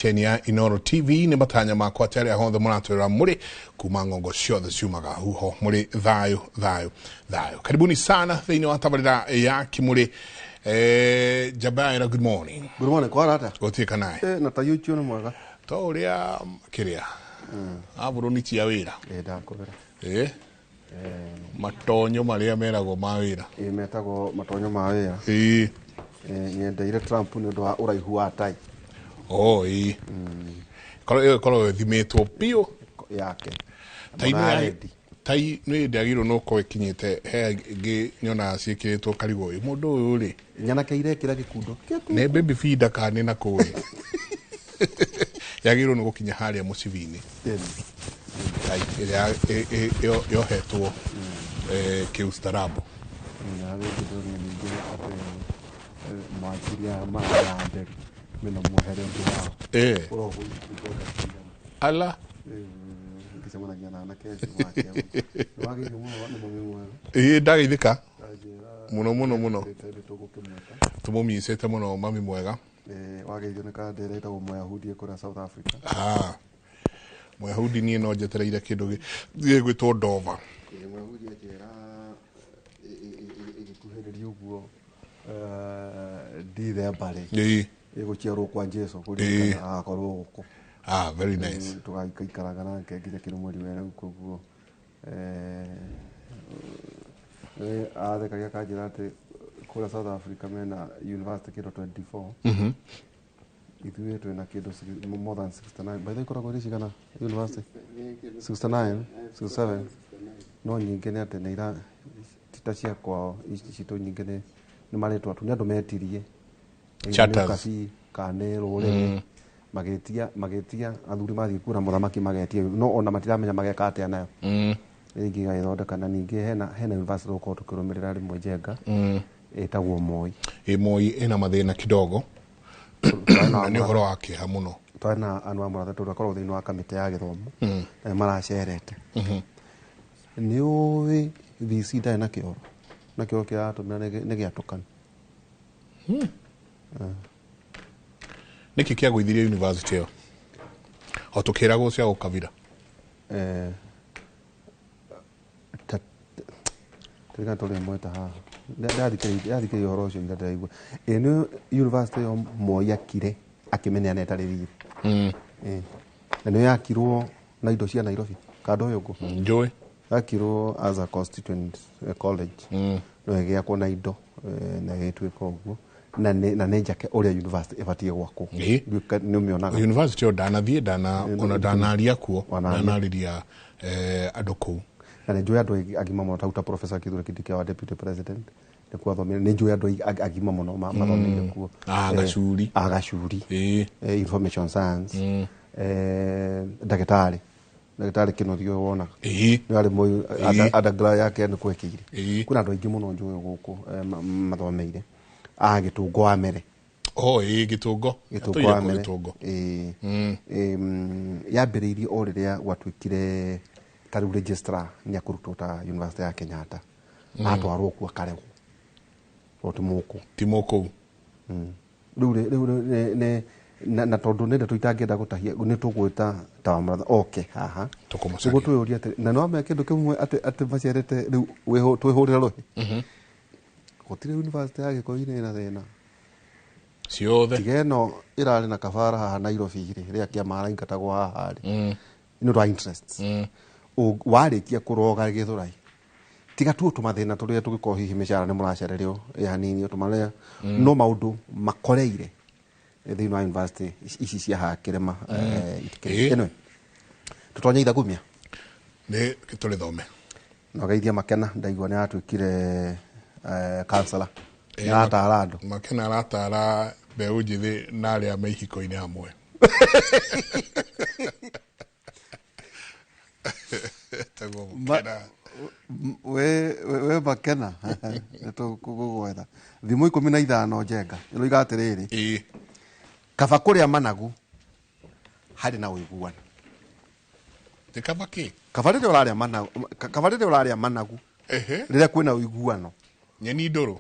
Ceni ya Inoro TV nĩ matanya makwa atĩ arĩa hothe mũratwĩrora mũrĩ kuma ng'ongo ciothe ciumaga huho mũrĩ thayũ thayũ thayũ. Karibuni sana thĩinĩ wa tabarĩra ya Kimũrĩ. Jabaira, good morning. Good morning, kwara ata? Gũtirĩ kanaĩ. Na ta yucio nĩ mwega. To ũrĩa kĩrĩa abũrũni cia wĩra. Ndakũbĩra. Matonyo marĩa meragwo ma wĩra. Metagwo matonyo ma wĩra. Nyendeire Trump nĩ ũndũ wa ũraihu wa tai. Oh, ĩĩ. Korwo ĩyo ĩkoragwo ĩthimĩtwo biũ yake. Tai nĩ tai nĩ ndagĩrĩirwo nĩ gũkorwo ĩkinyĩte he ĩngĩ nyonaga ciĩkĩrĩtwo karigũ ĩ mũndũ ũyũ rĩ. Nyanake irekĩra gĩkundo. Nĩ baby feeder kana nĩ na kũĩ. Yagĩrĩirwo nĩ gũkinya harĩa mũcibi-inĩ. Tai ĩrĩa yohetwo kĩustarabu. Na rĩngĩ ndĩronire ningĩ atĩ mwanjiria mara nderu mena mwehere ũngĩ wao. Ũrohwo Ala. Ngĩcemanagia na anake acio make. Nĩwagĩrĩirwo mũno nĩ mami mwega. Ĩĩ ndageithĩka. Mũno mũno mũno. Tũgũkĩmwĩta. Tũmũmicĩte mũno mami mwega. Wageithio nĩ kandera ĩtagwo Mũyahudi kũrĩa South Africa. Mũyahudi niĩ no njetereire kĩndũ gĩgwĩtwo Dover. Mũyahudi anjĩra ĩgĩkuhĩrĩria ũguo Dithemba rĩ. Ĩgũciarwo kwa Jesu kũririkana agakorwo gũkũ. Very nice. Tũgaikaraga nake nginya kĩrĩ mweri wa rĩu koguo athekagia akanjĩra atĩ kũrĩa South Africa mena university kĩndũ 24. Ithuĩ twĩna kĩndũ more than 69. By the way ikoragwo irĩ cigana university? 69, 67. No nyingĩ nĩ atĩ nĩ ira ti ta cia kwao, ici citũ nyingĩ nĩ marĩtwa tu nĩ andũ metirie. Charters. Nĩ kana nĩ rũrĩrĩ. Magĩtia athuri mathiĩ kura mũthamaki magetia no ona matiramenya mageka atĩa nayo. Rĩngĩ igagĩthondeka na ningĩ hena university tũgũkorwo tũkĩrũmĩrĩra rĩmwe Njenga. Ĩtagwo Moi. Moi ĩna mathĩna kidogo. Na nĩ ũhoro wa kĩeha mũno. Twarĩ na Anwar Mũrathe tondũ akoragwo thĩinĩ wa kamĩtĩ ya gĩthomo. Na nĩ maracerete. Nĩ ũĩ VC ndarĩ na kĩoro. Na kĩoro kĩrĩa aratũmĩra nĩ gĩatũkanu. Nĩkĩ kĩagũithirie university ĩyo? O tũkĩragwo cia gũkabira. Ririkana tũrĩ mweta haha. Ndathikĩrĩria ũhoro ũcio ira ndĩraigua. Ĩ nĩ university ĩyo Moi akire akĩmĩneana ĩtarĩ riri. Na nĩyo yakirwo na indo cia Nairobi. Kando ũyũ ũguo. Njũĩ. Yakirwo as a constituent college. No ĩgĩakwo na indo na ĩgĩtuĩka ũguo. Na nĩ njake ũrĩa university ĩbatiĩ gwakwo. Nĩ ũmĩonaga. University ĩyo ndanathiĩ, ona ndanaria kuo, ndanarĩria andũ kũu. Na nĩ njũĩ andũ agima mũno ta Professor Kithure Kindiki wa Deputy President. Nĩ kuo athomire. Nĩ njũĩ andũ agima mũno mathomeire kuo. Gacuri. Gacuri. Information science. Ndagĩtarĩ. Ndagĩtarĩ Kĩnuthia ũyũ wonaga. Nĩ arĩ Moi, undergrad yake nĩ kwekĩire. Kwĩna andũ aingĩ mũno njũĩ gũkũ mathomeire. Gĩtũngo wa Mere. Oh, Gĩtũngo. Gĩtũngo Tũire wa kũ Mere. Gĩtũngo. Yambĩrĩirie o rĩrĩa gwatuĩkire ta rĩu registrar nĩ akũrutwo ta University ya Kenyatta. Atwarwo kuo akaregwo. Tondũ ti mũkũ. Ti mũkũu. Rĩu rĩ, rĩu rĩ, nĩ, nĩ, na, na tondũ nĩ ndeto itangĩenda gũtahia, nĩ tũgwĩta ta wa Mũratha oke haha. Tũkũmũcaria. Nĩguo twĩyũrie atĩ, na nĩ wamenya kĩndũ kĩmwe atĩ macerete rĩu twĩhũrĩre rũhĩ. Gũtirĩ university ya Gĩkũyũ-inĩ ĩna thĩna. Ciothe. Tiga ĩno ĩrarĩ na kabara haha Nairobi rĩ, rĩrĩa kĩama araingatagwo haha rĩ. Nĩ ũndũ wa interests. Warĩkia kũroga Gĩthũrai. Tiga tu tũmathĩna tũrĩa tũngĩkorwo hihi mĩcara nĩ mũracererio ĩ hanini, tũmarĩa, no maũndũ makoreire thĩinĩ wa university ici cia haha kĩrĩma, itikĩrĩ. Anyway, tũtonye ithagumia. Nĩ tũrĩthome. Na ũgeithia Makena, ndaigua nĩ aratuĩkire counselor. Nĩ aratara andũ. Makena aratara mbeũ njĩthĩ na arĩa me ihiko-inĩ hamwe. Tagwo Makena. We Makena, nĩ tũgũgwetha. Thimũ 15 Njenga. Ĩroiga atĩrĩrĩ. Kaba kũrĩa managu harĩ na ũiguano. Nĩ kaba kĩ? Kaba rĩrĩa ũrarĩa managu, kaba rĩrĩa ũrarĩa managu. Rĩrĩa kwĩna ũiguano. Nyeni ndũrũ.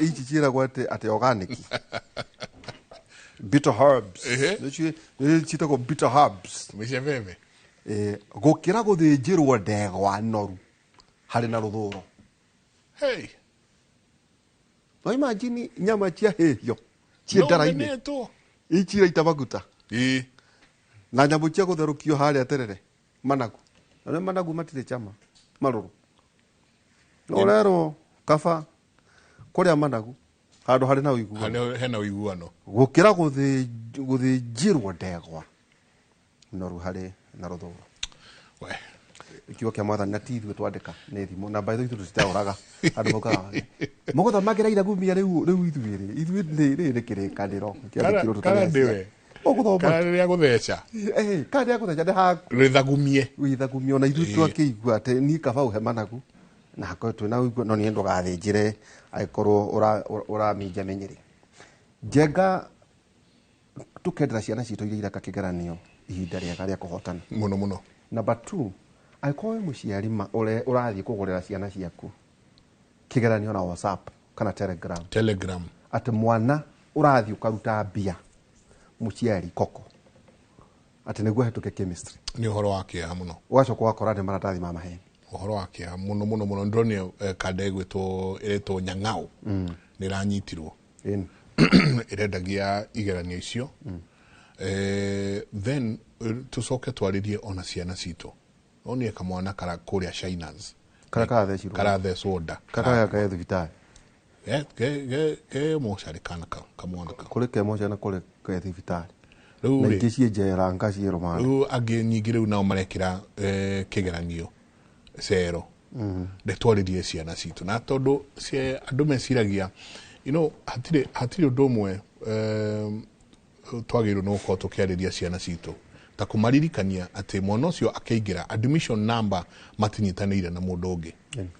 Ici ciĩragwo atĩ organic. Bitter herbs. Ehe. Nĩ ciĩtagwo bitter herbs. Mĩcebebe. Gũkĩra gũthĩnjĩrwo ndegwa noru harĩ na rũthũro. Hey. No imagine nyama ciahĩhio ciĩ ndara-inĩ. Nomenetwo. Iciraita maguta. Ĩĩ. Na nyamũ cia gũtherũkio harĩa terere managu. Na nĩ managu matirĩ cama marũrũ. No ũrerwo kaba kũrĩa managu handũ harĩ na ũiguano. Harĩa hena ũiguano. Gũkĩra gũthĩnjĩrwo ndegwa noru harĩ na rũthũro. We. Kiugo kĩa mwathani na ti ithuĩ twandĩka nĩ thimo na by the way ithuĩ tũtitaũraga andũ maugaga mũgũthamagĩra ithagumia rĩu rĩu ithuĩ rĩ ithuĩ nĩ rĩ nĩ kĩrĩkanĩro kĩandĩkirwo Kana tũtarĩ ndĩwe. ũgũthoma. Kana rĩrĩa gũtheca. Kana rĩrĩa gũtheca nĩ haku. Rĩthagumie. Wĩthagumie ona ithuĩ twakĩigua atĩ niĩ kaba ũhe managu na hakorwo twĩna ũiguano no niĩ ndũgathĩnjĩre angĩkorwo ũraminja mĩnyĩrĩ. Njenga tũkendera ciana citũ iria ireka kĩgeranio ihinda rĩega rĩa kũhotana. Mũno mũno. Number 2, angĩkorwo wĩ mũciari ũrathiĩ kũgũrĩra ciana ciaku kĩgeranio na WhatsApp kana Telegram. Telegram. Atĩ mwana ũrathiĩ ũkaruta mbia mũciari koko atĩ nĩguo ahĩtũke chemistry. Nĩ ũhoro wa kĩeha mũno. Ũgacoka ũgakora nĩ maratathi ma maheni. Ũhoro wa kĩeha mũno mũno mũno. Ndĩronire kanda ĩgwĩtwo ĩretwo Nyang'au. Nĩ ĩranyitirwo. Ĩrendagia igeranio icio. Then tũcoke twarĩrie ona ciana citũ. Onire kamwana kara kũrĩa Shinas. Kara karathecirwo. Karathecwo nda. Kara kara ke thibitarĩ. Ke mocarĩ kana kau, kamwana kau. Kũrĩ ke mocarĩ na kũrĩ ke thibitarĩ. Rĩu Na rĩ, ingĩ ciĩ njera, nga ciĩ rũmande. Rĩu angĩ nyingĩ rĩu nao marekĩra kĩgeranio cero. Ndetwarĩrie ciana citũ. Na tondũ andũ meciragia, you know, hatirĩ ũndũ ũmwe twagĩrĩirwo nĩ gũkorwo tũkĩarĩria ciana citũ. Ta kũmaririkania atĩ mwana ũcio akĩingĩra admission number matinyitanĩire na mũndũ ũngĩ.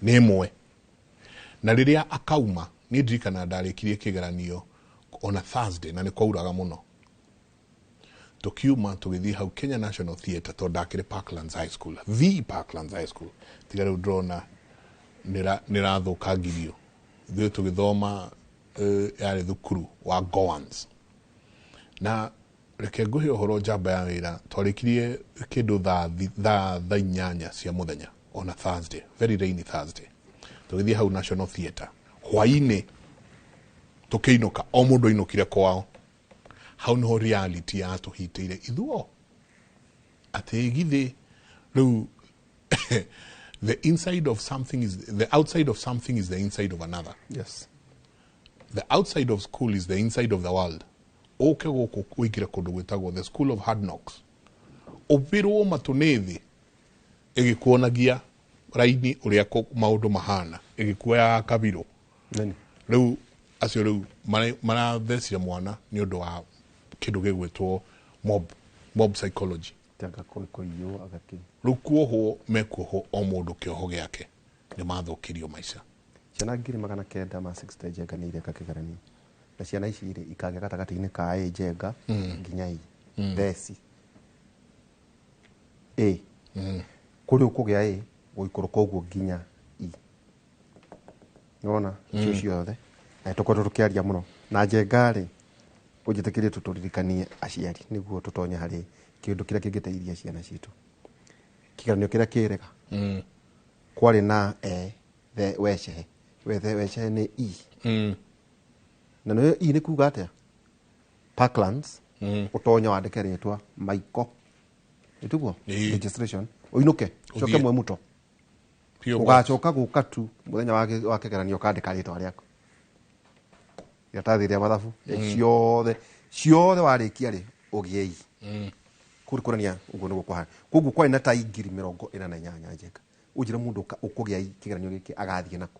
Nĩ ĩmwe. Na rĩrĩa akauma, niĩ ndirikana ndarĩkirie kĩgeranio ona Thursday na nĩ kwauraga mũno. Tũkiuma tũgĩthiĩ hau Kenya National Theatre tondũ ndakĩrĩ Parklands High School, the Parklands High School. Tiga rĩu ndĩrona nĩrathũkangirio. Ithuĩ tũgĩthoma yarĩ thukuru wa Gowans. Na reke ngũhe ũhoro njamba ya wĩra, twarĩkirie kĩndũ thaa 8 cia mũthenya on a Thursday, very rainy Thursday. Tũgĩthiĩ hau National Theatre hwainĩ tũkĩinũka, o mũndũ ainũkire kwao. Hau nĩho reality yatũhitĩire ithuo atĩ githĩ rĩu the inside of something is the outside of something is the inside of another. Yes. The outside of school is the inside of the world. Ũke gũkũ ũingĩre kũndũ gwĩtagwo the school of hard knocks. Ũbirwo matũ nĩ thĩ ĩgĩkuonagia raini ũrĩa maũndũ mahana, ĩgĩkuoyaga kabirũ. Nini? Rĩu acio rĩu marathecire mwana nĩ ũndũ wa kĩndũ gĩgwĩtwo mob psychology. Tanga kũiywo agakĩ. Rĩu kuohwo mekuohwo o mũndũ kĩoho gĩake nĩ mathũkĩrio maica. Ciana ngiri magana kenda ma 60 Njenga nĩ ireka kĩgeranio. Na ciana ici rĩ ikagĩa gatagatĩ-inĩ ka A Njenga nginya E. Theci. A. Kũrĩ ũkũgĩa A gũikũrũka ũguo nginya E. Nĩwona? Icio ciothe. Na tũkoretwo tũkĩaria mũno. Na Njenga rĩ, ũnjĩtĩkĩrie tũtũririkanie aciari nĩguo tũtonye harĩ kĩndũ kĩrĩa kĩngĩteithia ciana citũ. Kĩgeranio kĩrĩa kĩrega. Kwarĩ na E, the wecehe. Wethe wecehe nĩ E. Na nĩyo E nĩ kuga atĩa? Parklands, ũtonye wandĩke rĩtwa Michael. Nĩtiguo? Registration. Ũinũke, ũcoke Ũthiĩ. Mwemuto. Pio box. Ũgacoka gũka tu mũthenya wa kĩgeranio ũkandĩka rĩtwa rĩaku. Iratathi rĩa mathabu, ciothe warĩkia rĩ, ũgĩe E. Kũu nĩ kuonania ũguo nĩguo kũhana. Koguo kwarĩ na ta ngiri mĩrongo ĩna na inyanya Njenga. Ũnjĩre mũndũ ũkũgĩa E kĩgeranio gĩkĩ agathiĩ nakũ.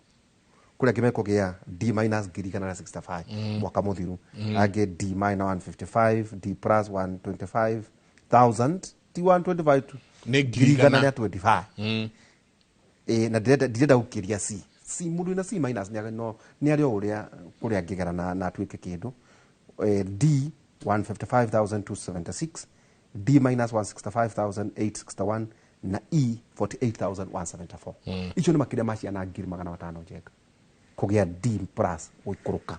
Kũrĩ angĩ mekũgĩa D minus ngiri igana rĩa 65 mwaka mũthiru. Angĩ D minus 155, D plus 125,000, T 125 tu. Nĩ ngiri Ngiri igana igana. rĩa 25. Na ndirenda gũkĩria C. C, mũndũ wĩna C minus no, nĩ arĩ o ũrĩa kũrĩa angĩgera na atuĩke kĩndũ. D 155,276, D minus 165,861 na E 48,174. Icio nĩ makĩria ma ciana ngiri magana matano Njenga. Kũgĩa D plus gũikũrũka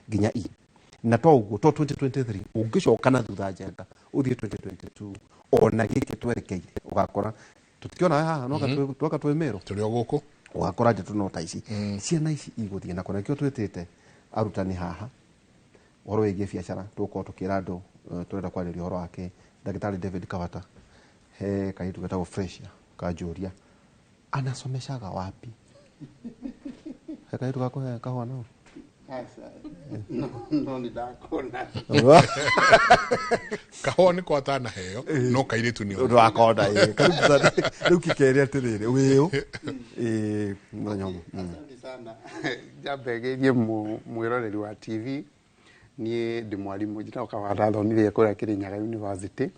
nginya E. Na to ũguo to 2023 ũngĩcoka na thutha Njenga ũthiĩ 2022 ona gĩkĩ twerekeire ũgakora tũtikĩona haha no twaka twĩ Meru Tũrĩ o gũkũ. Ũgakora ndeto no ta ici, ciana ici igũthiĩ na kũna. Nĩkĩo twĩtĩte arutani haha ũhoro wĩgiĩ biacara. Tũgũkorwo tũkĩra andũ, tũrenda kwarĩria ũhoro wake ndagĩtarĩ David Kavata. He kairĩtu getagwo Fresia kanjũria anasomeshaga wapi. He kairĩtu gakũhe kahũa nao. Aca. No nĩ ndakona. Kahũa nĩ kwatanaheo no kairĩtu nĩ ũndũ wakona ĩ karibu sana. Rĩu kĩkere atĩrĩrĩ wĩũ ĩ mũthenya ũmwe. Asante sana. Njambe geithie mwĩroreri wa TV. Niĩ ndĩ mwarimũ, njĩtagwo Kawanda, thomithia kũrĩa Kirinyaga University.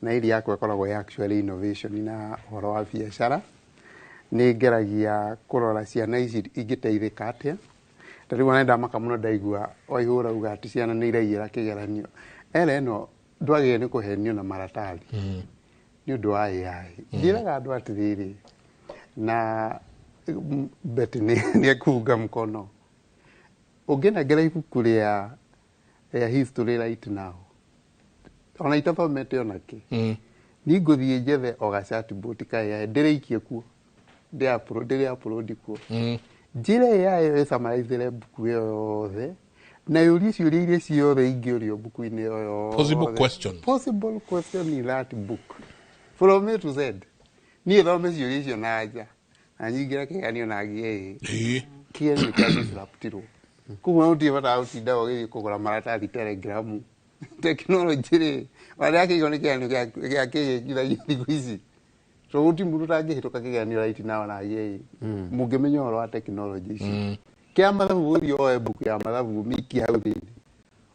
Na area yakwa ĩkoragwo ya actually innovation na ũhoro wa biacara. Nĩ ngeragia kũrora ciana ici ingĩteithĩka atĩa. Ta rĩu ona ndamaka mũno ndaigua Waihũra uga atĩ ciana nĩ iraiyĩra kĩgeranio. Era ĩno ndwagĩrĩire nĩ kũhenio na maratathi nĩ ũndũ wa AI. Njĩraga andũ atĩrĩrĩ, na Betty nĩ ekuunga mkono. Ũngĩnengera ibuku rĩa history right now, ona itathomete ona kĩ, niĩ ngũthiĩ njethe o ga chatbot ka AI ndĩrĩikie kuo, ndĩrĩ upload kuo, njĩre AI ĩyo ĩsummarizĩre mbuku ĩyo yothe na yũrie ciũria iria ciothe ingĩũrio mbuku-inĩ ĩyo yothe. Possible question. Possible question in that book from A to Z. Niĩ thome ciũria icio na nja na nyingĩre kĩgeranio na ngĩe ĩ. Kĩgeranio kĩa disruptirwo. Koguo gũtirĩ bata wa gũtinda ũgĩthiĩ kũgũra maratathi Telegram. Tekinoronjĩ rĩ, ona kĩigwo nĩ kĩgeranio gĩa kĩgĩkithagio thikũ ici, so gũtirĩ mũndũ ũtangĩhĩtũka kĩgeranio right now na agĩe ĩ mũngĩmenya ũhoro wa tekinoronjĩ ici. Kĩa mathabu, ũthiĩ woe mbuku ya mathabu, ũmĩikie hau thĩinĩ,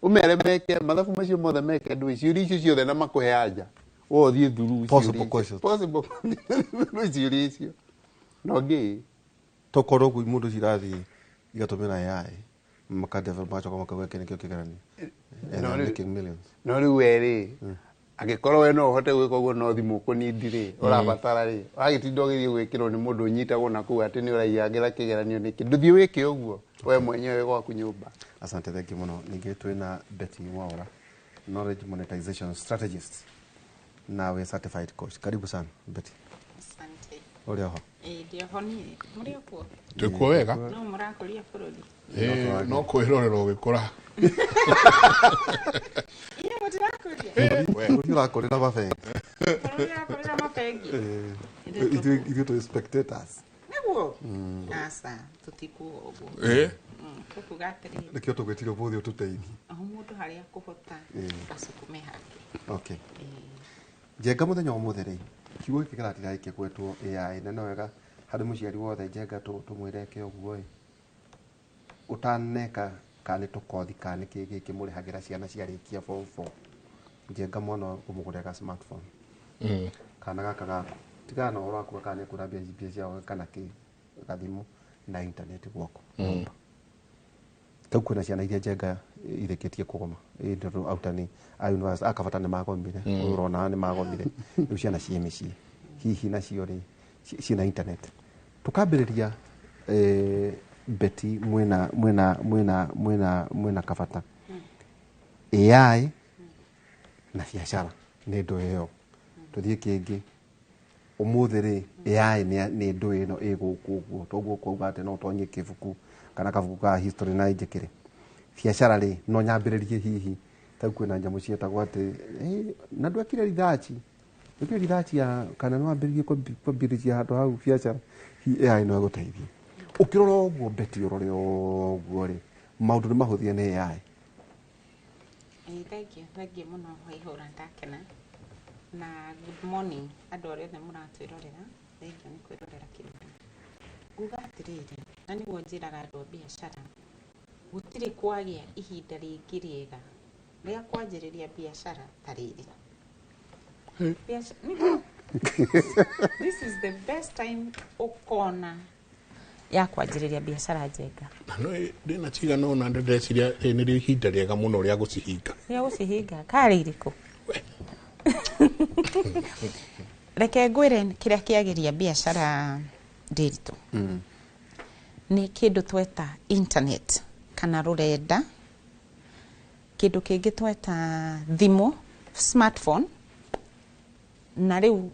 ũmere meke mathabu macio mothe, meke ndũ ciũria icio ciothe na makũhe anja, we ũthiĩ through Possible ciũria icio. Questions. Possible through ciũria icio na ũngĩ. Tokorwo ũguo mũndũ cirathiĩ igatũmĩra AI makadevelop, magacoka makauga kĩ nĩkĩo kĩgeranio and No, they're making millions. No rĩu we rĩ, angĩkorwo we no ũhote gwĩka ũguo, no thimũ ũkũnindi rĩ ũrabatara rĩ, wagĩtinda ũgĩthiĩ gwĩkĩrwo nĩ mũndũ ũnyitagwo na kũu atĩ nĩ ũraiyangĩra kĩgeranio nĩkĩ? Ndũthiĩ wĩke ũguo we mwenyewe gwaku nyũmba. Asante, thank you mũno. Ningĩ twĩna Betty Mwaura, knowledge monetization strategist na we certified coach. Karibu sana, Betty. Asante. Ũrĩ oho? Ĩĩ, ndĩ oho niĩ. Mũrĩ o kuo? Twĩkuo wega. No mũrakũria bũrũri? Ĩ, no kwĩrorera ũgĩkũra. Inyuĩ mũtirakũria? We. Bũrũri ũrakũrĩra mabengi. Bũrũri ũrakũrĩra mabengi? Ithuĩ twĩ spectators. Nĩguo? Aca, tũtikuga ũguo. Tũkuga atĩrĩrĩ, Nĩkĩo tũgwĩtire ũmũthĩ ũtũteithie. o mũndũ harĩa akũhota asukume hake. Okay, Njenga, mũthenya wa ũmũthĩ rĩ, kiugo gĩkĩ kĩratinda gĩkĩgwetwo AI, na no wega harĩ mũciari wothe, Njenga, tũmwĩre eke ũguo ĩ ũtaneka kana nĩ tũkothi kana nĩ kĩ gĩkĩ mũrĩhagĩra ciana ciarĩkia form 4. Njenga, mwana ũmũgũrĩre ga smartphone kana gaka gaku, tigana na ũhoro waku kana nĩ kũra mbia ciao kana kĩ, gathimũ na internet gwaku nyũmba. Kau kwĩna ciana iria, Njenga, irĩkĩtie kũgoma. Ĩ tondũ arutani a university akabata nĩ magomire, ũyũ ũrona nĩ magomire. Rĩu ciana ciĩ mĩciĩ hihi nacio rĩ ciĩna internet. Tũkambĩrĩria, Betty, mwĩna Kabata, AI na biacara nĩ ndũ ĩyo. Tũthiĩ kĩngĩ ũmũthĩ rĩ, AI nĩ ndũ ĩno ĩ gũkũ ũguo toguo kwauga atĩ no ũtonye kĩbuku kana kabuku ka history na njĩkĩre biacara rĩ, no nyambĩrĩrie hihi ta kwĩna nyamũ ciĩtagwo atĩ na ndwekire research ya kana no wambĩrĩrie kwambĩrĩria handũ hau biacara, hihi AI no ĩgũteithie. Ũkĩrora ũguo, Betty, ũrore ũguo rĩ, maũndũ nĩ mahũthie nĩ AI? Ĩĩ, thank you, thank you mũno Waihũra, ndakena. Na good morning andũ arĩa othe mũratwĩrorera, thank you nĩ kwĩrorera kĩrĩma. Nguga atĩrĩrĩ, na nĩguo njĩraga andũ a biacara, gũtirĩ kwagĩa ihinda rĩngĩ rĩega rĩa kwanjĩrĩria biacara ta rĩrĩ. Nĩguo. This is the best time ũkona ya kwanjĩrĩria biacara, Njenga. Na no ndĩna cigana ũna ndĩreciria rĩrĩ nĩrĩo ihinda rĩega mũno rĩa gũcihinga. Rĩa gũcihinga karĩ irĩkũ? Reke ngwĩre kĩrĩa kĩagĩria biacara ndĩritũ nĩ kĩndũ tweta internet kana rũrenda. Kĩndũ kĩngĩ tweta thimũ, smartphone, na rĩu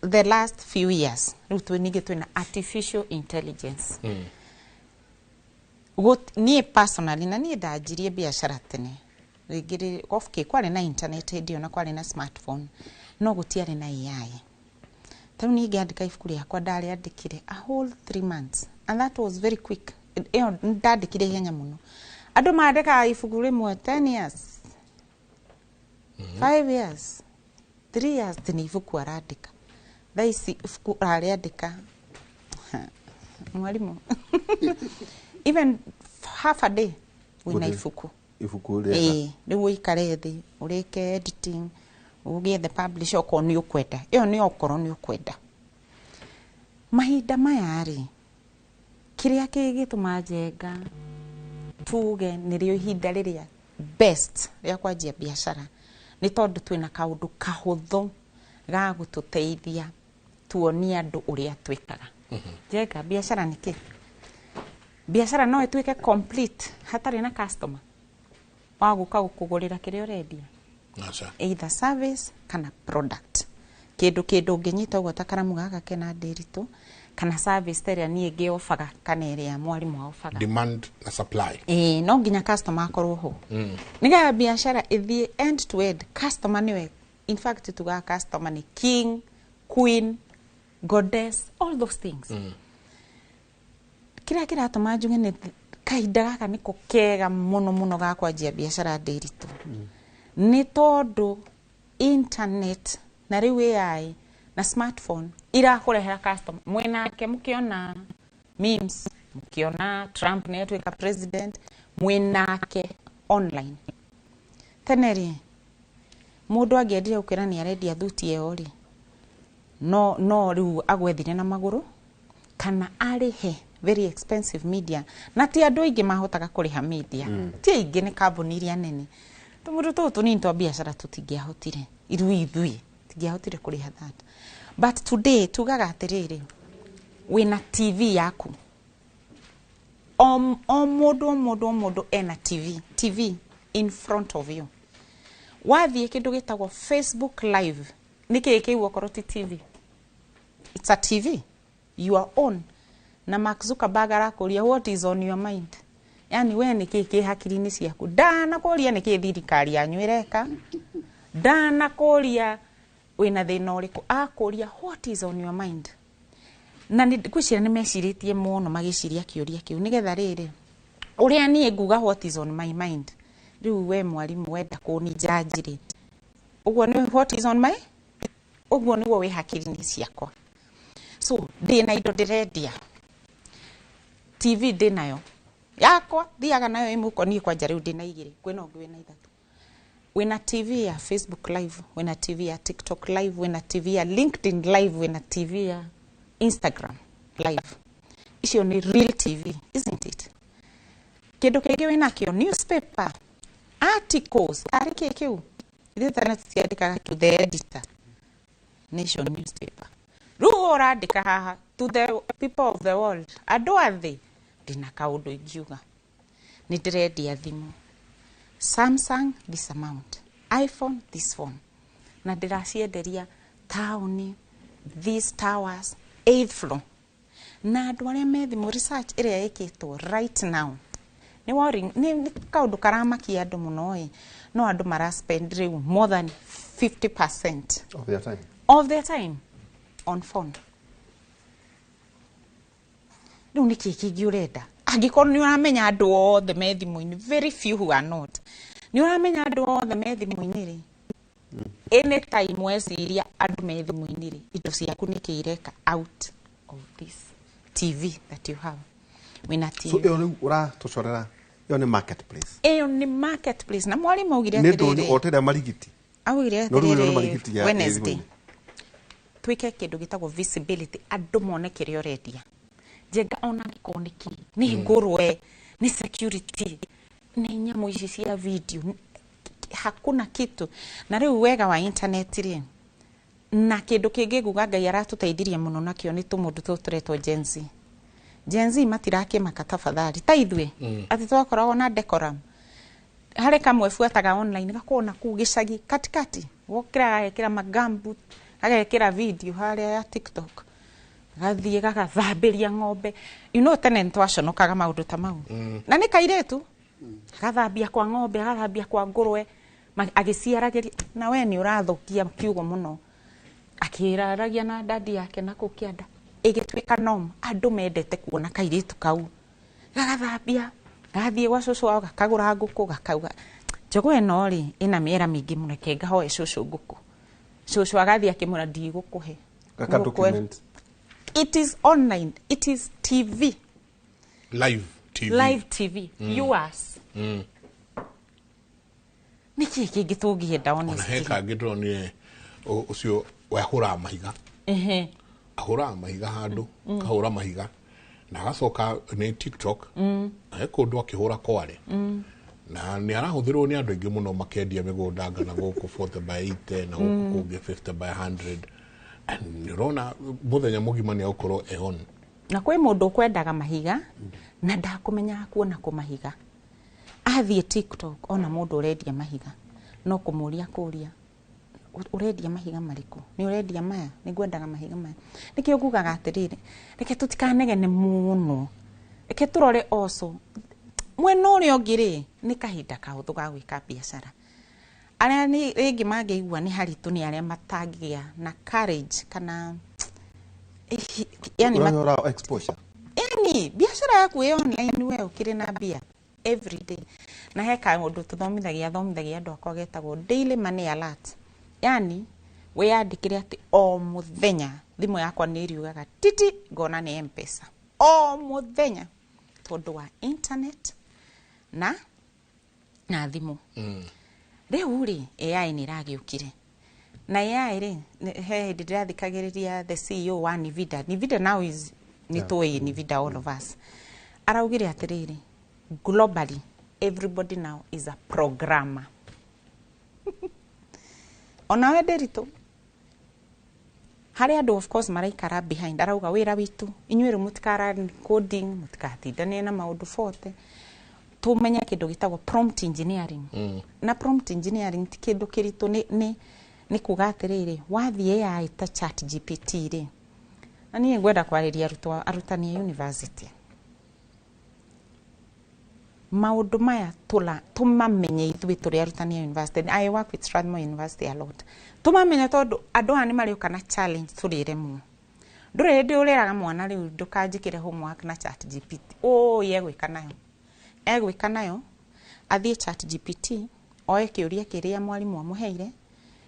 the last few years rĩu twĩ ningĩ twĩna artificial intelligence. Niĩ personally, na niĩ ndanjirie biacara tene rĩngĩ okay, kwarĩ na internet hĩndĩ ĩyo na kwarĩ na smartphone, no gũtiarĩ na AI. Tarĩu niĩ ngĩandĩka ibuku rĩakwa, ndarĩandĩkire a whole 3 months, and that was very quick. Ĩyo ndandĩkire ihenya mũno. Andũ mandĩkaga ibuku rĩmwe 10 years, 5 years, 3 years, ti nĩ ibuku arandĩka. Thaa ici ibuku ararĩandĩka, mwarimũ, even half a day wĩna ibuku. Ibuku rĩega. Ĩĩ, rĩu ũikare thĩ, ũrĩke editing, ũgĩethe publisher okorwo nĩ ũkwenda. Ĩyo nĩ okorwo nĩ ũkwenda. Mahinda maya rĩ, kĩrĩa kĩngĩtũma Njenga tuge nĩrĩo ihinda rĩrĩa best rĩa kwanjia biacara nĩ tondũ twĩna kaũndũ kahũthũ ga gũtũteithia tuonie andũ ũrĩa twĩkaga. Njenga, biacara nĩ kĩ? Biacara no ĩtuĩke complete hatarĩ na customer wa gũka gũkũgũrĩra kĩrĩa ũrendia? Aca. Either service kana product, kĩndũ ũngĩnyita ũguo ta karamu gaka kena ndĩritũ, kana service ta ĩrĩa niĩ ngĩobaga kana ĩrĩa mwarimũ aobaga. Demand na supply. Ĩĩ, no nginya customer akorwo ho nĩgetha biacara ĩthiĩ end to end. Customer nĩwe, in fact tugaga customer nĩ king, queen, goddess, all those things. Kĩrĩa kĩratũma njuge nĩ kahinda gaka nĩko kega mũno mũno ga kwanjia biacara ndĩritũ nĩ tondũ internet na rĩu AI na smartphone irakũrehera customer mwĩnake. Mũkĩona memes, mũkĩona Trump nĩ atuĩka president, mwĩnake online. Tene rĩ, mũndũ angĩendire gũkwĩra nĩ arendia thuti ĩyo rĩ, no rĩu agwethire na magũrũ kana arĩhe very expensive media, na ti andũ aingĩ mahotaga kũrĩha media. Ti aingĩ, nĩ kambuni iria nene. Tũmũndũ tũtũ tũnini twa biacara tũtingĩahotire, ithuĩ tingĩahotire kũrĩha that. But today tugaga atĩrĩrĩ, wĩna TV yaku, o mũndũ, o mũndũ, o mũndũ ena TV in front of you. Wathiĩ kĩndũ gĩtagwo Facebook Live, nĩ kĩĩ kĩu okorwo ti TV? It's a TV, your own. Na Mark Zuckerberg arakũria, "What is on your mind?" Yani we nĩ kĩĩ kĩ hakiri-inĩ ciaku? Ndanakũria nĩ kĩĩ thirikari yanyu ĩreka, ndanakũria wĩna thĩna ũrĩkũ, akũria, "What is on your mind?" Na nĩ ngwĩciria nĩ mecirĩtie mũno magĩciria kĩũria kĩu, nĩgetha rĩrĩ ũrĩa niĩ nguga, "What is on my mind?" Rĩu we mwarimũ wenda kũni judge rĩ, ũguo nĩ what is on my, ũguo nĩguo wĩ hakiri-inĩ ciakwa. So ndĩna indo ndĩrendia, TV ndĩnayo yakwa, thiaga nayo ĩ mũhuko. Niĩ kwanja rĩu ndĩna igĩrĩ, kwĩna ũngĩ wĩna ithatũ. Wĩna TV ya Facebook Live, wĩna TV ya TikTok Live, wĩna TV ya LinkedIn Live, wĩna TV ya Instagram Live. Icio nĩ real TV, isn't it? Kĩndũ kĩngĩ wĩnakĩo, newspaper articles, arĩ kĩ kĩu? Ithuĩ tene tũtiandĩkaga "To the editor, Nation newspaper". Rĩu ũrandĩka haha, "To the people of the world", andũ a thĩ, ndĩna kaũndũ ingiuga, nĩ ndĩrendia thimũ Samsung this amount, iPhone this phone, na ndĩracienderia taũni, these towers, eighth floor. Na andũ arĩa me thimũ, research ĩrĩa ĩkĩtwo right now nĩ worrying, nĩ kaũndũ karamakia andũ mũno ĩ, no andũ mara spend rĩu more than 50% of their time. Of their time on phone. Rĩu nĩ kĩĩ kĩngĩ ũrenda angĩkorwo nĩ ũramenya andũ othe me thimũ-inĩ? Very few who are not. Nĩ ũramenya andũ othe me thimũ-inĩ rĩ, anytime weciria andũ me thimũ-inĩ rĩ, indo ciaku nĩ kĩ ireka out of this TV that you have? Wĩna TV. So ĩyo rĩu ũratũcorera, ĩyo nĩ marketplace. Ĩyo nĩ marketplace, na mwarimũ augire Nĩ ndũnyũ atĩrĩrĩ, o ta ĩrĩa marigiti. Augire No rĩu ĩyo nĩ atĩrĩrĩ, marigiti ya Wednesday thimũ-inĩ. Twĩke kĩndũ gĩtagwo visibility, andũ mone kĩrĩa ũrendia. Njenga, ona angĩkorwo nĩ kĩ, nĩ ngũrwe, nĩ security, nĩ nyamũ ici cia video, hakuna kitu. Na rĩu wega wa internet rĩ, na kĩndũ kĩngĩ nguga Ngai aratũteithirie mũno nakĩo nĩ tũmũndũ tũtũ tũretwo Gen Z. Gen Z matirakĩmaka tafadhali ta ithuĩ, atĩ twakoragwo na decorum. Harĩ kamwe buataga online gakorwo na kũu gĩcagi katikati wokĩra gagekĩra magambu agekĩra video harĩa ya TikTok gathiĩ gagathambĩria ng'ombe. You know, tene nĩtwaconokaga maũndũ ta mau. Na nĩ kairĩtu agathambia kwa ng'ombe, agathambia kwa ngũrwe, agĩciaragĩria na we nĩ ũrathũkia kiugo mũno, akĩraragia na dadi yake na kũu kĩanda ĩgĩtuĩka norm. Andũ mendete kuona kairĩtu kau gagathambia, gathiĩ gwa cũcũ wao gakagũra ngũkũ, gakauga njogoo ĩno rĩ ĩna mĩera mĩingĩ mũno, reke ngahoe cũcũ ngũkũ. Cũcũ agathiĩ akĩmwĩra ndigũkũhe. Gaka document. It is online, it is TV. Live TV. Live TV. Yours. Nĩkĩ kĩngĩ tũngĩenda? Ona he Honestly. Kangĩ ndĩronire ũcio wehũraga mahiga. Ahũraga mahiga handũ, kahũra mahiga na agacoka nĩ TikTok na he kũndũ akĩhũra kware na nĩ arahũthĩrwo nĩ andũ aingĩ mũno makendia mĩgũnda ngana gũkũ 40 by 80 na gũkũ kũngĩ 50 by 100, and nĩ ũrona mũthenya mũgima nĩ agũkorwo e on. Na kwĩ mũndũ ũkwendaga mahiga na ndakũmenyaga kuona kũ mahiga, athiĩ TikTok ona mũndũ ũrendia mahiga no kũmũria kũria, "Ũrendia mahiga marĩkũ? Nĩ ũrendia maya? Nĩ ngwendaga mahiga maya." Nĩkĩo ngugaga atĩrĩrĩ, reke tũtikanegene mũno, reke tũrore also mwena ũrĩa ũngĩ rĩ, nĩ kahinda kahũthũ ga gwĩka biacara. Arĩa nĩ rĩngĩ mangĩigua nĩ haritũ nĩ arĩa matangĩgĩa na courage kana yani Ũranyora exposure. Yani biacara yaku ĩ online, we ũkĩrĩ na mbia every day. Na he kaũndũ tũthomithagia thomithagia andũ akwa getagwo daily money alert, yani wĩyandĩkĩre atĩ o mũthenya thimũ yakwa nĩ ĩriugaga titi, ngona nĩ M-Pesa o mũthenya, tondũ wa internet na thimũ. Rĩu rĩ AI nĩ ĩragĩũkire na AI rĩ, he hĩndĩ ndĩrathikagĩrĩria the CEO wa Nvidia. Nvidia now is nĩ tũĩ Nvidia, all of us. Araugire atĩrĩrĩ, globally everybody now is a programmer. Onawe Nderitu, harĩ andũ of course maraikara behind. Arauga wĩra witũ inyuĩ rĩu mũtikara coding, mũtikatindanie na maũndũ bote, tumenye kĩndũ gĩtagwo prompt engineering. Na prompt engineering ti kĩndũ kĩritũ, nĩ kuga atĩrĩrĩ, wathiĩ AI ta Chat GPT rĩ, na niĩ ngwenda kwarĩria arutwo, arutani a university, maũndũ maya tũla tũmamenye ithuĩ tũrĩ arutani a university. I work with Strathmore University a lot. Tũmamenye tondũ andũ aya nĩ marĩũka na challenge tũrĩremwo. Ndũrĩ hĩndĩ ũrĩraga mwana rĩu ndũkanjĩkĩre homework na Chat GPT, ũĩ egwĩka nayo, egwĩka nayo athiĩ Chat GPT oe kĩũria kĩrĩa mwarimũ amũheire.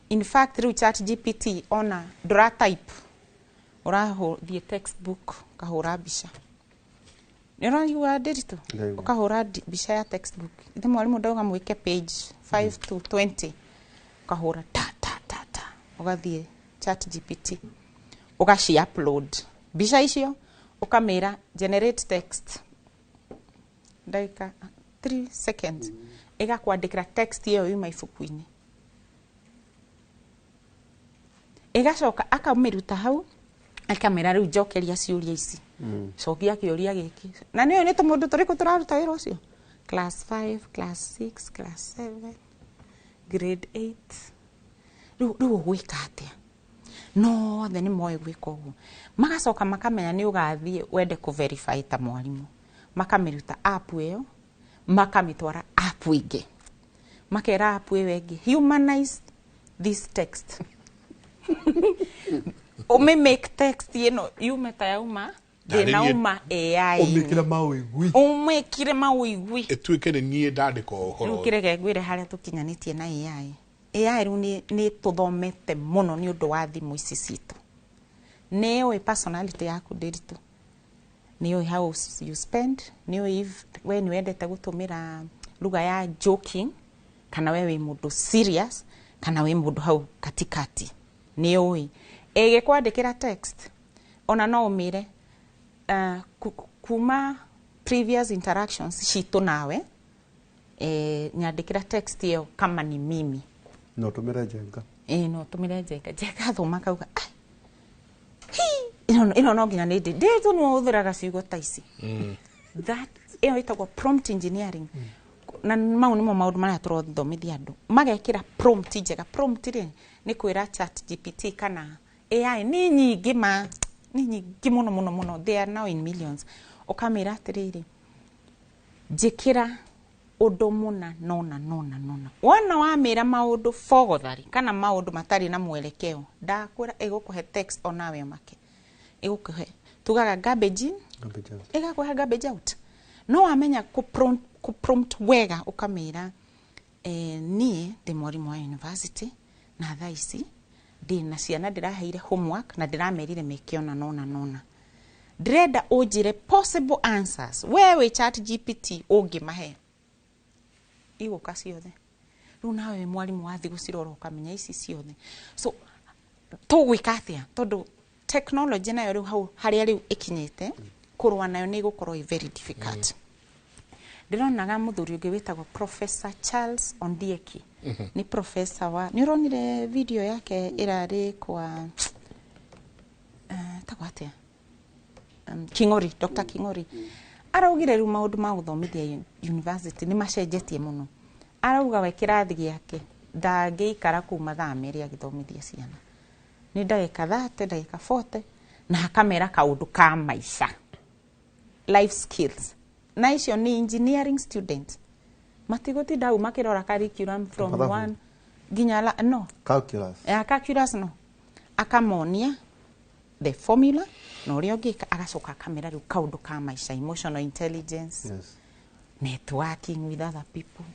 In fact rĩu Chat GPT ona ndũra type, ũrathiĩ textbook ũkahũra mbica. Nĩ ũraigua, Nderitu? Ndaigua. Ũkahũra mbica ya textbook, ithe mwarimũ ndauga mwĩke page 5 to 20, ũkahũra ta ta ta ta, ũgathiĩ Chat GPT ũgaci upload mbica icio, ũkamĩra generate text, ndagĩka 3 seconds ĩgakwandĩkĩra text ĩyo yuma ibuku-inĩ. Ĩgacoka akamĩruta hau, akamĩra rĩu njokeria ciũria ici, cokia kĩũria gĩkĩ. Na nĩũĩ nĩ tũmũndũ tũrĩkũ tũraruta wĩra ũcio? Class 5, class 6, class 7, grade 8. Rĩu ũgwĩka atĩa? Nothe nĩ moĩ gwĩka ũguo. Magacoka makamenya nĩ ũgathiĩ wende kũ-verify ta mwarimũ, makamĩruta app ĩyo makamĩtwara app ĩngĩ, makera app ĩyo ĩngĩ humanize this text, ũmĩ make text ĩno yume ta yauma Ndarĩrie- ndĩnauma AI. Ũmĩkĩre maũigui. Ũmĩkire maũigui. Ĩtuĩke nĩ niĩ ndandĩka ũhoro. Rĩu kĩreke ngwĩre harĩa tũkinyanĩtie na AI. AI rĩu nĩ tũthomete mũno nĩ ũndũ wa thimũ ici citũ. Nĩ ũĩ personality yaku, Nderitu, nĩ ũĩ how you spend, nĩ ũĩ if we nĩ wendete gũtũmĩra lugha ya joking kana we wĩ mũndũ serious kana wĩ mũndũ hau katikati. Nĩ ũĩ ĩgĩkwandĩkĩra text, ona no ũmĩre kuma previous interactions citũ nawe, nyandĩkĩra text ĩyo kama ni mimi. No tũmĩre Njenga. Ĩĩ, no tũmĩre Njenga. Njenga thoma kauga, "Ai, hi, ĩno no nginya nĩ ndĩ ndĩtũ nĩ ũhũthĩraga ciugo ta ici." That ĩyo ĩtagwo prompt engineering. na mau nĩmo maũndũ marĩa tũrathomithia andũ magekĩra prompt njega. Prompt rĩ nĩ kwĩra Chat GPT kana AI nĩ nyingĩ, ma nĩ nyingĩ mũno mũno mũno, they are now in millions. Ũkamĩra atĩrĩrĩ, njĩkĩra ũndũ mũna nona nona nona. Wona wamĩra maũndũ fogothari kana maũndũ matarĩ na mwelekeo, ndakwĩra ĩgũkũhe text onawe ũmake, ĩgũkũhe tugaga garbage in, Garbage out. ĩgakũhe garbage out. No wamenya kũ prompt wega, ũkamĩra niĩ ndĩ mwarimũ wa university na thaa ici ndĩna ciana ndĩraheire homework na ndĩramerire meke ona nona nona, ndĩrenda ũnjĩre possible answers we wĩ Chat GPT ũngĩmahe, igũka ciothe. Rĩu nawe wĩ mwarimũ wathiĩ gũcirora ũkamenya ici ciothe. So tũgwĩka atĩa? Tondũ technology nayo rĩu hau harĩa rĩu ĩkinyĩte, kũrũa nayo nĩ ĩgũkorwo ĩ very difficult. Ndĩronaga mũthuri ũngĩ wĩtagwo Professor Charles Ondieki, nĩ professor wa, nĩ ũronire video yake ĩrarĩ kwa tagwo atĩa, King'ori, Dr. King'ori, araugire rĩu maũndũ ma gũthomithia university nĩ macenjetie mũno. Arauga we kĩrathi gĩake ndangĩikara kũu mathaa 2 agĩthomithia ciana, nĩ ndagĩka 30, ndagĩka 40, na akamera kaũndũ ka maica, life skills. Na icio nĩ engineering students, matigũtinda hau makĩrora curriculum from Mathabu. one nginya no Calculus. Ya calculus, no akamonia the formula na ũrĩa ũngĩka, agacoka akamera rĩu kaũndũ ka maica, emotional intelligence, networking with other people,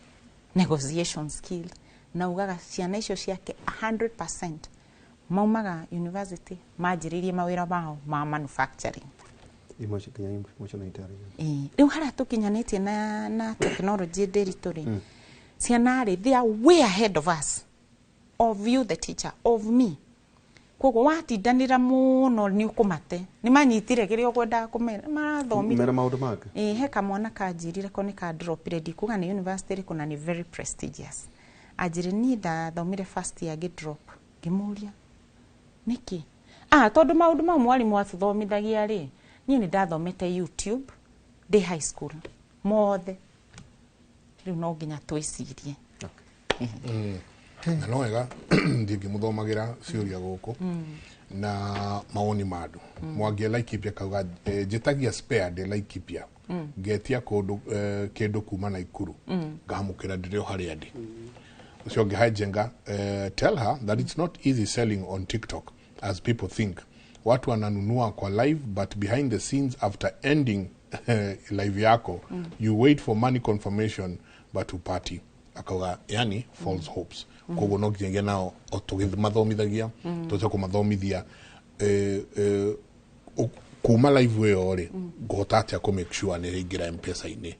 negotiation skills. Na ugaga ciana icio ciake 100% maumaga university manjĩrĩirie mawĩra mao ma manufacturing. Emotion, nginya emotional intelligence. Ĩĩ, rĩu harĩa tũkinyanĩtie na technology ndĩritũ rĩ, ciana rĩ, they are way ahead of us, of you the teacher, of me. Koguo watindanĩra mũno nĩ ũkũmate, nĩ manyitire kĩrĩa ũkwendaga kũmera, marathomire. Mera maũndũ mangĩ. Ĩĩ, he kamwana kanjĩrire ko nĩ kandropire, ndikuga nĩ university ĩrĩkũ, na nĩ very prestigious. Anjĩrire niĩ ndathomire first year ngĩ drop. Ngĩmũria nĩkĩ? Ah, tondũ maũndũ mau mwarimũ atũthomithagia rĩ, niĩ nĩ ndathomete YouTube ndĩ high school mothe. Rĩu no nginya twĩcirie. Na no wega ndingĩmũthomagĩra ciũria gũkũ na mawoni ma andũ. Mwangi Laikipia kauga njĩtagia spare ndĩ Laikipia, ngetia kũndũ kĩndũ kuma Naikuru, ngamũkĩra ndĩrĩ o harĩa ndĩ. Ũcio ũngĩ, hi Njenga, tell her that it's not easy selling on TikTok as people think. Watu wananunua kwa live, but behind the scenes, after ending live yako, you wait for money confirmation but upati. Akauga yani false hopes. Koguo no nginyagia nao o tũgĩmathomithagia, tũcoke kũmathomithia kuma live ĩyo rĩ, ngũhota atĩa kũ make sure nĩ ĩraingĩra M-Pesa-inĩ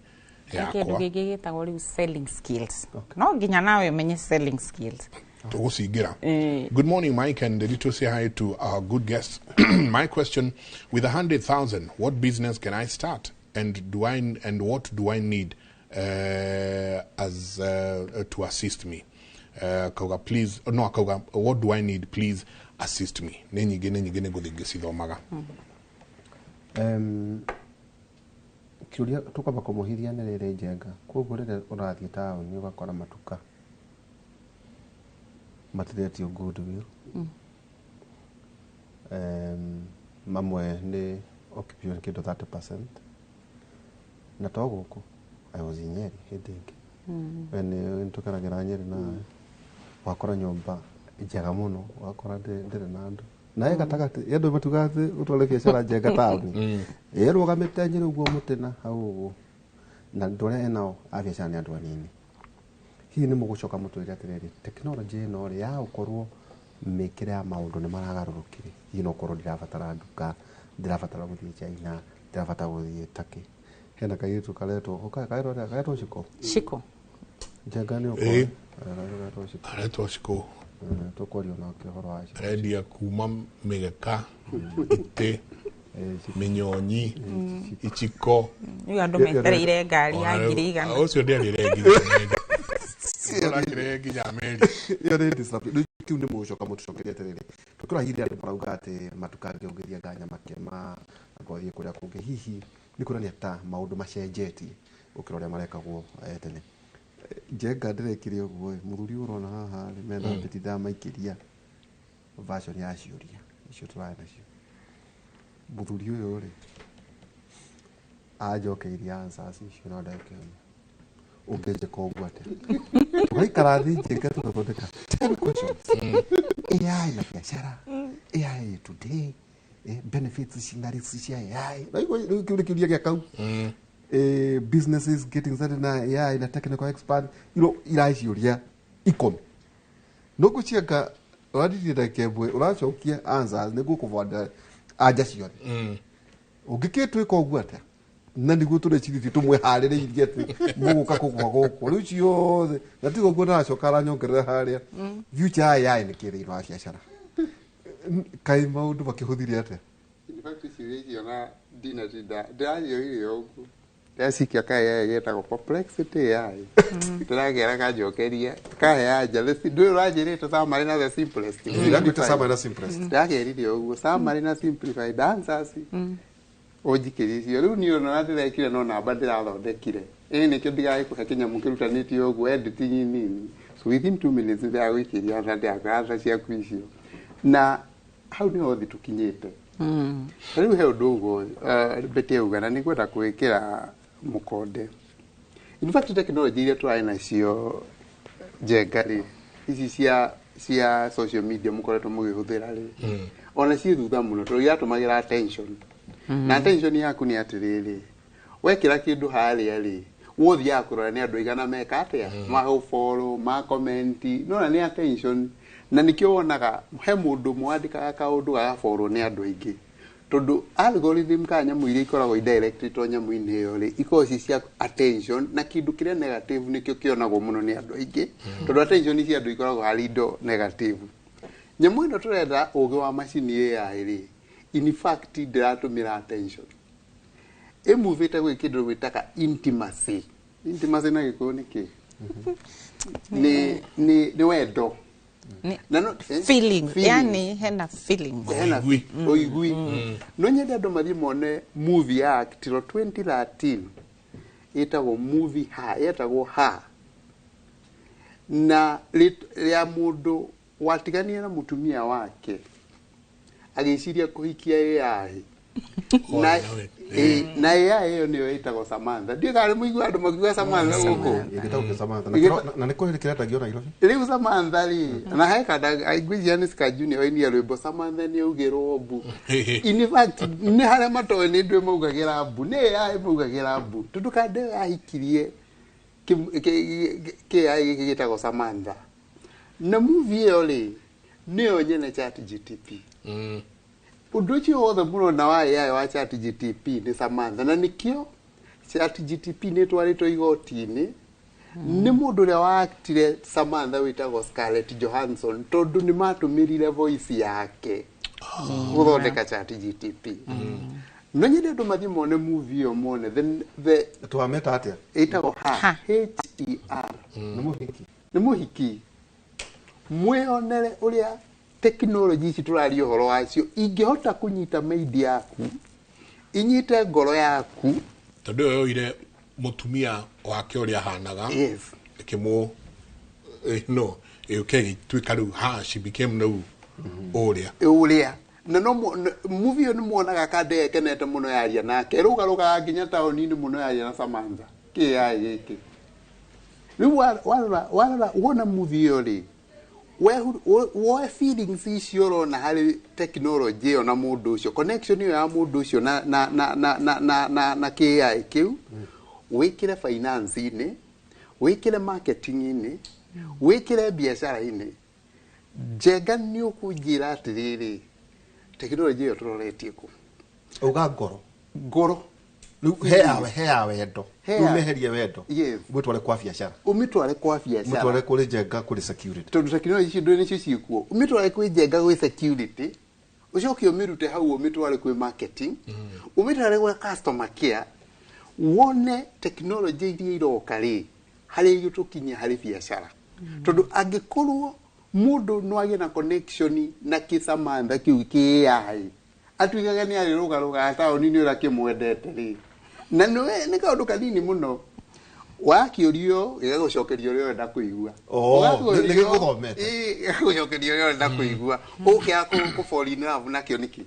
He kĩndũ yakwa? gĩngĩ gĩtagwo rĩu selling skills. No nginya nawe ũmenye selling skills. Tugucingira. Good morning, Mike and Nderitu. Say hi to our good guests. My question: with 100,000, what business can I start, and what do I need as to assist me? Kauga please, no, kauga what do I need, please assist me. Nĩ nyingĩ, nĩ nyingĩ, nĩ ngũthiĩ ngĩcithomaga. Kĩũria tũkwamba kũmũhithia nĩ rĩrĩ, Njenga, koguo rĩrĩa ũrathiĩ taũni ũgakora matuka matiretio goodwill, mamwe nĩ occupation kĩndũ 30%, na to gũkũ. I was in Nyeri hĩndĩ ĩngĩ. We nĩ tũkeragĩra Nyeri nawe, wakora nyũmba njega mũno, wakora ndĩrĩ na andũ, na ĩ gatagatĩ andũ matugaga atĩ ũtware biacara Njenga taũni ĩrũgamĩte Nyeri ũguo mũtĩna hau ũguo, na andũ arĩa enao a biacara nĩ andũ anini. Hihi nĩ mũgũcoka mũtwĩre atĩrĩrĩ, tekinoronjĩ ĩno rĩ ya gũkorwo mĩkĩre ya maũndũ nĩ maragarũrũkire, hihi no ũkorwo ndirabatara nduka, ndirabatara gũthiĩ China, ndirabatara gũthiĩ Turkey. Hena kairĩtu karetwo karetwo Shiko. Shiko. Njenga nĩ Ĩĩ. ũkoĩ karetwo Shiko. Aretwo Shiko. Tũkwaria onake ũhoro wa Shiko. Arendia kuma mĩgeka, itĩ, mĩnyonyi, iciko. Rĩu andũ metereire ngari ya 100,000. Ũcio ndĩarĩre nginya ũrakĩrehe nginya meri. Ĩyo nĩ disruption. Rĩu kĩu nĩ mũgũcoka mũtũcokerie atĩrĩrĩ, tũkĩrora hihi andũ marauga atĩ matuka angĩ ũngĩthiĩ anga Nyamakema, anga ũthiĩ kũrĩa kũngĩ, hihi nĩ kuonania ta maũndũ macenjetie gũkĩra ũrĩa marekagwo tene. Njenga ndĩrekire ũguo ĩ, mũthuri ũyũ ũrona haha rĩ, mena Betty ndamaikĩria version ya ciũria icio tũrarĩ nacio. Mũthuri ũyũ rĩ, anjokeirie answers icio na ndagĩka ĩmwe. Ũngĩnjĩka ũguo atĩa? Tũgaikara thĩ Njenga tũgathondeka 10 questions. AI na biacara, AI today, benefits na risks cia AI. Rĩu rĩu kĩu nĩ kĩũria gĩa kau. Businesses getting started na AI na technical expert iro iraciũria 10 no ngũcianga ũrandirie ndagĩka ĩmwe ũracokia answers nĩguo kũbanda anja ciothe. Ũngĩkĩtwĩka ũguo atĩa na nĩguo tũrecirĩtie tũmwĩharĩrĩirie atĩ mũgũka kũgwa gũkũ rĩu ciothe na tiga ũguo ndaracoka aranyongerera harĩa future ya AI nĩ kĩ thĩinĩ wa biacara. Kaĩ maũndũ makĩhũthire atĩa? In fact, ciũria icio na ndinatinda ndĩracioire ũguo ndĩracikia ka AI getagwo Perplexity AI, ndĩrakera kanjokeria kahe anja ndũĩ ũranjĩrĩte summary na the simplest. Ndĩrakwĩta summary na simplest. Ndĩrakerire ũguo summary na simplified answers ũnjikĩrie icio. Rĩu niĩ ona ndĩrekire no namba ndĩrathondekire ĩĩ nĩkĩo ndigagĩkũhe kĩnyamũ kĩrutanĩtio ũguo editing nini, so within 2 minutes ndĩragũikĩria answer, ndĩrakũhe answer ciaku icio, na hau nĩho thĩ tũkinyĩte. Rĩu he ũndũ ũguo Betty auga na nĩngwenda gwĩkĩra mũkonde. In fact, technology iria tũrarĩ nacio Njenga rĩ, ici cia social media mũkoretwo mũgĩhũthĩra rĩ, ona ciĩ thutha mũno tondũ iratũmagĩra attention, na attention yaku nĩ atĩrĩrĩ, wekĩra kĩndũ harĩa rĩ, wothiaga kũrora nĩ andũ aigana meka atĩa, magũfollow, ma comment, nona nĩ attention. Na nĩkĩo wonaga he mũndũ mwandĩkaga kaũndũ gagafollow nĩ andũ aingĩ, tondũ algorithm kana nyamũ iria ikoragwo indirectĩtwo nyamũ-inĩ ĩyo rĩ, ikoragwo ci cia attention, na kĩndũ kĩrĩa negative nĩkĩo kĩonagwo mũno nĩ andũ aingĩ, tondũ attention cia andũ ikoragwo harĩ indo negative. Nyamũ ĩno tũrenda ũgĩ wa macini AI rĩ, in fact ndĩratũmĩra attention, ĩmuvĩte gwĩ kĩndũ gwĩtaga intimacy. Intimacy na Gĩkũyũ nĩ kĩ? Nĩ wendo. Na no, Feelings. Feelings. Yani hena feelings. Hena Ũigui. ũigui. No nyende andũ mathiĩ mone movie ya actirwo 2013 ĩtagwo movie ha yetagwo ha na rĩa mũndũ watiganire na mũtumia wake agĩciria kũhikia AI na, na AI ĩyo nĩyo ĩtagwo Samantha. Ndiũĩ kana nĩ mũigua andũ makiuga Samantha gũkũ. Ĩgĩtagwo kĩ Samantha. Na na nĩ kũrĩ kĩrendagio Nairobi. Rĩu Samantha rĩ, na he kanda ngwĩciria nĩ Scar Junior wainia rwĩmbo Samantha nĩ augĩrwo mbu. In fact, nĩ harĩa matoĩ nĩ ndũĩ maugagĩra mbu, nĩ AI maugagĩra mbu, tondũ kanda ĩyo yahikirie kĩ AI gĩkĩ gĩtagwo Samantha, na movie ĩyo rĩ, nĩyo nyene Chat GTP. Ũndũ ũcio wothe mũrona wa AI wa Chat GTP nĩ Samantha, na nĩkĩo Chat GTP nĩ ĩtwarĩtwo igoti-inĩ nĩ mũndũ ũrĩa waactire Samantha wĩtagwo Scarlett Johansson, tondũ nĩ matũmĩrire voice yake gũthondeka Chat GTP. No nyende andũ mathiĩ mone movie ĩyo, mone the Twameta atĩa? Ĩtagwo ha. Ha. Her. Nĩ mũhiki. Nĩ mũhiki. Mwĩonere ũrĩa tekinoronjĩ ici tũraria ũhoro wacio ingĩhota kũnyita mind yaku, inyite ngoro yaku. Tondũ ĩyo yoire mũtumia wake ũrĩa ahanaga, ĩkĩmũ no ĩũke ĩgĩtuĩka rĩu ha she became rĩu ũrĩa. Ũrĩa na no movie ĩyo nĩ muonaga kande ekenete mũno yaria nake, ĩrũgarũgaga nginya taũni-inĩ mũno yaria na Samantha kĩ gĩkĩ. Rĩu warora wona movie ĩyo rĩ, woe feelings icio ũrona harĩ technology ĩyo na mũndũ ũcio, connection ĩyo ya mũndũ ũcio na kĩ kĩu, wĩkĩre finance-inĩ, wĩkĩre marketing-inĩ, wĩkĩre biacara-inĩ. Njenga nĩ ũkũnjĩra atĩrĩrĩ, tekinoronjĩ ĩyo tũroretie kũ? Uga ngoro. Ngoro. Rĩu he ya wendo. He rĩu meherie wendo. Yes. Ũmĩtware kwa biacara. Ũmĩtware kwa biacara. Ũmĩtware kũrĩ Njenga kũrĩ security. Tondũ tekinoronjĩ icio ndũĩ nĩcio ciĩkuo. Ũmĩtware kwĩ Njenga gwĩ security, ũcoke ũmĩrute hau ũmĩtware kwĩ marketing, ũmĩtware gwĩ customer care, wone tekinoronjĩ iria iroka rĩ harĩa igũtũkinyia harĩ biacara, tondũ angĩkorwo mũndũ no agĩe na connection na kĩsamantha kĩu kĩ AI atuĩkaga nĩ arĩrũgarũgaga taũni-inĩ ũrĩa kĩmwendete rĩ, na nĩwe nĩ kaũndũ kanini mũno. Wakĩũrio gĩgagũcokeria ũrĩa ũrenda kũigua. Oh, Ũgakĩũrio- nĩ gĩgũthomete. Ĩĩ, gĩgagũcokeria ũrĩa ũrenda kũigua. Ũkĩaga kũ fall in love nakĩo nĩkĩ?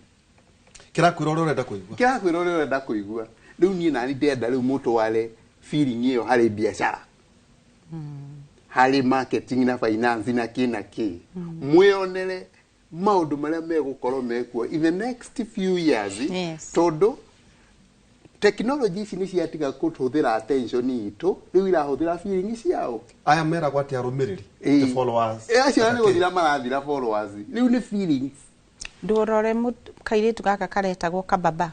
Kĩrakwĩra ũrĩa ũrenda kũigua. Kĩrakwĩra ũrĩa ũrenda kũigua. Rĩu niĩ nani ndĩrenda rĩu mũtware feeling ĩyo harĩ biacara, harĩ marketing na finance na kĩ na kĩ. Mwĩonere maũndũ marĩa megũkorwo mekuo in the next few years. Yes. Tondũ technology ici nĩ ciatiga kũhũthĩra attention itũ, rĩu irahũthĩra feeling ciao. Aya meragwo atĩ arũmĩrĩri, Ĩĩ. the followers. Ĩ, acio nĩ gũthira marathira followers, rĩu nĩ feelings. Ndũrore kairĩtu gaka karetagwo kababa.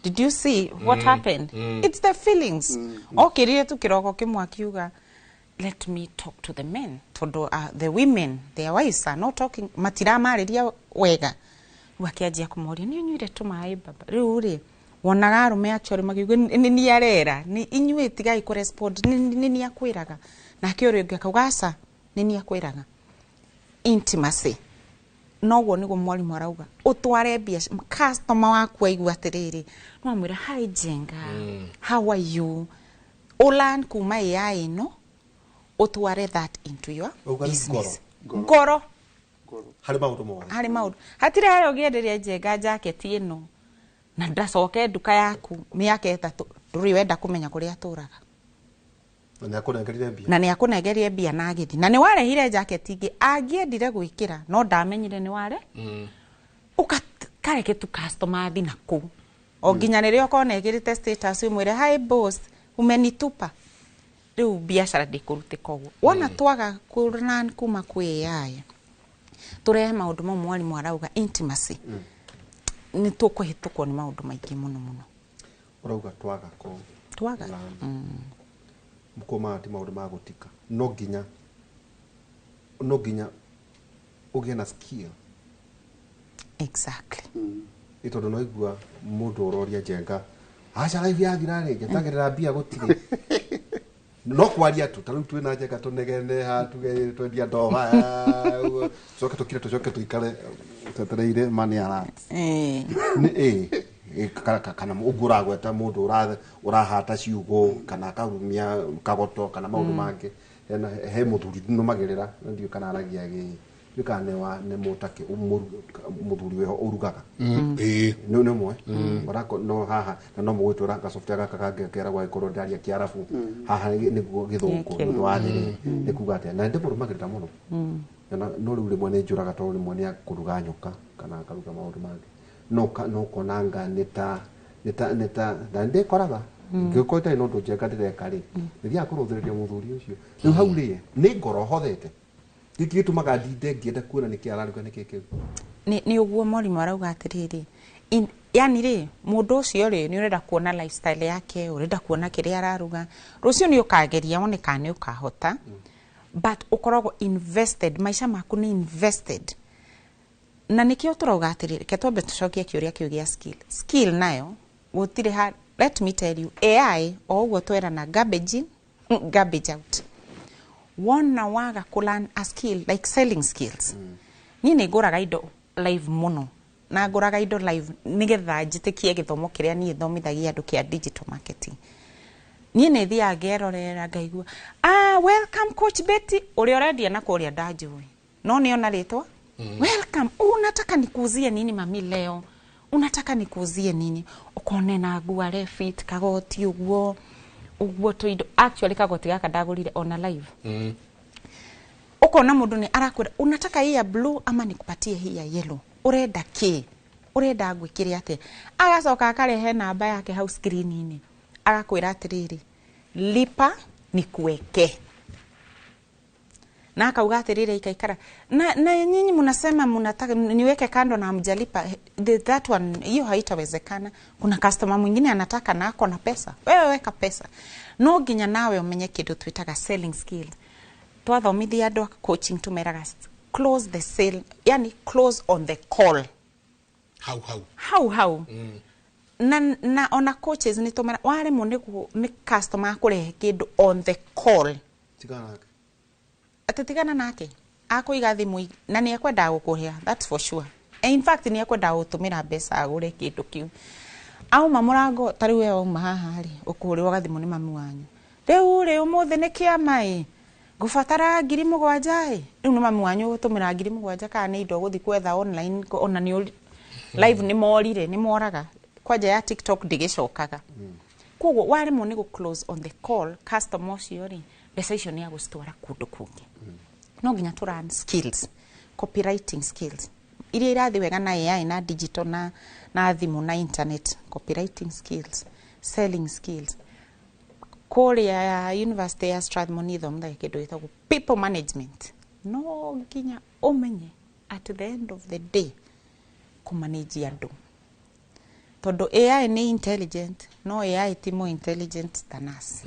Did you see what happened? It's the feelings. Okĩrire tu kĩroko kĩmwe akiuga, "Let me talk to the men," tondũ the women, their wives are not talking, matiramarĩria wega. Rĩu akĩanjia kũmoria, "Nĩ ũnyuire tũmaĩ, baba?" Rĩu rĩ, wonaga arũme actually makiuga, "Nĩ niĩ arera, nĩ inyuĩ tigai kũrespond, nĩ niĩ akwĩraga." Nake ũrĩa ũngĩ akauga, "Aca, nĩ niĩ akwĩraga." Intimacy, noguo nĩguo mwarimũ arauga ũtware biacara. Customer waku aigua atĩrĩrĩ, no amwĩra, "Hi Njenga, how are you?" Ũlearn kuma AI ĩno, ũtware that into your Ũguo nĩ business. Ngoro. Ngoro. Ngoro. Harĩ maũndũ mothe. Harĩ maũndũ. Hatirĩ harĩa ũngĩenderia Njenga jaketi ĩno na ndacoke nduka yaku mĩaka 3, ndũrĩ wenda kũmenya kũrĩa atũraga. Na nĩ akũnengerire mbia. Na nĩ akũnengerie mbia na agĩthi, na nĩ warehire jaketi ingĩ angĩendire gwĩkĩra, no ndamenyire nĩ ware ũkareke tu customer athi na kũu o nginya rĩrĩa ũkona ĩkĩrĩte status, ũmwĩre, "Hi boss, umenitupa." Rĩu biacara ndĩkũrutĩka ũguo. Wona twaga kũlearn kuma kwĩ AI, tũrehe maũndũ mau mwarimũ arauga, intimacy, nĩ tũkũhĩtũkwo nĩ maũndũ maingĩ mũno mũno. Ũrauga twaga kũ Twaga. learn. Kũma ti maũndũ ma gũtika, no nginya ũgĩe na skill. Exactly. Nĩ tondũ no igua mũndũ ũroria Njenga, "Aca, live yathira rĩ, njetagĩrĩra mbia gũtirĩ." No kwaria tu, ta rĩu twĩna Njenga, tũnegene haha, tuge twendia ndoha, tucoke tũkire, tũcoke tũikare twetereire money alert. Nĩ ĩ ĩ, kana ũguo ũragweta mũndũ ũrahata ciugo kana akarumia kagoto kana maũndũ mangĩ. He mũthuri nũmagĩrĩra na ndiũĩ kana aragia gĩ, ndiũĩ kana nĩ wa nĩ mũtakĩ mũthuri wĩho ũrugaga. Ĩĩ. Nĩ ũmwe Orako no haha na no mũgwĩtwĩra gasoftware gaka kangĩ keragwo agĩkorwo ndaria Kĩarabu, haha nĩguo Gĩthũngũ. Nĩkĩo. Nĩ ũndũ wa thĩ nĩ kuga atĩa, na ndĩmũrũmagĩrĩra mũno. No rĩu rĩmwe nĩ njũraga tondũ rĩmwe nĩ akũruga nyoka kana akaruga maũndũ mangĩ, no ũkonanga nĩ ta na ndĩkoraga ngĩkorwo itarĩ na ũndũ Njenga ndĩreka rĩ, nĩthiaga kũrũthĩrĩria mũthuri ũcio. Rĩu hau rĩ, nĩ ngoro hothete gĩkĩ gĩtũmaga ndinde ngĩenda kuona nĩkĩ araruga, nĩkĩ kĩu. Nĩ ũguo mwarimũ arauga atĩrĩrĩ, yani rĩ, mũndũ ũcio rĩ, nĩ ũrenda kuona lifestyle yake, ũrenda kuona kĩrĩa araruga. Rũciũ nĩ ũkageria wone kana nĩ ũkahota, but ũkoragwo invested, maica maku nĩ invested. Na nĩkĩo tũrauga atĩrĩrĩ, reke twambe tũcokie kĩũria kĩu gĩa skill. Skill nayo gũtirĩ ha. Let me tell you, AI o ũguo twerana, garbage in, garbage out. Wona waga kũ learn a skill like selling skills, niĩ nĩ ngũraga indo live mũno, na ngũraga indo live nĩgetha njĩtĩkie gĩthomo kĩrĩa niĩ thomithagia andũ kĩa digital marketing. Niĩ nĩ thiaga ngerorera, ngaigua, "Ah, welcome Coach Betty." Ũrĩa ũrendia na kũrĩa ndanjũĩ, no nĩona rĩtwa, "Welcome, unataka nikuuzie nini mami leo? Unataka nikuuzie nini?" Ũkone na nguo refit kagoti ũguo ũguo tũindo. Actually kagoti gaka ndagũrire ona live. Ũkona mũndũ nĩ arakwĩra, "Unataka hii ya blue ama nikupatie hii ya yellow? Ũrenda kĩ? Ũrenda ngwĩkĩre atĩa?" Agacoka akarehe namba yake hau screen-inĩ, agakwĩra atĩrĩrĩ, "Lipa nikuweke." Na akauga atĩrĩrĩ, "Ikaikara na nyinyi mnasema mnataka niweke kando na hamjalipa. That one, hiyo haitawezekana. Kuna customer mwingine anataka na ako na pesa. Wewe weka pesa." No nginya nawe umenye kĩndũ twĩtaga selling skills. Twathomithia andũ a coaching, tumeraga close the sale, yani close on the call. Hau hau. Hau hau. Na ona coaches nĩ tũmera, waremwo nĩ customer akũrehe kĩndũ on the call, Tigana nake. Atĩ tigana nake, akũiga thimũ na nĩ ekwendaga gũkũrĩha, that's for sure. In fact nĩ ekwendaga gũtũmĩra mbeca agũre kĩndũ kĩu. Auma mũrango, ta rĩu we wauma haha rĩ, ũkũhũrĩrwo gathimũ nĩ mami wanyu. Rĩu rĩ ũmũthĩ nĩ kĩama ĩ ngũbatara 7,000 ĩ. Rĩu nĩ mami wanyu ũgũtũmĩra 7,000 kana nĩ indo ũgũthiĩ kwetha online ona nĩ live nĩ morire nĩ moraga kwanja ya TikTok ndĩgĩcokaga. Koguo waremwo nĩ gũ close on the call customer ũcio rĩ, mbeca icio nĩ agũcitwara kũndũ kũngĩ. No nginya tũ learn skills, copywriting skills iria irathiĩ wega na AI na digital na thimũ na internet, copywriting skills, selling skills. Kũrĩa University ya Strathmore nĩ ithomithagia kĩndũ gĩtagwo people management. No nginya ũmenye at the end of the day kũmanage andũ, tondũ AI nĩ intelligent, no AI ti more intelligent than us.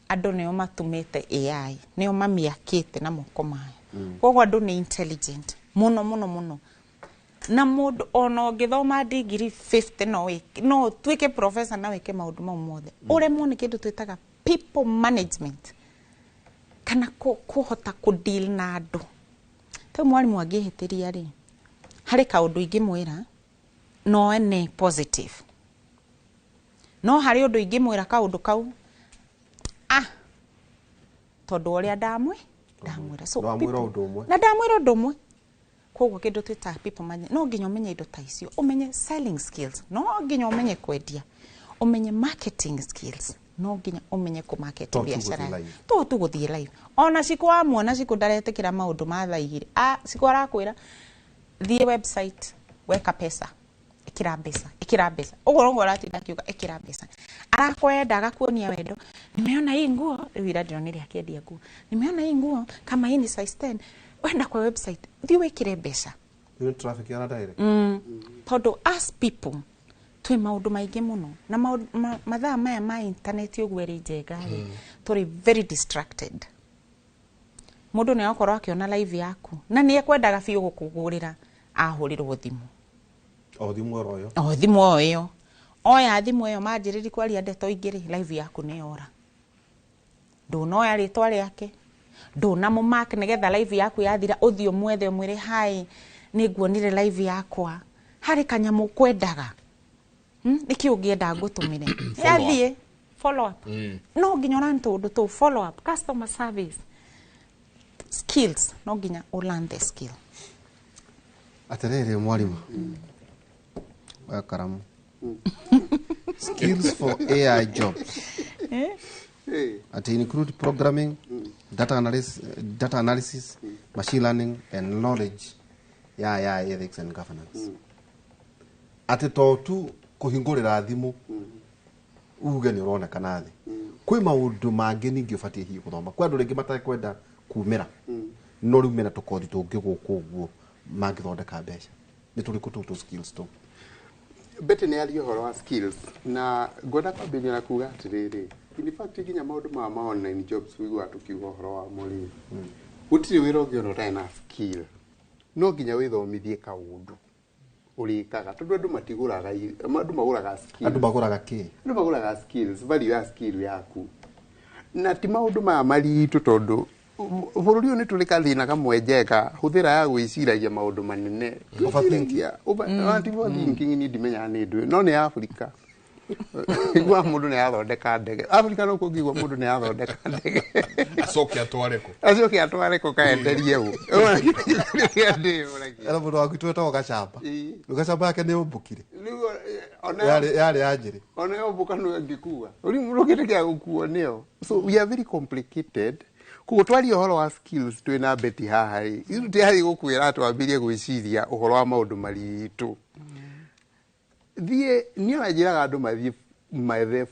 Andũ nĩo matumĩte AI, nĩo mamiakĩte na moko mayo. Koguo andũ nĩ intelligent mũno mũno mũno, na mũndũ ona ũngĩthoma degree 50 no wĩke, no ũtuĩke professor na wĩke maũndũ mau mothe, ũremwo nĩ kĩndũ twĩtaga people management kana kũhota kũ deal na andũ. Rĩu mwarimũ angĩhĩtĩria rĩ, harĩ kaũndũ ingĩmwĩra no nĩ positive, no harĩ ũndũ ingĩmwĩra kaũndũ kau tondũ ũrĩa ndamwĩra. So Ndwamwĩra ũndũ ũmwe. Na ndamwĩra ũndũ ũmwe. Koguo kĩndũ twĩtaga people management, no nginya ũmenye indo ta icio, ũmenye selling skills, no nginya ũmenye kwendia, ũmenye marketing skills, no nginya ũmenye kũ market To tu biacara. gũthiĩ live. To tu gũthiĩ live. Ona Cikũ wamuona, Cikũ ndaretĩkĩra maũndũ ma thaa igĩrĩ. Cikũ arakwĩra thiĩ website, weka pesa, ĩkĩra mbeca, ĩkĩra mbeca, ũguo noguo aratinda akiuga ĩkĩra mbeca. Arakwenda, agakuonia wendo, nimeona hii nguo rĩu, ira ndĩronire akĩendia nguo, nimeona hii nguo kama hii ni size 10, wenda kwa website thiĩ wĩkĩre mbeca. Rĩu traffic ya direct. Tondũ as people twĩ maũndũ maingĩ mũno na mathaa maya ma internet ũguo ĩrĩ njega rĩ, tũrĩ very distracted. Mũndũ nĩ akorwo akĩona live yaku na nĩ ekwendaga biũ gũkũgũrĩra, ahũrĩrwo thimũ. O thimũ oro ĩyo. O thimũ o ĩyo, oya thimũ ĩyo, manjĩrĩri kwaria ndeto ingĩ rĩ, live yaku nĩ yora. Ndũnoya rĩtwa rĩake, ndũnamũmark nĩgetha live yaku yathira ũthiĩ ũmwethe ũmwĩre hi, nĩ nguonire live yakwa, harĩ kanyamũ kwendaga. Nĩkĩ ũngĩenda ngũtũmĩre? Yathiĩ follow up. No nginya ũrani tũũndũ tũu, follow up, customer service skills, no nginya ũ learn the skill. Atĩrĩrĩ mwarimũ, oya karamu. Skills for AI jobs ati include programming, data analysis, machine learning and knowledge ya AI ethics and governance. Atĩ to tu kũhingũrĩra thimũ uge nĩ ũronekana thĩ, kwĩ maũndũ mangĩ ningĩ ũbatiĩ hihi gũthoma. Kwĩ andũ rĩngĩ matakwenda kumĩra, no rĩu mena tũkothi tũngĩ gũkũ ũguo mangĩthondeka mbeca. Nĩ tũrĩkũ tũu tũ skills tũu? Betty nĩ aria ũhoro wa skills na ngwenda kwambĩrĩria na kuga atĩrĩrĩ, in fact nginya maũndũ maya ma online jobs wiguaga tũkiuga ũhoro wamo rĩ, gũtirĩ wĩra ũngĩona ũtarĩ na skill. No nginya wĩthomithie kaũndũ ũrĩkaga, tondũ andũ matigũraga andũ magũraga skills. Andũ magũraga kĩ? Andũ magũraga skills, value ya skill yaku, na ti maũndũ maya maritũ, tondũ bũrũri ũyũ nĩ tũrĩ kathĩna kamwe njega hũthĩra ya gwĩciragia maũndũ manene. Overthinking. Ti overthinking, niĩ ndimenyaga nĩ ndũ, no nĩ Afrika igua mũndũ nĩ athondeka ndege. Afrika no kũngĩigua mũndũ nĩ athondeka ndege, acoke atware kũ? Acoke atware kũ kaenderie ũ? Era mũndũ wa gwitũ wetagwo Gacamba. Rĩu Gacamba yake nĩ ũmbũkire. Ona Yarĩ ya njĩrĩ. Ona yomboka nĩ ĩngĩkua ũrimũ kĩndũ kĩa gũkuo nĩyo. So we are very complicated. Koguo twaria ũhoro wa skills twĩna Betty haha rĩ, ithuĩ tũtirathiĩ gũkwĩra twambĩrie gwĩciria ũhoro wa maũndũ maritũ. Thiĩ, niĩ ona njĩraga andũ mathiĩ methe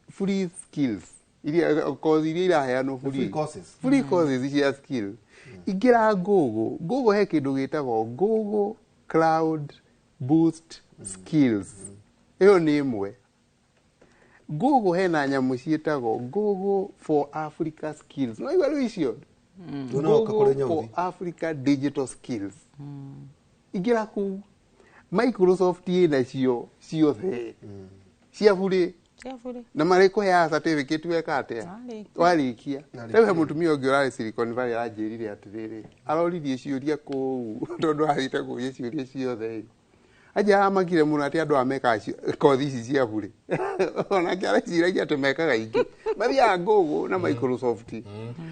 free skills iria kothi iria iraheanwo free. Free courses. Free courses cia skill. Ingĩra Google, he kĩndũ gĩtagwo Google Cloud Boost Skills. Ĩyo nĩ ĩmwe. Google hena nyamũ ciĩtagwo Google for Africa Skills, no igua rĩu icio. Rĩu no ũka kũrĩ Google Nyauthi. for Africa Digital Skills. Ingĩra kũu, Microsoft ĩnacio ciothe cia bure. Cia bure. Na marĩkũheaga certificate weka atĩa? Warĩkia. Warĩkia. Warĩkia. Rĩu he mũtumia ũngĩ ũrarĩ Silicon Valley aranjĩrire atĩrĩrĩ, aroririe ciũria kũu tondũ athiĩte kũria ciũria ciothe ĩ. Aja amakire mũno atĩ andũ aya mekaga kothi ici cia burĩ. Onake areciragia atĩ mekaga ingĩ. Mathiaga Google na Microsoft.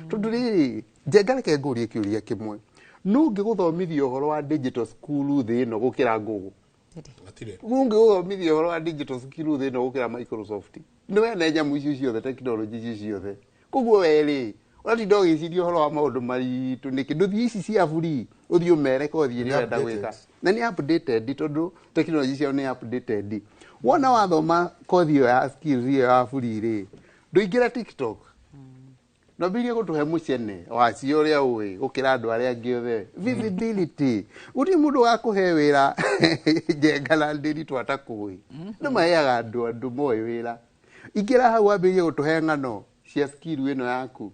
Tondũ rĩrĩ, Njenga reke ngũrie kĩũria kĩmwe. Nũ ũngĩgũthomithia ũhoro wa digital school thĩ ĩno gũkĩra Google? Gatirĩ. Ũngĩgũthomithia ũhoro wa digital skill thĩ ĩno gũkĩra Microsoft? Nĩ wene nyamũ icio ciothe, tekinoronjĩ icio ciothe. Koguo we rĩ, ũratinda ũgĩciria ũhoro wa maũndũ maritũ nĩkĩ? Ndũthiĩ ici cia free, ũthiĩ ũmere kothi ĩrĩa Nĩ ũrenda gwĩka. updated. Na nĩ updated tondũ tekinoronjĩ ciao nĩ updated. Wona wathoma kothi ĩyo ya skills ĩyo ya free rĩ, ndũingĩra TikTok. Nwambĩrĩrie gũtũhe mũcene wacio ũrĩa ũĩ gũkĩra andũ arĩa angĩ othe. Visibility. Gũtirĩ mũndũ ũgakũhe wĩra Njenga na Ndĩritũ atakũĩ. Nĩ maheaga andũ moĩ wĩra. Ingĩra hau wambĩrĩrie gũtũhe ng'ano cia skill ĩno yaku.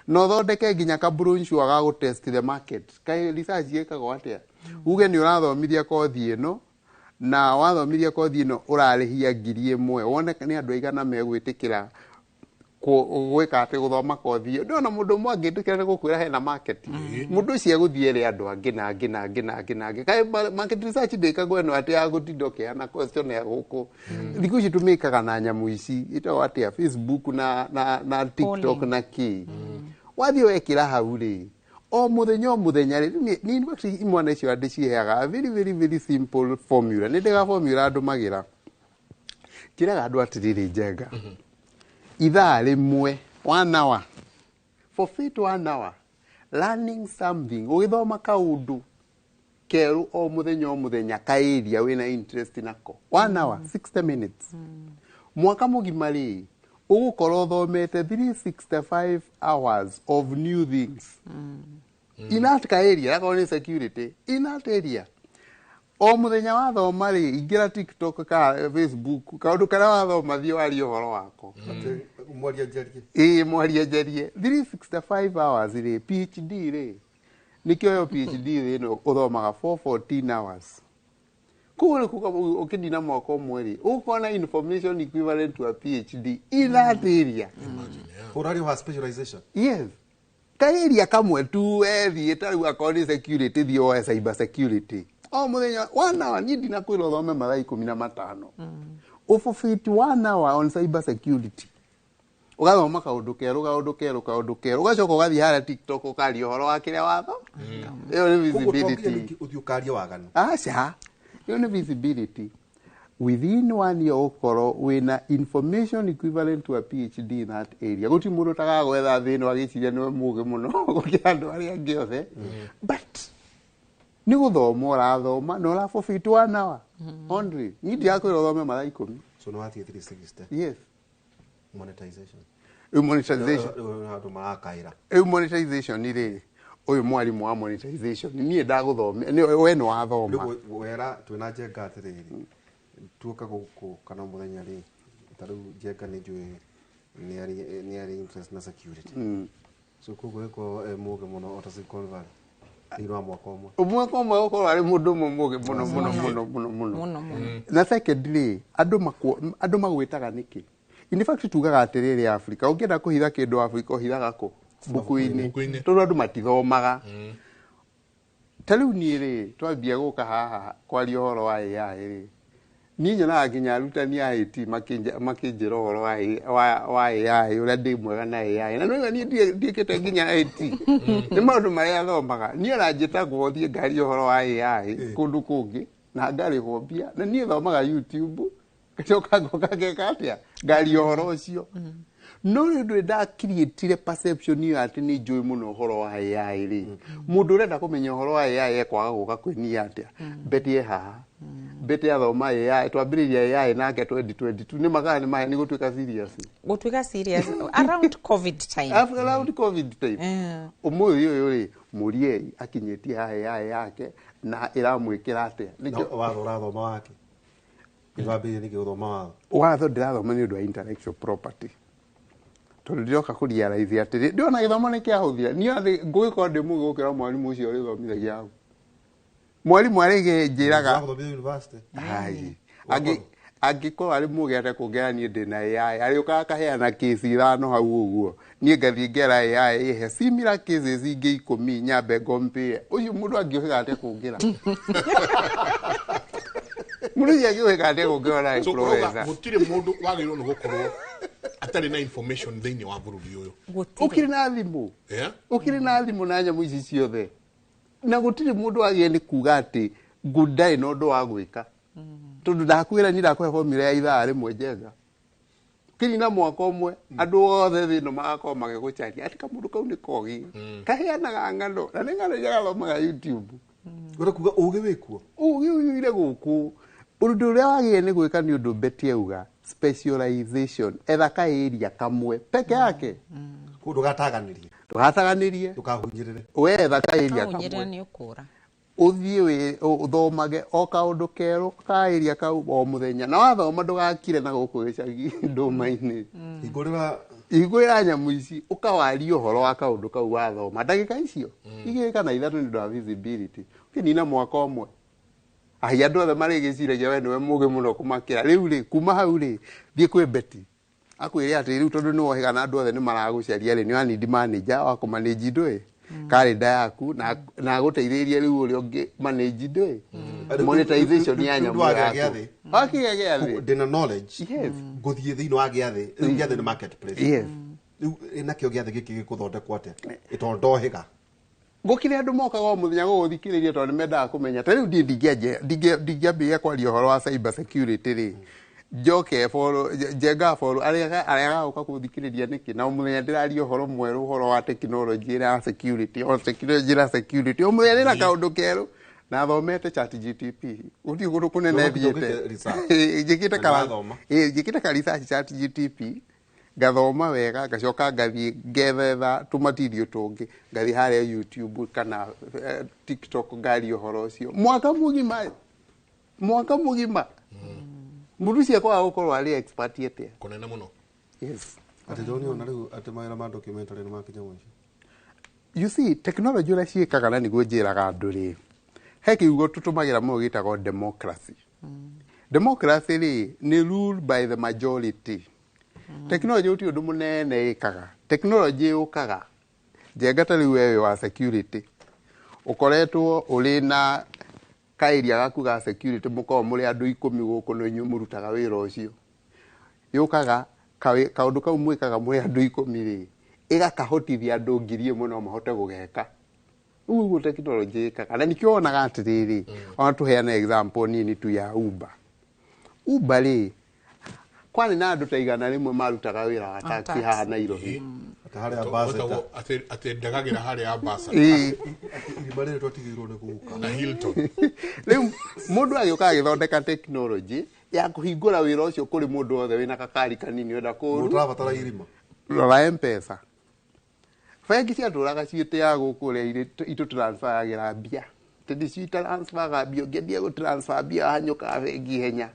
Na ũthondeke nginya ka brochure ga gũ test the market. Kaĩ research ĩkagwo atĩa? Uge nĩ ũrathomithia kothi ĩno, na wathomithia kothi ĩno ũrarĩhia 1,000. Wone nĩ andũ aigana megwĩtĩkĩra gwĩka atĩ gũthoma kothi ĩyo. Ndĩrona mũndũ ũmwe angĩtĩkĩra nĩ gũkwĩra hena market. Mũndũ ũcio egũthiĩ ere andũ angĩ na angĩ na angĩ na angĩ na angĩ. Kaĩ market research ndĩkagwo ĩno atĩ ya gũtinda ũkĩheana questionnaire gũkũ. Thikũ ici tũmĩkaga na nyamũ ici ĩtagwo atĩa, Facebook na TikTok Polling. na kĩ. Wathiĩ wekĩra hau rĩ, o mũthenya o mũthenya rĩ, niĩ in fact imwana icio ndĩciheaga a very very very simple formula. Nĩ ndĩga formula ndũmagĩra. Njĩraga andũ atĩrĩrĩ, Njenga, ithaa rĩmwe, 1 hour, forfeit 1 hour learning something, ũgĩthoma kaũndũ kerũ o mũthenya o mũthenya ka area wĩna interest nako, 1 hour 60 minutes. Mwaka mũgima rĩ, ũgũkorwo ũthomete 365 hours of new things. In that ka area, akorwo nĩ security, in that area. O mũthenya wathoma rĩ, ingĩra TikTok ka Facebook, kaũndũ karĩa wathoma thiĩ warie ũhoro wako. Atĩ mwaria njarie. Ĩĩ, mwaria njarie. 365 hours rĩ, PhD rĩ, nĩkĩo yo PhD rĩ ĩno ũthomaga 414 hours. Koguo nĩ kuga ũkĩnina mwaka ũmwe rĩ, ũgũkorwo na information equivalent to a PhD in that area. Imagine, yeah. Ũraria wa specialization. Yes. Ka area kamwe tu wethiĩ ta rĩu akorwo nĩ security, thiĩ woe cyber security. O mũthenya 1 hour, niĩ ndinakwĩra ũthome mathaa 15. Ũforfeit 1 hour on cyber security. Ũgathoma kaũndũ kerũ, kaũndũ kerũ, kaũndũ kerũ. Ũgacoka ũgathiĩ harĩa TikTok ũkaria ũhoro wa kĩrĩa watho. Ĩyo nĩ Koguo to nginya visibility. ningĩ ũthiĩ ũkarie waganu. Aca. Ĩyo nĩ visibility. Within 1 year ũkorwo wĩna information equivalent to a PhD in that area. Gũtirĩ mũndũ ũtagagwetha thĩ ĩno agĩciria nĩwe mũũgĩ mũno gũkĩra andũ arĩa angĩ othe. But nĩ gũthoma ũrathoma na ũra forfeit 1 hour only. Niĩ ndirakwĩra ũthome mathaa 10. So nĩ wathiĩ 360. Yes. Monetization. Rĩu monetization. Rĩu andũ marakaĩra. Rĩu monetization rĩ, ũyũ mwarimũ wa monetization, niĩ ndagũthomia, nĩ we nĩ wathoma. Rĩu wera twĩna Njenga atĩrĩrĩ, tuoka gũkũ kana mũthenya rĩ, ta rĩu Njenga nĩ njũĩ nĩ arĩ interest na security. So koguo ĩkorwo e mũũgĩ mũno o ta Silicon Valley thĩinĩ wa mwaka ũmwe. Mwaka ũmwe gũkorwo arĩ mũndũ ũmwe mũũgĩ mũno mũno mũno mũno mũno. Mũno mũno. Na secondly, andũ magwĩtaga nĩkĩ? In fact tugaga atĩrĩrĩ Africa, ũngĩenda kũhitha kĩndũ Africa ũhithaga kũ? Mbuku-inĩ. Mbuku-inĩ. Tondũ andũ matithomaga. Ta rĩu niĩ rĩ, twambia gũka haha kwaria ũhoro wa AI rĩ, niĩ nyonaga nginya arutani a IT makĩnjĩra ũhoro wa AI, ũrĩa ndĩ mwega na AI. Na nĩũĩ niĩ ndiĩkĩte nginya IT. Nĩ maũndũ marĩa thomaga. Niĩ ona njĩtagwo thiĩ ngarie ũhoro wa AI kũndũ kũngĩ, na ngarĩhwo mbia. Na niĩ thomaga YouTube, ngacoka ngoka ngeka atĩa? Ngaria ũhoro ũcio. No rĩu ndũrĩ ndacreatire perception ĩyo atĩ nĩ njũĩ mũno ũhoro wa AI rĩ. Mũndũ ũrenda kũmenya ũhoro wa AI ekwaga gũka kwĩ niĩ atĩa? Betty e haha. Betty athoma AI, twambĩrĩria AI nake 2022, nĩ magaa nĩ maya nĩ gũtuĩka serious. Gũtuĩka serious around COVID time. Around COVID time. Ũmũthĩ ũyũ rĩ, Mũriei akinyĩtie haha AI yake na ĩramwĩkĩra atĩa? Nĩkĩo Na watho ũrathoma wake. Nĩ wambĩrĩria nĩkĩ gũthoma watho? Watho ndĩrathoma nĩ ũndũ wa intellectual property. Tondũ ndĩroka kũ realize atĩrĩ, ndĩrona gĩthomo nĩ kĩahũthia. Niĩ ona ngũgĩkorwo ndĩ mũũgĩ gũkĩra mwarimũ ũcio ũrĩthomithagia hau. Mwarimũ arĩnjĩraga Ũrathomithia university? Ai. Angĩkorwo arĩ mũũgĩ atĩa kũngĩra niĩ ndĩ na AI, arĩũkaga akaheana case ithano hau ũguo. Niĩ ngathiĩ ngera AI ĩhe similar cases ingĩ 10 nyambe ngompare. Ũcio mũndũ angĩũhĩga atĩa kũngĩra? Mũndũ ũcio angĩũhĩga atĩa kũngĩona So ũrauga influencer? gũtirĩ mũndũ wagĩrĩirwo nĩ gũkorwo atarĩ na information thĩinĩ wa bũrũri ũyũ. Gũtirĩ. Ũkĩrĩ na thimũ. Yeah? Ũkĩrĩ na thimũ na nyamũ ici ciothe, na gũtirĩ mũndũ wagĩrĩire nĩ kuga atĩ ndarĩ na ũndũ wa gwĩka, tondũ ndakwĩra niĩ ndakũhe formula ya ithaa rĩmwe njega kĩrina mwaka ũmwe, andũ othe thĩ ĩno magakorwo magĩgũcaria atĩ kamũndũ kau nĩ kogi kaheanaga ng'ano, na nĩ ng'ano iria gathomaga YouTube. Ũrĩa kuga ũgĩ wĩkuo. Ũgĩ ũiyũire gũkũ. Ũndũ ũrĩa wagĩrĩire nĩ gwĩka nĩ ũndũ Betty auga, specialization, etha ka area kamwe peke yake. Kũu ndũgataganĩrie. Ndũgataganĩrie. Ndũkahunyĩrĩre. We etha ka area Kahunyĩrĩra kamwe. nĩ ũkũra. Ũthiĩ ũthomage o kaũndũ kerũ ka area kau o mũthenya, na wathoma ndũgakire na gũkũ gĩcagi ndũma-inĩ. Hingũrĩra. Hingũrĩra nyamũ ici, ũkawaria ũhoro wa kaũndũ kau wathoma ndagĩka icio 2 kana 3 nĩ ũndũ wa visibility. Ũkĩnina mwaka ũmwe, ai, andũ othe marĩgĩciragia we nĩwe mũgĩ mũno kũmakĩra. Rĩu rĩ, kuma hau rĩ, thiĩ kwĩ Betty akwĩre atĩ rĩu tondũ nĩ wohĩga na andũ othe nĩ maragũcaria rĩ, nĩ wanindi manager wa kũmanage indo ĩ karenda yaku na agũteithĩrĩrie rĩu ũrĩa ũngĩ manage indo ĩ monetization ya Rĩu nyamũ ndwagĩa yaku. Gĩathĩ. Wakĩgĩa gĩathĩ. Ndĩna knowledge. Yes. Ngũthiĩ thĩinĩ wa gĩathĩ. Rĩu gĩathĩ nĩ marketplace. Yes. Rĩu nakĩo gĩathĩ gĩkĩ gĩkũthondekwo atĩa ĩtondũ ndohĩga? Gũkĩrĩ andũ mokaga o mũthenya gũgũthikĩrĩria tondũ nĩ mendaga kũmenya. Ta rĩu niĩ ndingĩambĩrĩria kwaria ũhoro wa cyber security rĩ, njoke follow Njenga, follow arĩa agoka kũthikĩrĩria nĩkĩ, na o mũthenya ndĩraria ũhoro mwerũ, ũhoro wa technology ya security, o technology ya security, o mũthenya ndĩna kaũndũ kerũ na thomete Chat GTP, gũtirĩ kũndũ kũnene Ũgũthiĩ thiĩte. ũgĩke research. Njĩkĩte Na nĩwathoma. Njĩkĩte ka research Chat GTP, ngathoma wega, ngacoka ngathiĩ ngethetha tũmatirio tũngĩ, ngathiĩ harĩa YouTube kana TikTok, ngaria ũhoro ũcio mwaka mũgima, mwaka mũgima. Mũndũ ũcio akwaga gũkorwo arĩ expert atĩa? Kũnene mũno. Yes. Atĩ ndoni ona rĩu atĩ mawĩra ma documentary nĩ makinya mũico. You see, technology ũrĩa ciĩkaga, na nĩguo njĩraga andũ rĩ, he kiugo tũtũmagĩra mũno gĩtagwo democracy. Democracy rĩ, nĩ rule by the majority. Technology gũtirĩ ũndũ mũnene ĩkaga. Technology yũkaga, Njenga, ta rĩu we wĩ wa security, ũkoretwo ũrĩ na kaĩria gaku ga security, mũkoragwo mũrĩ andũ 10 gũkũ, no inyuĩ mũrutaga wĩra ũcio. Yũkaga kaũndũ kau mwĩkaga mũrĩ andũ 10 rĩ, ĩgakahotithia andũ 1,000 no mahote gũgeka. Ũguo nĩguo technology ĩkaga, na nĩkĩo wonaga atĩrĩrĩ, ona tũheane example nini tu ya Uber. Uber rĩ, kwarĩ na andũ ta 100 marutaga wĩra wa taxi taxi. haha Nairobi. Atĩ harĩa ambassador. Wĩtagwo atĩ ndegagĩra harĩa ambassador. Ĩĩ. Atĩ irima rĩrĩ twatigĩirwo nĩ gũka. Na Hilton. Rĩu mũndũ agĩũka agĩthondeka technology ya kũhingũra wĩra ũcio kũrĩ mũndũ wothe wĩna kakari kanini wenda kũru. Mũtarabatara irima. Rora Mpesa, bengi ciatũraga ciĩtĩaga gũkũ ũrĩa itũ transferagĩra mbia, tondũ cio itransferaga mbia, ũngĩendie gũtransfer mbia wahanyũkaga bengi ihenya.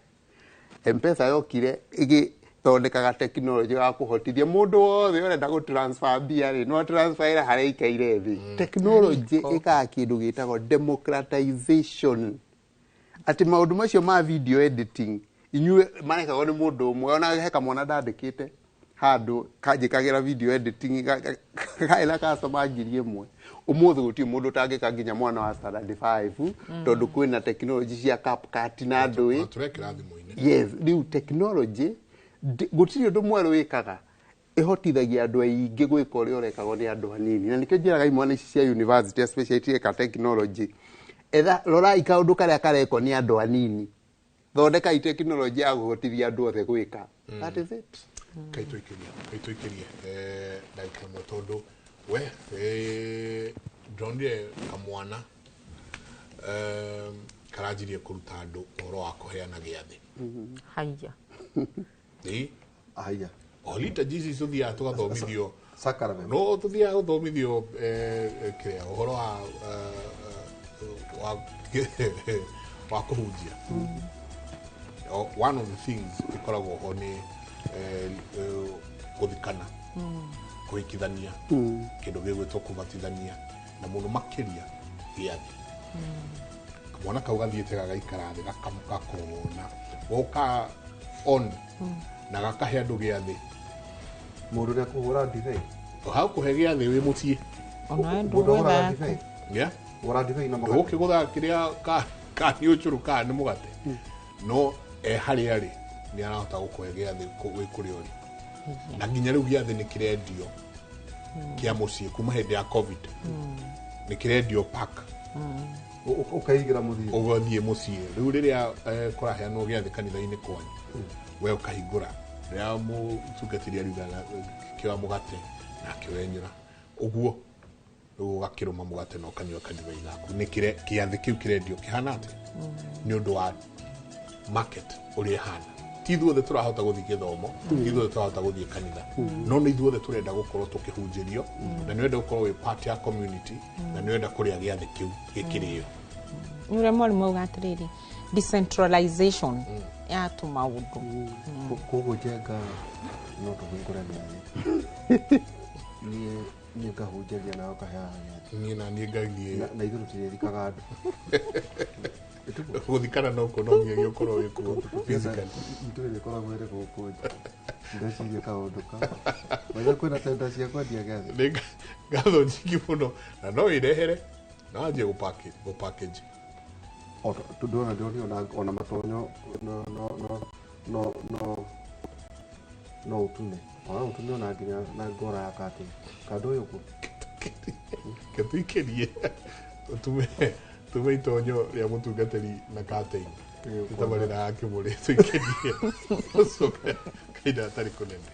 Mpesa yokire ĩgĩthondekaga technology ya kũhotithia mũndũ wothe ũrenda gũtransfer mbia rĩ, no transferĩra harĩa aikaire thĩ. Technology ĩkaga kĩndũ gĩtagwo democratization, atĩ maũndũ macio ma video editing inyuĩ marekagwo nĩ mũndũ ũmwe. Ona he kamwana ndandĩkĩte handũ kanjĩkagĩra video editing, karĩ na customer 1,000. Ũmũthĩ gũtirĩ mũndũ ũtangĩka, nginya mwana wa standard 5, tondũ kwĩna technology cia CapCut na ndũĩ. Tũrekĩra thimũ-inĩ. Yes, rĩu technology gũtirĩ ũndũ mwerũ ĩkaga, ĩhotithagia andũ aingĩ gwĩka ũrĩa ũrekagwo nĩ andũ anini. Na nĩkĩo njĩraga imwana ici cia university, especially ireka technology, etha, rorai kaũndũ karĩa karekwo nĩ andũ anini, thondekai technology ya kũhotithia andũ othe gwĩka. That is it. Kaitũikĩrie ndagĩka ĩmwe, tondũ we ndonire kamwana karanjirie kũruta andũ ũhoro wa kũheana gĩathĩ. Haiya. Ĩ. Haiya. Olita jici tũthiaga tũgathomithio. Sacrament. No tũthiaga gũthomithio kĩrĩa ũhoro wa wa kũhunjia. One of the things ĩkoragwo ho nĩ gũthikana, kũhikithania, kĩndũ gĩgwĩtwo kũbatithania, na mũno makĩria gĩathĩ. Kamwana kau gathiĩte gagaikara thĩ, gakona goka on na gakahe andũ gĩathĩ. Mũndũ nĩ akũhũra ndibei. Hau kũhe gĩathĩ wĩ mũciĩ. Ona Mũndũ ahũraga ndũgũtha. ndibei. Yeah? Ũgũra ndibei na mũgate. Ndũgũkĩgũtha kĩrĩa ka nĩ ũcũrũ, ka nĩ mũgate. No e harĩa arĩ nĩ arahota gũkũhe gĩathĩ wĩ kũrĩa ũrĩ. Na nginya rĩu gĩathĩ nĩ kĩrendio kĩa mũciĩ kuma hĩndĩ ya COVID. Nĩ kĩrendio pack. Ũkaigĩra mũthiĩ. Ũgathiĩ mũciĩ. Rĩu rĩrĩa kũraheanwo gĩathĩ kanitha-inĩ kwanyu, we ũkahingũra. Rĩrĩa mũtungatĩri ariuga kĩoya mũgate nake wenyũra. Ũguo rĩu ũgakĩrũma mũgate na ũkanyua kanitha-inĩ gaku. Nĩ kĩathĩ kĩu kĩrendio kĩhana atĩa? Nĩ ũndũ wa market ũrĩa ĩhana. Ti ithuothe tũrahota gũthiĩ gĩthomo, ti ithuothe tũrahota gũthiĩ kanitha. No nĩ ithuothe tũrenda gũkorwo tũkĩhunjĩrio, na nĩ ũrenda gũkorwo wĩ part ya community, na nĩ ũrenda kũrĩa gĩathĩ kĩu gĩkĩrĩo. Nĩ ũrĩa mwarimũ auga atĩrĩrĩ, decentralization ya tũmaũndũ. Koguo Njenga no tũhingũre gĩathĩ. Niĩ ngahunjagia nawe ũkaheaga gĩathĩ. Niĩ na niĩ ngathiĩ. Na ithuĩ tũtirĩthikaga andũ. Gũthikana no kuo no nginyagia ũkorwo wĩ kuo physically. Itũ ĩrĩkoragwo ĩrĩ gũkũ nja. Ndeciria kaũndũ kau. Wetha kwĩna tenda cia kwendia gĩathĩ. Nĩ ngatho nyingĩ mũno na no ĩrehere no anjie gũ package. Ndona ndĩronire ona matonyo no no no no no no ũtume. Ona ũtume ona nginya na ngora ya kati. Kandũ ũyũ kuo. Ketuikĩrie ũtume itonyo rĩa mũtungatĩri na curtain. Tabarĩra ya kĩmũrĩ tũikĩrie. Ũcoke kahinda gatarĩ kũnene.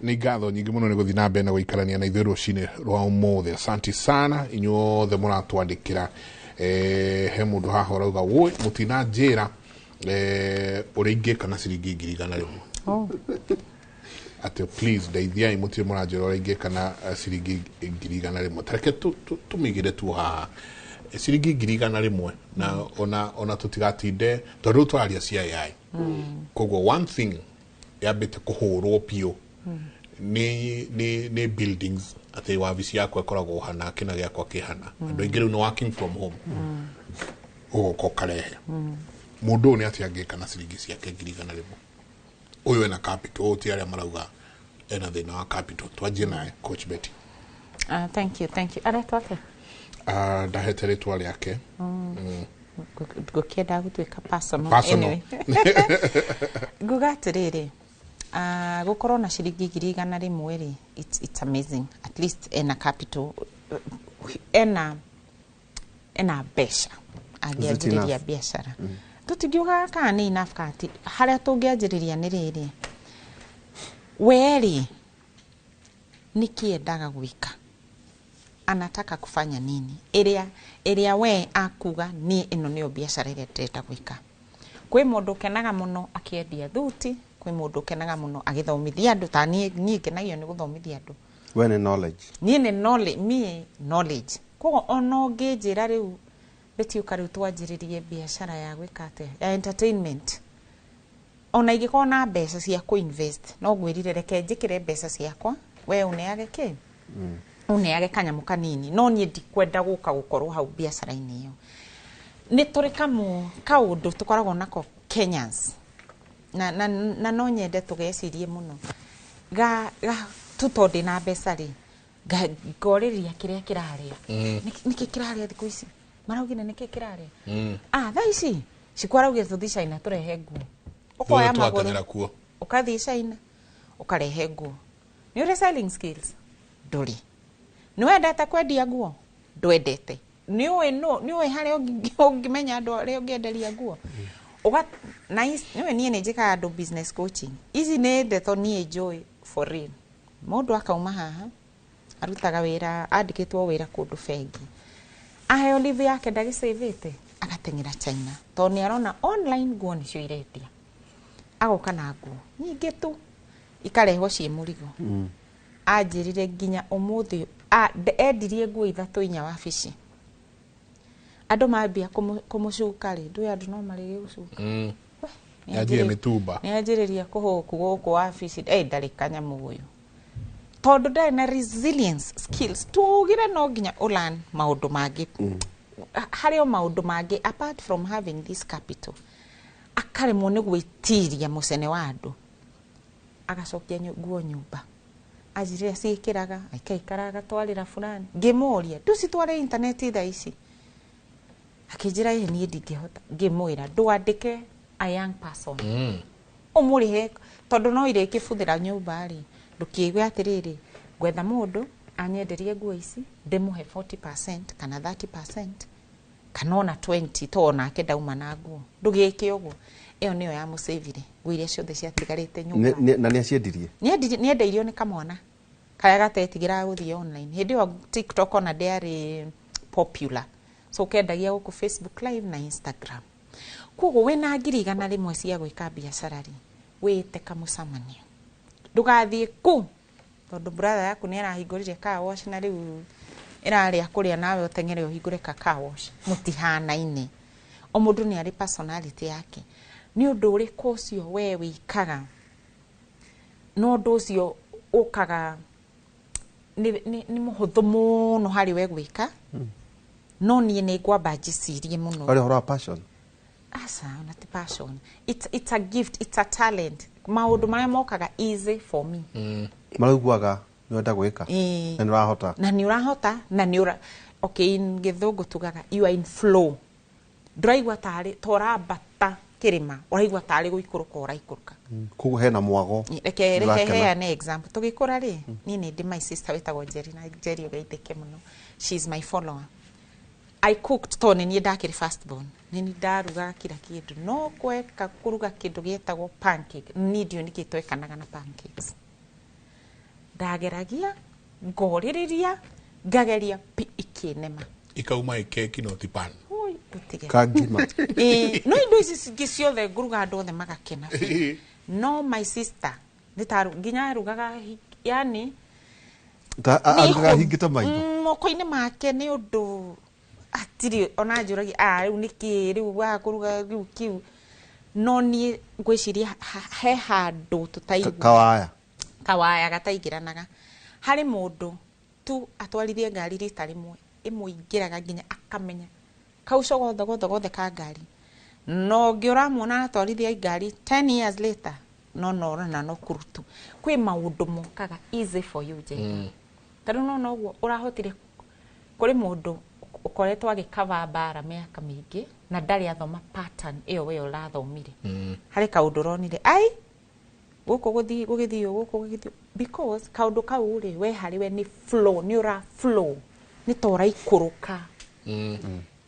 Nĩ ngatho nyingĩ mũno nĩ gũthiĩ na mbere na gũikarania na ithuĩ rũcinĩ rwa ũmũthĩ. Asante sana inyuothe mũratwandĩkĩra. He mũndũ haha ũrauga woi mũtinanjĩra ũrĩa ingĩka na ciringi 100,000. Atĩ please ndeithiai mũtirĩ mũranjĩra ũrĩa ingĩka na ciringi 100,000. Tareke tũmĩigĩre tu haha. Ciringi 100,000 na ona tũtigatinde tondũ rĩu tũraria cia AI. Koguo one thing yambĩte kũhũrwo biũ nĩ buildings atĩ wabici yakwa ĩkoragwo hana kĩna gĩakwa kĩhana. Andũ aingĩ rĩu nĩ working from home. Ũgoka ũkarehe. Mũndũ ũyũ nĩ atĩa angĩka na ciringi ciake 100,000? Ũyũ ena capital, ũyũ ti arĩa marauga ena thĩna wa capital. Twanjie naye Coach Betty. Thank you, thank you. Aretwo atĩa? Ndahete rĩtwa rĩake. Ngũkĩenda gũtuĩka personal. Personal. Anyway. Nguga atĩrĩrĩ, gũkorwo na ciringi 100,000 rĩ, it's amazing. At least ena capital, ena mbeca angĩanjĩrĩria biacara. Tũtingiugaga kana nĩ enough kana ti. Harĩa tũngĩanjĩrĩria nĩ rĩrĩ, we rĩ nĩkĩ endaga gwĩka? Anataka kufanya nini? Ĩrĩa we akuga niĩ ĩno nĩyo biacara ĩrĩa ndĩrenda gwĩka. Kwĩ mũndũ ũkenaga mũno akĩendia thuti, kwĩ mũndũ ũkenaga mũno agĩthomithia andũ, ta niĩ ngenagio nĩ gũthomithia andũ. We nĩ knowledge. Niĩ nĩ knowledge, niĩ knowledge. Koguo ona ũngĩnjĩra rĩu Betty ũka rĩu twanjĩrĩrie biacara ya gwĩka atĩa? Ya entertainment. Ona ingĩkorwo na mbeca cia kũ-invest, no ngwĩrire reke njĩkĩre mbeca ciakwa, we ũneage kĩ? Ũneage kanyamũ kanini, no niĩ ndikwenda gũka gũkorwo hau biacara-inĩ ĩyo. Nĩ tũrĩ kaũndũ tũkoragwo nako Kenyans, na no nyende tũgecirie mũno. Ga tu tondũ ndĩna mbeca rĩ, ngorĩrĩria kĩrĩa kĩrarĩa. Nĩkĩ kĩrarĩa thikũ ici? Maraugire nĩkĩ kĩrarĩa? Thaa ici Shiku araugire tũthiĩ China tũrehe nguo. Ũkoya magũrũ, ũkathiĩ China ũkarehe nguo. Nĩ ũrĩ selling skills? Ndũrĩ. Nĩ wendete kwendia nguo? Ndwendete. Nĩ ũĩ harĩa ũngĩmenya andũ arĩa ũngĩenderia nguo? Nĩũĩ niĩ nĩ njĩkaga andũ business coaching. Ici nĩ ndeto niĩ njũĩ for real. Mũndũ akauma haha, arutaga wĩra, andĩkĩtwo wĩra kũndũ bengi. Aheo leave yake ndagĩcĩvĩte, agateng'era China. Tondũ nĩ arona online nguo nĩcio irendia. Agoka na nguo nyingĩ tu, ikarehwo ciĩ mũrigo. Anjĩrire nginya ũmũthĩ, endirie nguo 3 4 wabici. Andũ mambia kũmũcuka rĩ, ndũĩ andũ no marĩge gũcuka. Yanjie mĩtumba. Nĩ anjĩrĩria kũhũku gũkũ wabici, ndarĩ kanyamũ ũyũ. Tondũ ndarĩ na resilience skills, tugire no nginya ũlearn maũndũ mangĩ. Harĩ o maũndũ mangĩ apart from having this capital. Akaremwo nĩ gwĩtiria mũcene wa andũ. Agacokia nguo nyũmba. Anjĩrire ciĩkĩraga aikaikara agatwarĩra fulani. Ngĩmũria ndũcitware intaneti thaa ici? Akĩnjĩra ĩ niĩ ndingĩhota. Ngĩmwĩra ndwandĩke a young person ũmũrĩhe tondũ no irĩkĩbuthĩra nyũmba rĩ, ndũkĩigue atĩrĩrĩ, ngwetha mũndũ anyenderie nguo ici ndĩmũhe 40% kana 30% kana ona 20 to onake ndauma na nguo. Ndũgĩke ũguo. Ĩyo nĩyo yamũcĩvire nguo iria ciothe ciatigarĩte nyũmba. Na nĩ aciendirie? Nĩendeirio nĩ kamwana karĩa gatetigĩraga gũthiĩ online. Hĩndĩ ĩyo TikTok ona ndĩarĩ popular, so kendagia gũkũ Facebook Live na Instagram. Koguo wĩna 100,000 cia gwĩka biacara rĩ, wĩte kamũcemanio, ndũgathiĩ ku tondũ brother yaku nĩ arahingũrire car wash na rĩu ĩrarĩa kũrĩa, nawe ũteng'ere ũhingũre ka car wash. Mũtihanaine, o mũndũ nĩ arĩ personality yake. Nĩ ũndũ ũrĩkũ ũcio we wĩkaga na ũndũ ũcio ũkaga nĩ mũhũthũ mũno harĩ we gwĩka, no niĩ nĩ ngwamba njĩcirie mũno. Arĩ ũhoro wa passion? Aca, ona ti passion. It's a gift, it's a talent. Maũndũ marĩa mokaga easy for me. Maraiguaga nĩ wenda gwĩka. Ĩĩ. Na nĩ ũrahota. Na nĩ ũrahota na nĩ ũra, okay, in gĩthũngũ tugaga you are in flow. Ndũraigua tarĩ ta ũrambata kĩrĩma, ũraigua tarĩ gũikũrũka ũraikũrũka. Koguo hena mwago. Reke Ndũrakena. heane example. Tũgĩkũra rĩ, niĩ nĩ ndĩ my sister wĩtagwo Njeri, na Njeri ũgeithĩke mũno, she is my follower. I cooked tondũ nĩ niĩ ndakĩrĩ first born, nĩ niĩ ndarugaga kila kĩndũ, no kweka kũruga kĩndũ gĩetagwo pancake, niĩ ndiũĩ nĩkĩ twekanaga na pancakes. Ndageragia ngorĩrĩria ngageria pi ikĩnema. Ikauma ikeki no ti pan. Ui, ndũtige. Kangima. Ĩĩ, no indo ici cingĩ ciothe ngũruga andũ othe magakena biũ. No my sister nĩ ta nginya arugaga yani Ta nĩ arugaga hingĩte maitho. Moko-inĩ make nĩ ũndũ hatirĩ ona njũragia a rĩu nĩkĩ rĩu wa kũruga rĩu kĩu, no niĩ ngwĩciria he handũ tũtaigua. Kawaya. Kawaya gataingĩranaga. Harĩ mũndũ tu atwarithie ngari rita rĩmwe ĩmũingĩraga nginya akamenya kauco gothe gothe gothe ka ngari, no ũngĩ ũramuona atwarithia ngari 10 years later no norana no kurutu. Kwĩ maũndũ mokaga easy for you, Njenga. Ta rĩu nona ũguo ũrahotire kũrĩ mũndũ ũkoretwo agĩkava mbara mĩaka mĩingĩ na ndarĩ athoma pattern ĩyo we ũrathomire. Harĩ kaũndũ ũronire ai gũkũ gũthiĩ gũgĩthiĩ gũkũ gũgĩthiĩ, because kaũndũ kau rĩ we harĩ we nĩ flow, nĩ ũra flow, nĩ ta ũraikũrũka.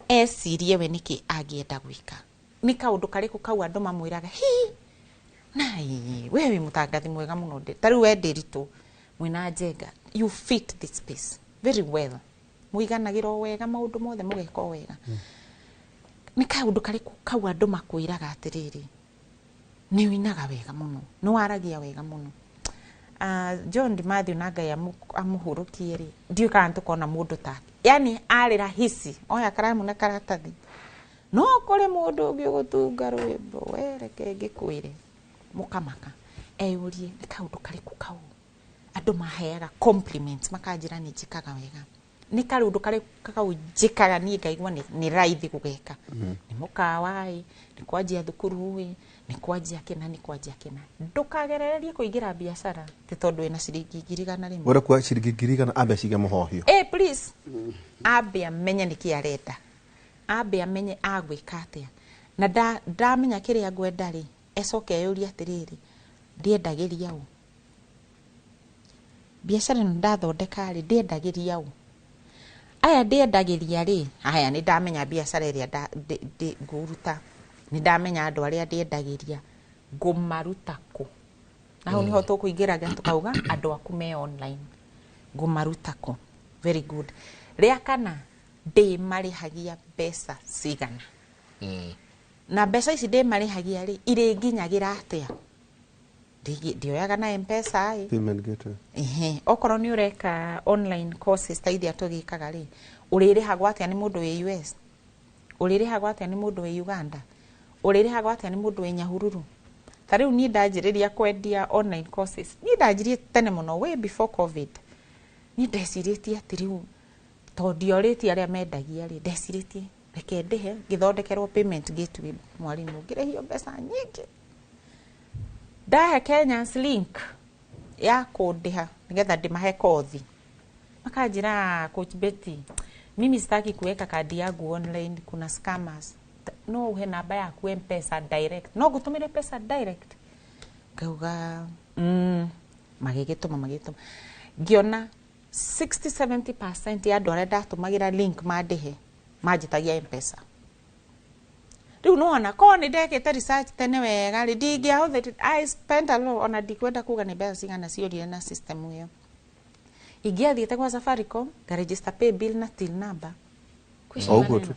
Ecirie we nĩkĩ angĩenda gwĩka, nĩ kaũndũ karĩkũ kau andũ mamwĩraga hi nai we wĩ mũtangathi mwega mũno. Ta rĩu we Ndĩritũ mwĩna Njenga, you fit this space very well, mũiganagĩra o wega, maũndũ mothe mũgeka o wega. Nĩ kaũndũ karĩkũ kau andũ makwĩraga atĩrĩrĩ nĩ ũinaga wega mũno, nĩ waragia wega mũno? John Matthew na Ngai amũhũrũkie rĩ, ndiũĩ kana tũkona mũndũ take, yani arĩ rahisi oya karamu na karatathi, no kũrĩ mũndũ ũngĩ ũgũtunga rwĩmbo we reke ngĩkwĩre mũkamaka. Eyũrie nĩ kaũndũ karĩkũ kau andũ maheaga compliments makanjĩra nĩ njĩkaga wega, nĩ kaũndũ karĩkũ kau njĩkaga niĩ ngaigua nĩ raithi gũgeka, nĩ mũkawa ĩ, nĩ kwanjia thukuru ĩ, nĩ kwanjia kĩna, nĩ kwanjia kĩna. Ndũkagerererie kũingĩra biacara ti tondũ wĩna ciringi 100,000. Wenda kuoya ciringi 100,000 ambe acige mũhohio. Please, ambe amenye nĩkĩ arenda, ambe amenye agwĩka atĩa, na ndamenya kĩrĩa ngwenda rĩ, ecoke eyũrie atĩrĩrĩ, ndĩendagĩria ũ biacara ĩno ndathondeka rĩ, ndĩendagĩria ũ aya ndĩendagĩria rĩ, aya nĩ ndamenya biacara ĩrĩa ngũruta, nĩ ndamenya andũ arĩa ndĩendagĩria, ngũmaruta kũ? Na hau nĩho tũkũingĩraga tũkauga andũ aku me online, ngũmaruta kũ? Very good. Rĩa kana, ndĩmarĩhagia mbeca cigana? Na mbeca ici ndĩmarĩhagia rĩ, irĩnginyagĩra atĩa? Ndioyaga na M-Pesa ĩ. Payment gateway. Ehe, okorwo nĩ ũreka online courses ta iria tũgĩkaga rĩ, ũrĩrĩhagwo atĩa nĩ mũndũ wĩ US? Ũrĩrĩhagwo atĩa nĩ mũndũ wĩ Uganda? Ũrĩrĩhagwo atĩa nĩ mũndũ wĩ Nyahururu? Ta rĩu niĩ ndanjĩrĩria kwendia online courses, niĩ ndanjirie tene mũno, way before COVID. Niĩ ndecirĩtie atĩ rĩu tondũ ndiorĩtie arĩa mendagia rĩ, ndecirĩtie reke ndĩhe ngĩthondekerwo payment gateway, mwarimũ ngĩrĩhio mbeca nyingĩ, ndahe Kenyans link. Ya kũndĩha nĩgetha ndĩmahe kothi, makanjĩra, "Coach Betty, mimi sitaki kuweka kadi yangu online, kuna scammers. No uhe namba yaku M-Pesa direct, no ngũtũmĩre pesa direct." Ngauga magĩgĩtũma, magĩgĩtũma, ngĩona 60-70% ya andũ arĩa ndatũmagĩra link mandĩhe manjĩtagia M-Pesa. Rĩu nĩwona korwo nĩ ndekĩte research tene wega rĩ, ndingĩahũthĩrire. I spent a lot, ona ndikwenda kuga nĩ mbeca cigana ciorire na system ĩyo. Ingĩathiĩte gwa Safaricom ngaregister pay bill na till number. O ũguo tu.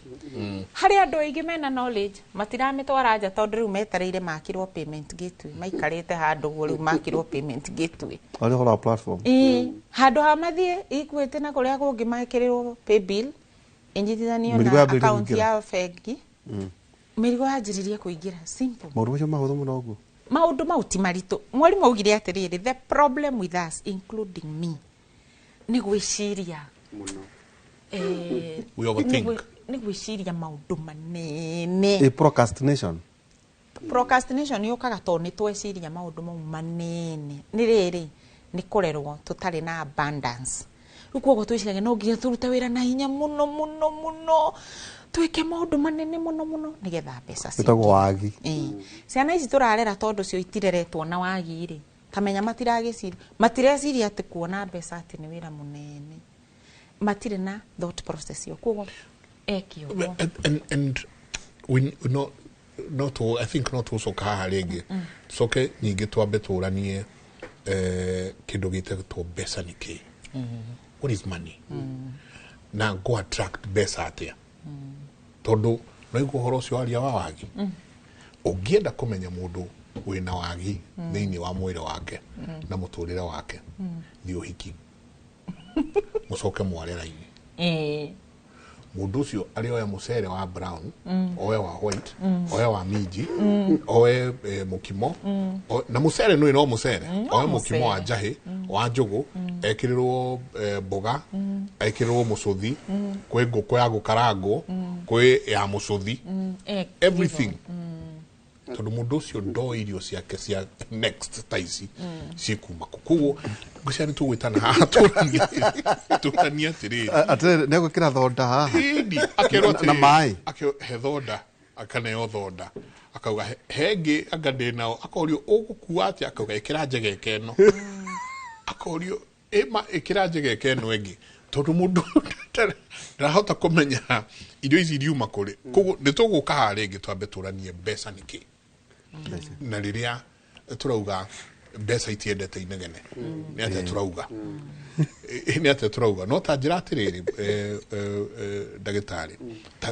Harĩ andũ aingĩ mena knowledge matiramĩtwara nja, tondũ rĩu metereire makĩrwo payment gateway, maikarĩte handũ ũguo, rĩu makĩrwo payment gateway. Arĩ ũhoro wa platform. Ĩĩ, handũ ha mathiĩ Equity na kũrĩa kũngĩ mekĩrĩrwo pay bill ĩnyitithanio Mĩrigo na yambĩrĩrie account kũingĩra. ya bengi, mĩrigo yanjĩrĩrie kũingĩra, simple. Maũndũ macio mahũthũ mũno ũguo. Maũndũ mau ti maritũ. Mwarimũ augire atĩrĩrĩ, the problem with us, including me, nĩ gwĩciria Mũno. We overthink. Nĩ gwĩciria maũndũ manene. Ĩ procrastination. Procrastination yũkaga tondũ nĩ tweciria maũndũ mau manene. Nĩ rĩrĩ, nĩ kũrerwo tũtarĩ na abundance. Rĩu koguo twĩciragia no nginya tũrute wĩra na hinya mũno mũno mũno, twĩke maũndũ manene mũno mũno nĩgetha mbeca Wĩtagwo ciingĩhe. Wagi. Ĩĩ. Ciana ici tũrarera, tondũ cio itireretwo na wagi rĩ, tamenya matiragĩciria, matireciria atĩ kuona mbeca atĩ nĩ wĩra mũnene. Matirĩ na thought process ĩyo, koguo eke ũguo. And we no no to I think no tũcoka haha rĩngĩ, tucoke ningĩ twambe tũranie kĩndũ gĩtagwo mbeca nĩ kĩ, what is money, na go attract mbeca atĩa, tondũ no igua ũhoro ũcio waria wa wagi. Ũngĩenda kũmenya mũndũ wĩna wagi thĩinĩ wa mwĩrĩ wake na mũtũrĩre wake, thiĩ ũhiki, mũcoke mware raini. Mũndũ ũcio arĩoya mũcere wa brown, oe wa white, oe wa minji, oe mũkimo, na mũcere nĩ no mũcere, oe mũkimo wa Mũcere. Njahĩ wa njũgũ, ekĩrĩrwo mboga, ekĩrĩrwo mũcũthi, kwĩ ngũkũ ya gũkarangwo, kwĩ ya mũcũthi, everything, tondũ mũndũ ũcio ndoĩ irio ciake cia next ta ici cikuma kũ. Koguo ngwĩciria nĩ tũgwĩtana haha tũranie atĩrĩrĩ. Atĩrĩrĩ, nĩ egwĩkĩra thonda haha. Ĩni, akerwo Na atĩrĩrĩ, maĩ. Akerwo he thonda, akaneo thonda, akauga he ngĩ anga ndĩ nao, akorio ũgũkua atĩa, akauga ĩkĩra njegeke ĩno, akorio ĩma ĩkĩra njegeke ĩno ĩngĩ, tondũ mũndũ ndarahota kũmenya irio ici iriuma kũrĩ. Koguo nĩ tũgũka haha rĩngĩ twambe tũranie mbeca nĩ kĩ, na rĩrĩa tũrauga mbeca itiendete inegene nĩ atĩa tũrauga. Nĩ atĩa tũrauga? No ta njĩra atĩrĩrĩ, ndagĩtarĩ,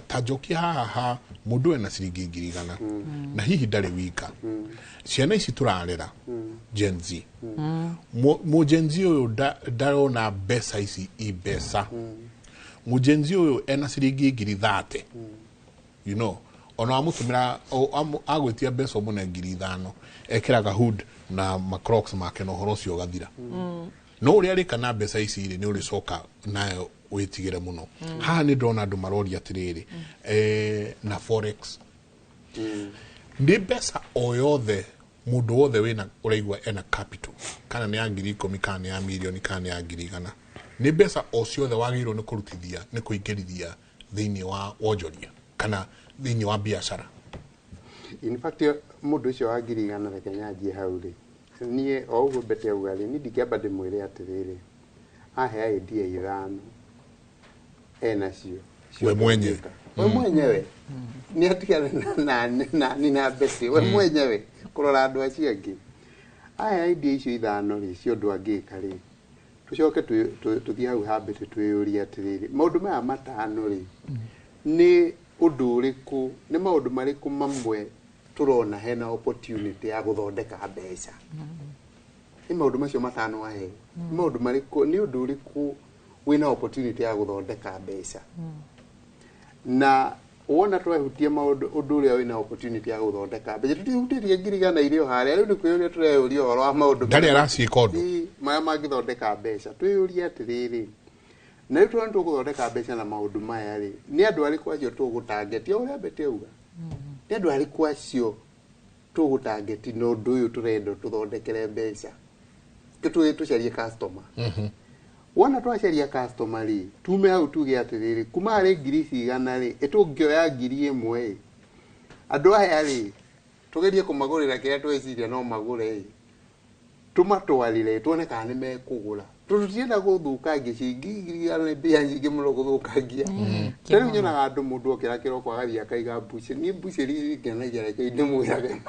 ta njokia haha ha mũndũ ena ciringi 100,000 na hihi ndarĩ wika. Ciana ici tũrarera, Gen Z, Mũ Gen Z ũyũ ndarona mbeca ici i mbeca. Mũ Gen Z ũyũ ena ciringi 30,000, ona wamũtũmĩra agwĩtia mbeca ũmũne 5,000, ekĩraga hood na macrocs make na ũhoro ũcio ũgathira. No ũrĩa arĩka na mbeca ici rĩ, nĩ ũrĩcoka nayo wĩtigĩre mũno. Haha nĩ ndĩrona andũ maroria atĩrĩrĩ, na forex nĩ mbeca o yothe mũndũ wothe wĩna ũraigua ena capital, kana nĩ ya 10,000, kana nĩ ya mirioni, kana nĩ ya 100,000, nĩ mbeca o ciothe wagĩrĩirwo nĩ kũrutithia, nĩ kũingĩrithia thĩinĩ wa wonjoria kana thĩinĩ wa biacara? In fact, mũndũ ũcio wa 100,000, reke nyanjie hau rĩ, niĩ o ũguo mbete auga rĩ, niĩ ndingĩamba ndĩmwĩre atĩrĩrĩ, ahe idea ithano enacio. We mwenyewe. We mwenyewe nĩ atigane na na mbeci we mwenyewe kũrora andũ acio angĩ. Aya idea icio ithano rĩ, cio ũndũ angĩka rĩ, tũcoke tũthiĩ hau hambĩte twĩyũrie atĩrĩrĩ, maũndũ maya matano rĩ, nĩ ũndũ ũrĩkũ, nĩ maũndũ marĩkũ mamwe tũrona hena opportunity ya gũthondeka mbeca? Nĩ maũndũ macio matano ahe, nĩ maũndũ marĩkũ, nĩ ũndũ ũrĩkũ wĩna opportunity ya gũthondeka mbeca? Na wona twahutia maũndũ, ũndũ ũrĩa wĩna opportunity ya gũthondeka mbeca, tũtihutĩtie 100,000 irĩ o harĩa. Rĩu nĩ kwĩyũria tũreyũria ũhoro wa maũndũ Ndarĩ araciĩka ũndũ. Ĩ, maya mangĩthondeka mbeca. Twĩyũrie atĩrĩrĩ, na rĩu tũrona tũgũthondeka mbeca na maũndũ maya rĩ, nĩ andũ arĩkũ acio tũgũtangeti? O ũrĩa mbete auga, nĩ andũ arĩkũ acio tũgũtangeti na ũndũ ũyũ tũrenda tũthondekere mbeca? Tũcarie customer. Wona twacaria customer rĩ, tume hau tuge atĩrĩrĩ, kuma harĩ ngiri ici igana rĩ, ĩtũngĩoya 1000 ĩ, andũ aya rĩ, tũgerie kũmagũrĩra kĩrĩa tweciria no magũre ĩ, tũmatwarĩre tuone kana nĩ mekũgũra, tondũ tũtirenda gũthũkangia ciringi 100,000 nĩ mbia nyingĩ mũno gũthũkangia. Ta rĩu nyonaga andũ, mũndũ okĩra kĩroko agathiĩ akaiga mbucĩri. Niĩ mbucĩri cingenagia, reke ndĩmwĩrage,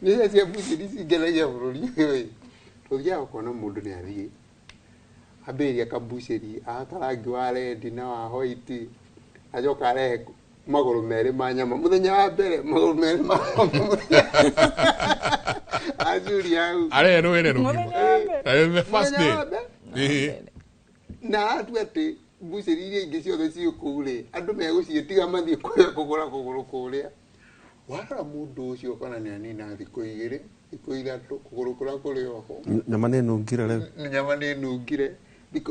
mbeca cia mbucĩri cingenagia bũrũri ũyũ ĩ. Tũthiaga ũkona mũndũ nĩ athiĩ ambĩrĩria kambucĩri, ahaka rangi wa red na wa white, acoka arehe magũrũ merĩ ma nyama mũthenya wa mbere, magũrũ merĩ ma nyama acuria hau. Arehe rwere rũgima. The first Mũthenya day. wa mbere. Na atua atĩ mbucĩri iria ingĩ ciothe ciĩ kũu rĩ, andũ megũciĩtiga mathiĩ kũrĩa kũgũra kũgũrũ kũrĩa. Warora mũndũ ũcio ũkona nĩ anina thikũ 2, thikũ 3, kũgũrũ kũrĩa kũrĩ oho. Nyama nĩ nungire rĩu. Nyama nĩ nungire.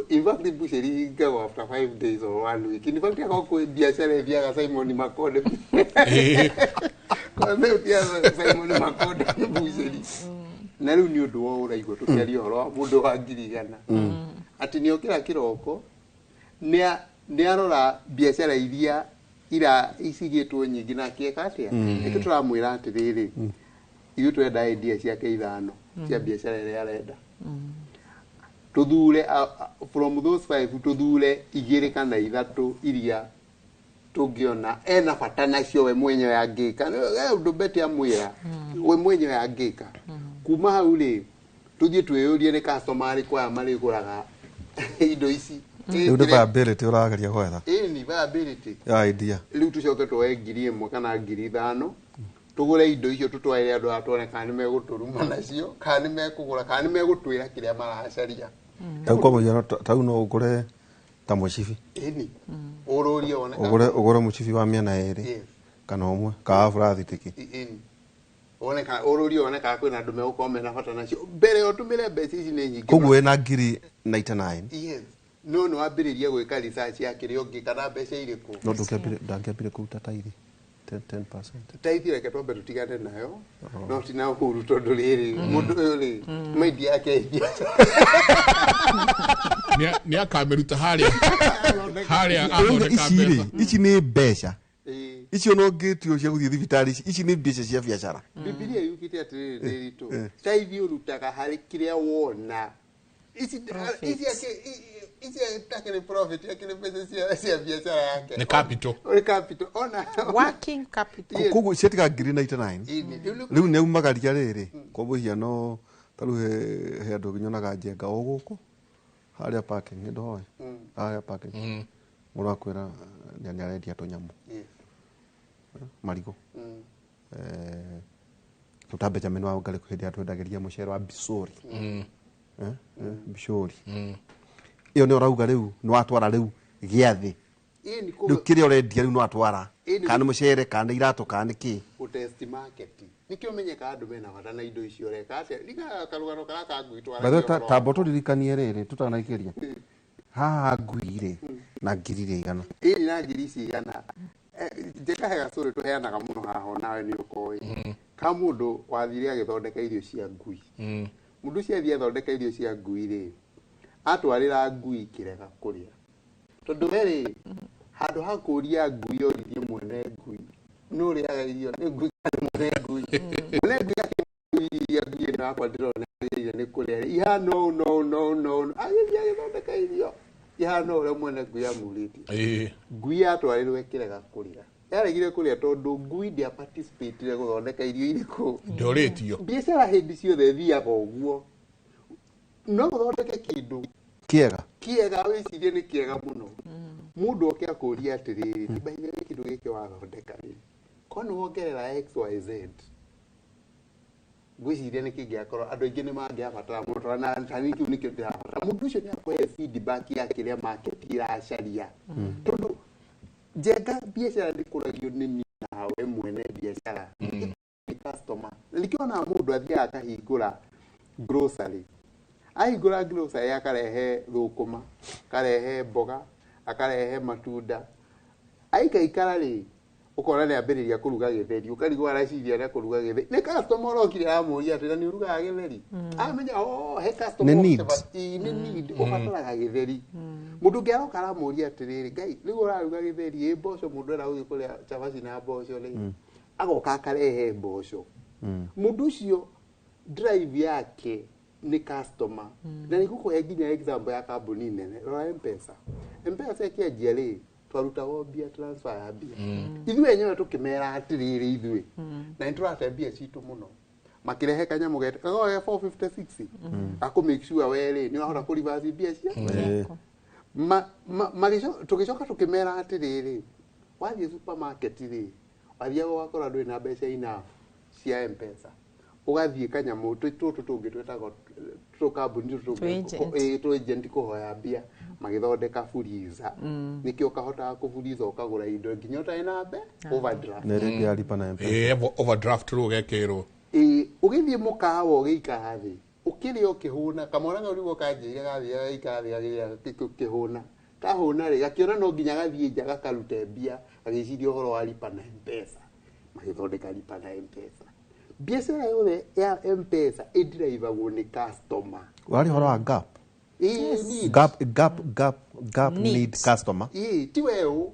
In fact, mbucĩri hingagwo after 5 days or one week. In fact, akorwo kwĩ biacara ĩthiaga Simon Makonde, kwa Simon Makonde nĩ mbucĩri. Na rĩu nĩ ũndũ wa ũraigua tũkĩaria ũhoro wa mũndũ wa 100,000, atĩ nĩ okĩra kĩroko nĩ arora biacara iria ira icigĩtwo nyingĩ na akĩeka atĩa. Nĩkĩo tũramwĩra atĩrĩrĩ, ithuĩ tũrenda idea ciake ithano cia biacara ĩrĩa arenda, tuthure from those five, tuthure igĩrĩ kana ithatũ iria tũngĩona ena bata nacio we mwenyewe angĩka. Ũndũ Betty amwĩra we mwenyewe angĩka. Kuma hau rĩ, tũthiĩ twĩyũrie nĩ customer arĩkũ aya marĩgũraga indo ici. Rĩu nĩ viability ũrageria gwetha. Ĩni viability ya idea. Rĩu tũcoke tuoe 1000 kana 5,000, tũgũre indo icio, tũtwarĩre andũ aya, tuone kana nĩ megũtũruma nacio, kana nĩ mekũgũra, kana nĩ megũtwĩra kĩrĩa maracaria. Tau kwa mũhiano, tau no ũgũre ta mũcibi. Ĩni ũrũrie wone Ũgũre mũcibi wa mĩena ĩrĩ kana ũmwe kana wa burathitĩki. Ĩni wone kana ũrũrie wone kana kwĩna andũ megũkorwo mena bata nacio mbere ũtũmĩre mbeca ici nĩ nyingĩ. Koguo wĩna 99,000. Yes, no nĩ wambĩrĩria gwĩka research ya kĩrĩa ũngĩka na mbeca irĩkũ. No ndangĩambire kũruta taithi 10%. Taithi reke twambe tũtigane nayo, no tina ũhuru, tondũ rĩrĩ mũndũ ũyũ rĩ maindi yake biacara. Nĩ akamĩruta harĩa harĩa athondeka Ici rĩ, mbeca. Ici nĩ mbeca icio no ngĩtio cia gũthiĩ thibitarĩ, ici nĩ mbeca cia biacara. Bibilia yugĩte atĩrĩrĩ, ndĩritũ taithi ũrutaga harĩ kĩrĩa wona. Ici Profit. ici ici akĩrĩ profit, akĩrĩ mbeca cia biacara yake. Nĩ capital. Nĩ capital ona. Working capital. Yes. Koguo ciatiga 99,000. Ĩni, rĩu Rĩu nĩ aumagaria rĩrĩ kwa mũhiano, ta rĩu he andũ nyonaga njenga o gũkũ harĩa parking, nĩ ndoĩ harĩa parking, mũndũ akwĩra nĩ arendia tũnyamũ, marigũ. Tuta Benjamin wa Ngarĩ hĩndĩ ĩrĩa twendagĩria mũcere wa bicũri. Bicũri ĩyo nĩ ũrauga rĩu nĩ watwara rĩu gĩathĩ. Ĩni. Rĩu kĩrĩa ũrendia rĩu nĩ watwara, Ĩni. kana nĩ mũcere, kana nĩ iratũ, kana nĩ kĩ. Gũtest market nĩkĩo menyeka andũ mena bata na indo icio. Ũreka atĩa rikaga karũgano karĩa ka ngui. By the way, tamba tũririkanie rĩrĩ tũtanaikĩria haha, ngui rĩ na ngiri rĩ igana. Ĩni na ngiri ici igana. Njeka he gacũrĩ tũheanaga mũno haha, onawe nĩ ũkoĩ ka mũndũ wathire agĩthondeka irio cia ngui. Mũndũ ũcio athiĩ athondeka irio cia ngui rĩ, atwarĩra ngui kĩrega kũrĩa, tondũ we rĩ, handũ ha kũria ngui oririe mwene ngui nũ ũrĩaga irio, nĩ ngui kana nĩ mwene ngui. Mwene ngui akĩmwĩra iria ngui ĩno yakwa ndĩrona yagĩrĩire nĩ kũrĩa rĩ, ihana ũũ no ũũ no ũũ no ũũ. Agĩthiĩ agĩthondeka irio ihana ũrĩa mwene ngui amũrĩtie. Ngui yatwarirwo ĩkĩrega kũrĩa, yaregire kũrĩa tondũ ngui ndĩa participate gũthondeka irio irĩkũ. Ndorĩtio. Biacara hĩndĩ ciothe ĩthiaga ũguo, no ũthondeke kĩndũ kĩega, kĩega, wĩcirie nĩ kĩega mũno, mũndũ oke akũrie atĩrĩrĩ, ti by the way, kĩndũ gĩkĩ wathondeka rĩ, ko nĩ wongerera XYZ, ngwĩciria nĩ kĩngĩakorwo andũ aingĩ nĩ mangĩabatara mũno, tondũ na tani kĩu nĩkĩo ndĩrabatara. Mũndũ ũcio nĩ akũhe feedback ya kĩrĩa market ĩracaria, tondũ njenga biacara ndĩkũragio nĩ niĩ nawe mwene biacara, nĩ customer. Na nĩkĩo onaga mũndũ athiaga akahingũra grocery, ahingũra grocery akarehe thũkũma, akarehe mboga, akarehe matunda, aikaikara rĩ, Ũkona nĩ ambĩrĩria kũruga gĩtheri, ũkarigwo araciria na kũruga gĩtheri. Nĩ customer ũrokire aramũria atĩ na nĩ ũrugaga gĩtheri. Amenya oh he customer Nĩ need. Ĩĩ, nĩ need ũbataraga gĩtheri. Mũndũ ũngĩ aroka aramũria atĩrĩrĩ, Ngai rĩu ũraruga gĩtheri ĩ mboco mũndũ enda gũthiĩ kũrĩa cabaci na mboco rĩ. Agoka akarehe mboco. Mũndũ ũcio drive yake nĩ customer. Na nĩ ngũkũhe nginya example ya kambuni nene. Rora M-Pesa. M-Pesa ĩkĩanjia rĩ, twarutagwo mbia transfer ya mbia. Ithuĩ enyewe tũkĩmera atĩrĩrĩ ithuĩ. Na nĩ tũrate mbia citũ mũno. Makĩrehe kanyamũ gete gakoragwo ge 456. Gakũ make sure we rĩ nĩ wahota kũ reverse mbia cia tũgĩcoka tũkĩmera atĩrĩrĩ, wathiĩ supermarket rĩ, wathiaga ũgakora ndũrĩ na mbeca enough cia M-Pesa. Ũgathiĩ kanyamũ tũtũ tũngĩ twĩtagwo tũkambuni tũtũ tũngĩ tũ agent kũhoya mbia magĩthondeka fuliza. Nĩkĩo ũkahotaga kũfuliza ũkagũra indo nginya ũtarĩ na mbe overdraft. Na ĩrĩa ĩngĩ ya lipa na M-Pesa. Overdraft rĩu ũgekĩrwo. Ĩĩ, ũgĩthiĩ mũkawa ũgĩikara thĩ ũkĩrĩa ũkĩhũna kamwana kau nĩguo kanjĩrire gathiĩ gagaikara thĩ gakĩrĩa gakĩhũna kahũna rĩ gakĩona no nginya gathiĩ nja gakarute mbia gagĩciria ũhoro wa lipa na M-Pesa magĩthondeka lipa na M-Pesa. Biacara yothe ya M-Pesa ĩndiraivagwo nĩ customer. Warĩ ũhoro wa gap. Ĩĩ, need. Gap, gap, gap, gap, Need. need customer. Ĩĩ, ti we ũ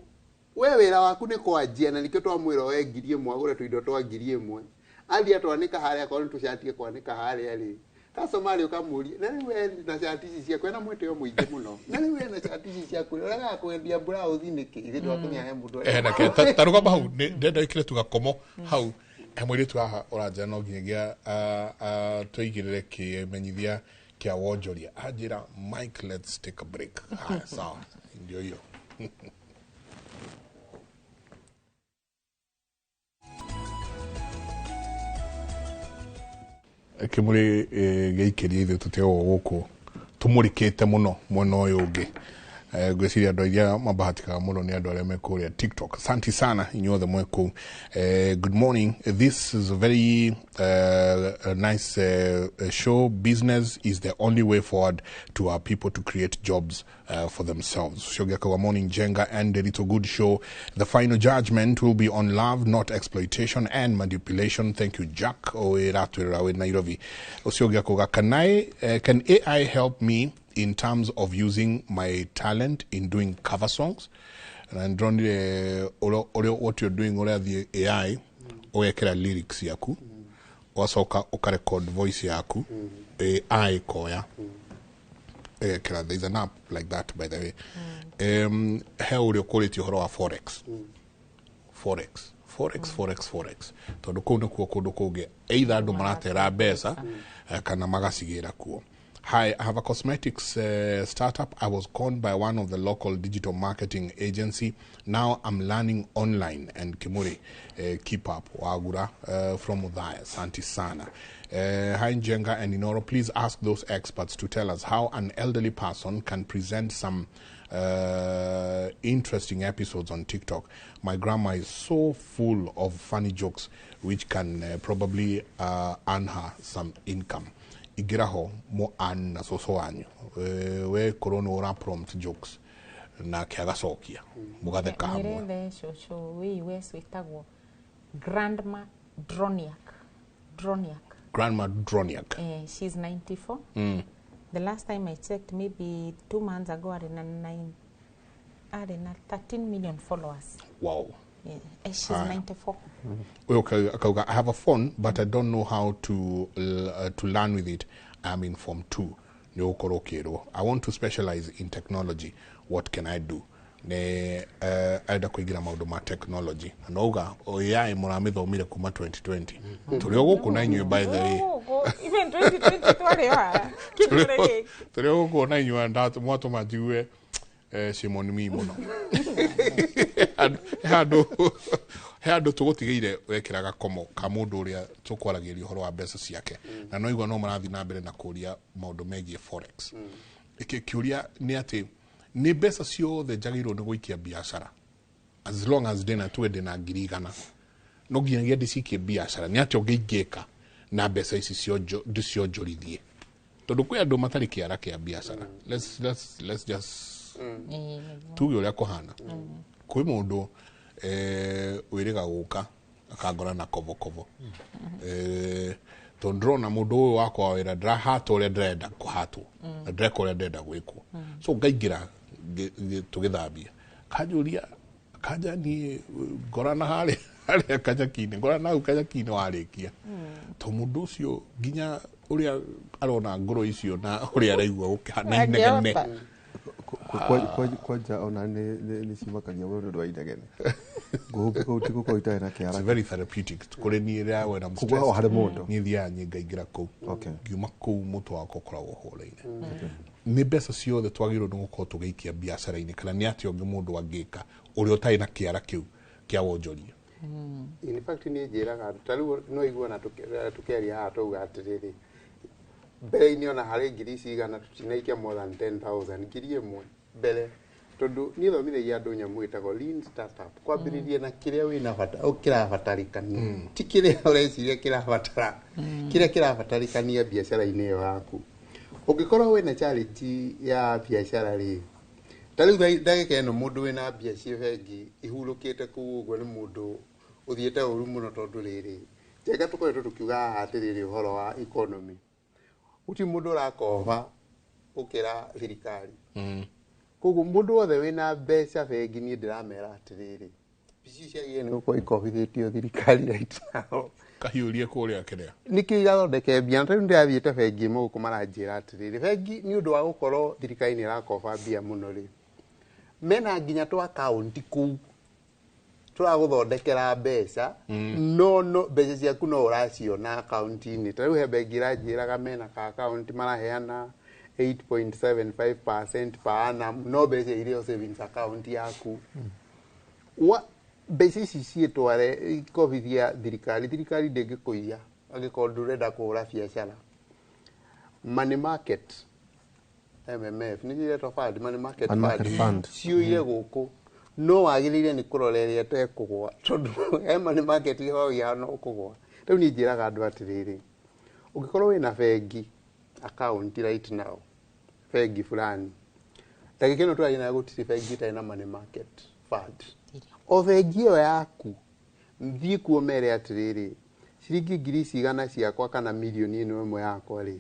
we wĩra waku nĩ kwanjia na nĩkĩo twamwĩra oe 1,000 agũre tũindo twa 1,000 athiĩ atwanĩka harĩa akorwo nĩ tũcati ekwanĩka harĩa rĩ customer rĩ ũkamũria na rĩu we na cati ici ciaku ena mwĩtĩo mũingĩ mũno na rĩu we na cati ici ciaku ũregaga kwendia blouse nĩkĩ ithuĩ twakĩmenya he mũndũ Reke ta rũgama hau ndenda ĩkĩre tu gakomo hau he mũirĩtu haha ũranjĩra no nginyagia tũigĩrĩre kĩmenyithia kĩa wonjoria anjĩra Mike, let's take a break. Haya, sawa, ndio hiyo. Kĩmũrĩ gĩikĩrie ithuĩ tũtigagwo gũkũ tũmũrĩkĩte mũno mwena ũyũ ũngĩ. Ngwĩciria andũ arĩa mabahatikaga mũno nĩ andũ arĩa me kũrĩa TikTok. Asante sana inyuothe mwĩ kũu. Good morning. This is a very nice show. Business is the only way forward to our people to create jobs for themselves. Shogia Kawa, morning Jenga and the little good show. The final judgment will be on love, not exploitation and manipulation. Thank you, Jack. Oeratwirawe Nairobi. Oshogia Koga, can AI help me in terms of using my talent in doing cover songs? And ndronire what you're doing ũrĩa thiĩ AI ũgekĩra lyrics yaku ũgacoka ũkarecord voice yaku AI koya ĩgekĩra. There is an app like that, by the way. He ũrĩa ũkũrĩtie ũhoro wa forex forex forex forex forex tondũ kũu nĩkuo kũndũ kũngĩ either andũ maratera mbeca kana magacigĩra kuo. Hi, I have a cosmetics startup. I was conned by one of the local digital marketing agency. Now I'm learning online and Kimuri, keep up. Wagura from Udhaya. Santi sana. Hi, Njenga and Inoro. Please ask those experts to tell us how an elderly person can present some interesting episodes on TikTok. My grandma is so full of funny jokes, which can probably earn her some income. Igiraho mo an na soso wanyu we korwo nĩ ũra prompt jokes nake agacokia mũgatheka hamwe. Nĩrethe cũcũ wĩ US wĩtagwo Grandma Droniak. Droniak. Grandma Droniak. She's 94. The last time I checked, maybe 2 months ago, arĩ na 13 million followers. Wow. Yeah. She's 94. Okay, I have a phone, but I don't know how to learn with it. I'm in Form 2. I want to specialize in technology. What can I do? Ne aenda kuingira maundu ma technology. Na uga AI muramithomire kuma 2020. Turi guku na inyuĩ, by the way. Even 2020 twari wa. Turi guku na inyuĩ ndatũ mwatũma njigue shame on me mũno. He andũ tũgũtigĩire wekĩra gakomo ka mũndũ ũrĩa tũkwaragĩria ũhoro wa mbeca ciake na no igua no marathiĩ na mbere na kũria maũndũ megiĩ forex. Kĩũria nĩ atĩ nĩ mbeca ciothe njagĩrĩirwo nĩ gũikia biacara as long as ndĩna tuge ndĩna 100,000 no nginyagia ndĩcikie biacara nĩ atĩa ũngĩ ingĩka na mbeca ici ndĩcionjorithie tondũ kwĩ andũ matarĩ kĩara kĩa biacara. Let's just tuge ũrĩa kũhana. Kwĩ mũndũ Wĩrĩga gũka akangora na kobokobo. Tondũ ndĩrona mũndũ ũyũ wakwa wa wĩra ndĩrahatwo ũrĩa ndĩrenda kũhatwo na ndĩreka ũrĩa ndĩrenda gwĩkwo, so ngaingĩra tũgĩthambia, kanjũria kanja niĩ ngorana harĩa harĩa kanyaki-inĩ, ngorana hau kanyaki-inĩ warĩkia, to mũndũ ũcio nginya ũrĩa arona ngoro icio na ũrĩa araigua gũkĩhana inegene. Angĩhota. Kwanja ona nĩ cimakagia mũno nĩ ũndũ wa inegene ngũhũmbũka ũtigũkorwo itarĩ na It's kĩara. very therapeutic kũrĩ niĩ rĩrĩa wena Kũguo o harĩ mũndũ. Niĩ thiaga niĩ ngaingĩra kũu. Ngiuma kũu mũtwe wakwa ũkoragwo ũhoreire. Nĩ mbeca ciothe twagĩrĩirwo nĩ gũkorwo tũgĩikia biacara-inĩ, kana nĩ atĩa ũngĩ mũndũ angĩka ũrĩa ũtarĩ na kĩara kĩu kĩa wonjoria? In fact, niĩ njĩraga andũ ta rĩu no iguana tũkĩaria haha twauga atĩrĩrĩ, mbere-inĩ ona harĩ ngiri ici igana tũtinaikia more than 10,000, 1,000 mbere, tondũ niĩ thomithagia andũ nyamũ ĩtagwo lean startup, kwambĩrĩria na kĩrĩa wĩna bata kĩrabatarĩkania, ti kĩrĩa ũreciria kĩrabatara, kĩrĩa kĩrabatarĩkania biacara-inĩ ĩyo yaku. Ũngĩkorwo wĩna challenge ya biacara rĩ, ta rĩu ndagĩka ĩno mũndũ wĩna mbia ciĩ bengi ihurũkĩte kũu ũguo nĩ mũndũ ũthiĩte ũru mũno, tondũ rĩrĩ njega tũkoretwo tũkiuga haha atĩrĩrĩ, ũhoro wa economy, gũtirĩ mũndũ ũrakoba gũkĩra thirikari. Koguo mũndũ wothe wĩna mbeca bengi, niĩ ndĩramera atĩrĩrĩ, ici ciagĩrĩire nĩ gũkorwo ikobithĩtio thirikari right now. Kahiũrie kũrĩa kĩrĩa Nĩkĩo igathondeke mbia. Na rĩu ndĩrathiĩte bengi ĩmwe gũkũ, maranjĩra atĩrĩrĩ, bengi nĩ ũndũ wa gũkorwo thirikari nĩ ĩrakoba mbia mũno rĩ, mena nginya twa akaunti kũu tũragũthondekera mbeca, no mbeca ciaku no ũraciona akaunti-inĩ. Ta rĩu he bengi ĩranjĩraga mena ka akaunti maraheana 8.75% per annum, no mbeca irĩ o savings account yaku. Wa mbeca ici ciĩtware ikobithia thirikari, thirikari ndĩngĩkũiya angĩkorwo ndũrenda kũhũra biacara. Money market, MMF nĩ iretwo fund, money market Money market fund, fund. Ciũire gũkũ, no wagĩrĩire nĩ kũrora ĩrĩa ĩtekũgwa, tondũ he money market ĩhogia no kũgwa. Rĩu niĩ njĩraga andũ atĩrĩrĩ, ũngĩkorwo wĩna bengi account right now, bengi fulani, ndagĩka ĩno tũraria nayo gũtirĩ bengi ĩtarĩ na money market fund. O bengi ĩyo yaku, thiĩ kuo mere atĩrĩrĩ, ciringi ngiri ici igana ciakwa kana mirioni ĩno ĩmwe yakwa rĩ,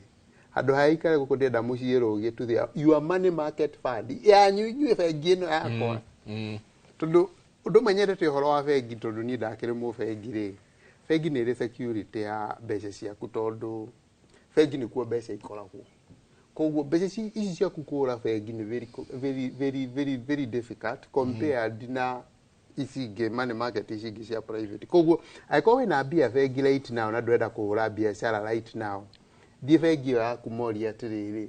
handũ ha ikare gũkũ ndĩrenda mũciĩrũgie to the your money market fund yanyu inyuĩ bengi ĩno yakwa, tondũ ũndũ ũmwe nyendete ũhoro wa bengi, tondũ niĩ ndakĩrĩ mũbengi rĩ, bengi nĩ ĩrĩ security ya mbeca ciaku, tondũ bengi nĩkuo mbeca ikoragwo. Koguo mbeca ici ciaku kũra bengi nĩ very, very, very, very, very difficult compared na ici ingĩ, money market ici ingĩ cia private. Koguo angĩkorwo wĩna mbia bengi right now na ndũrenda kũhũra biacara right now, thiĩ bengi ĩyo yaku morie atĩrĩrĩ,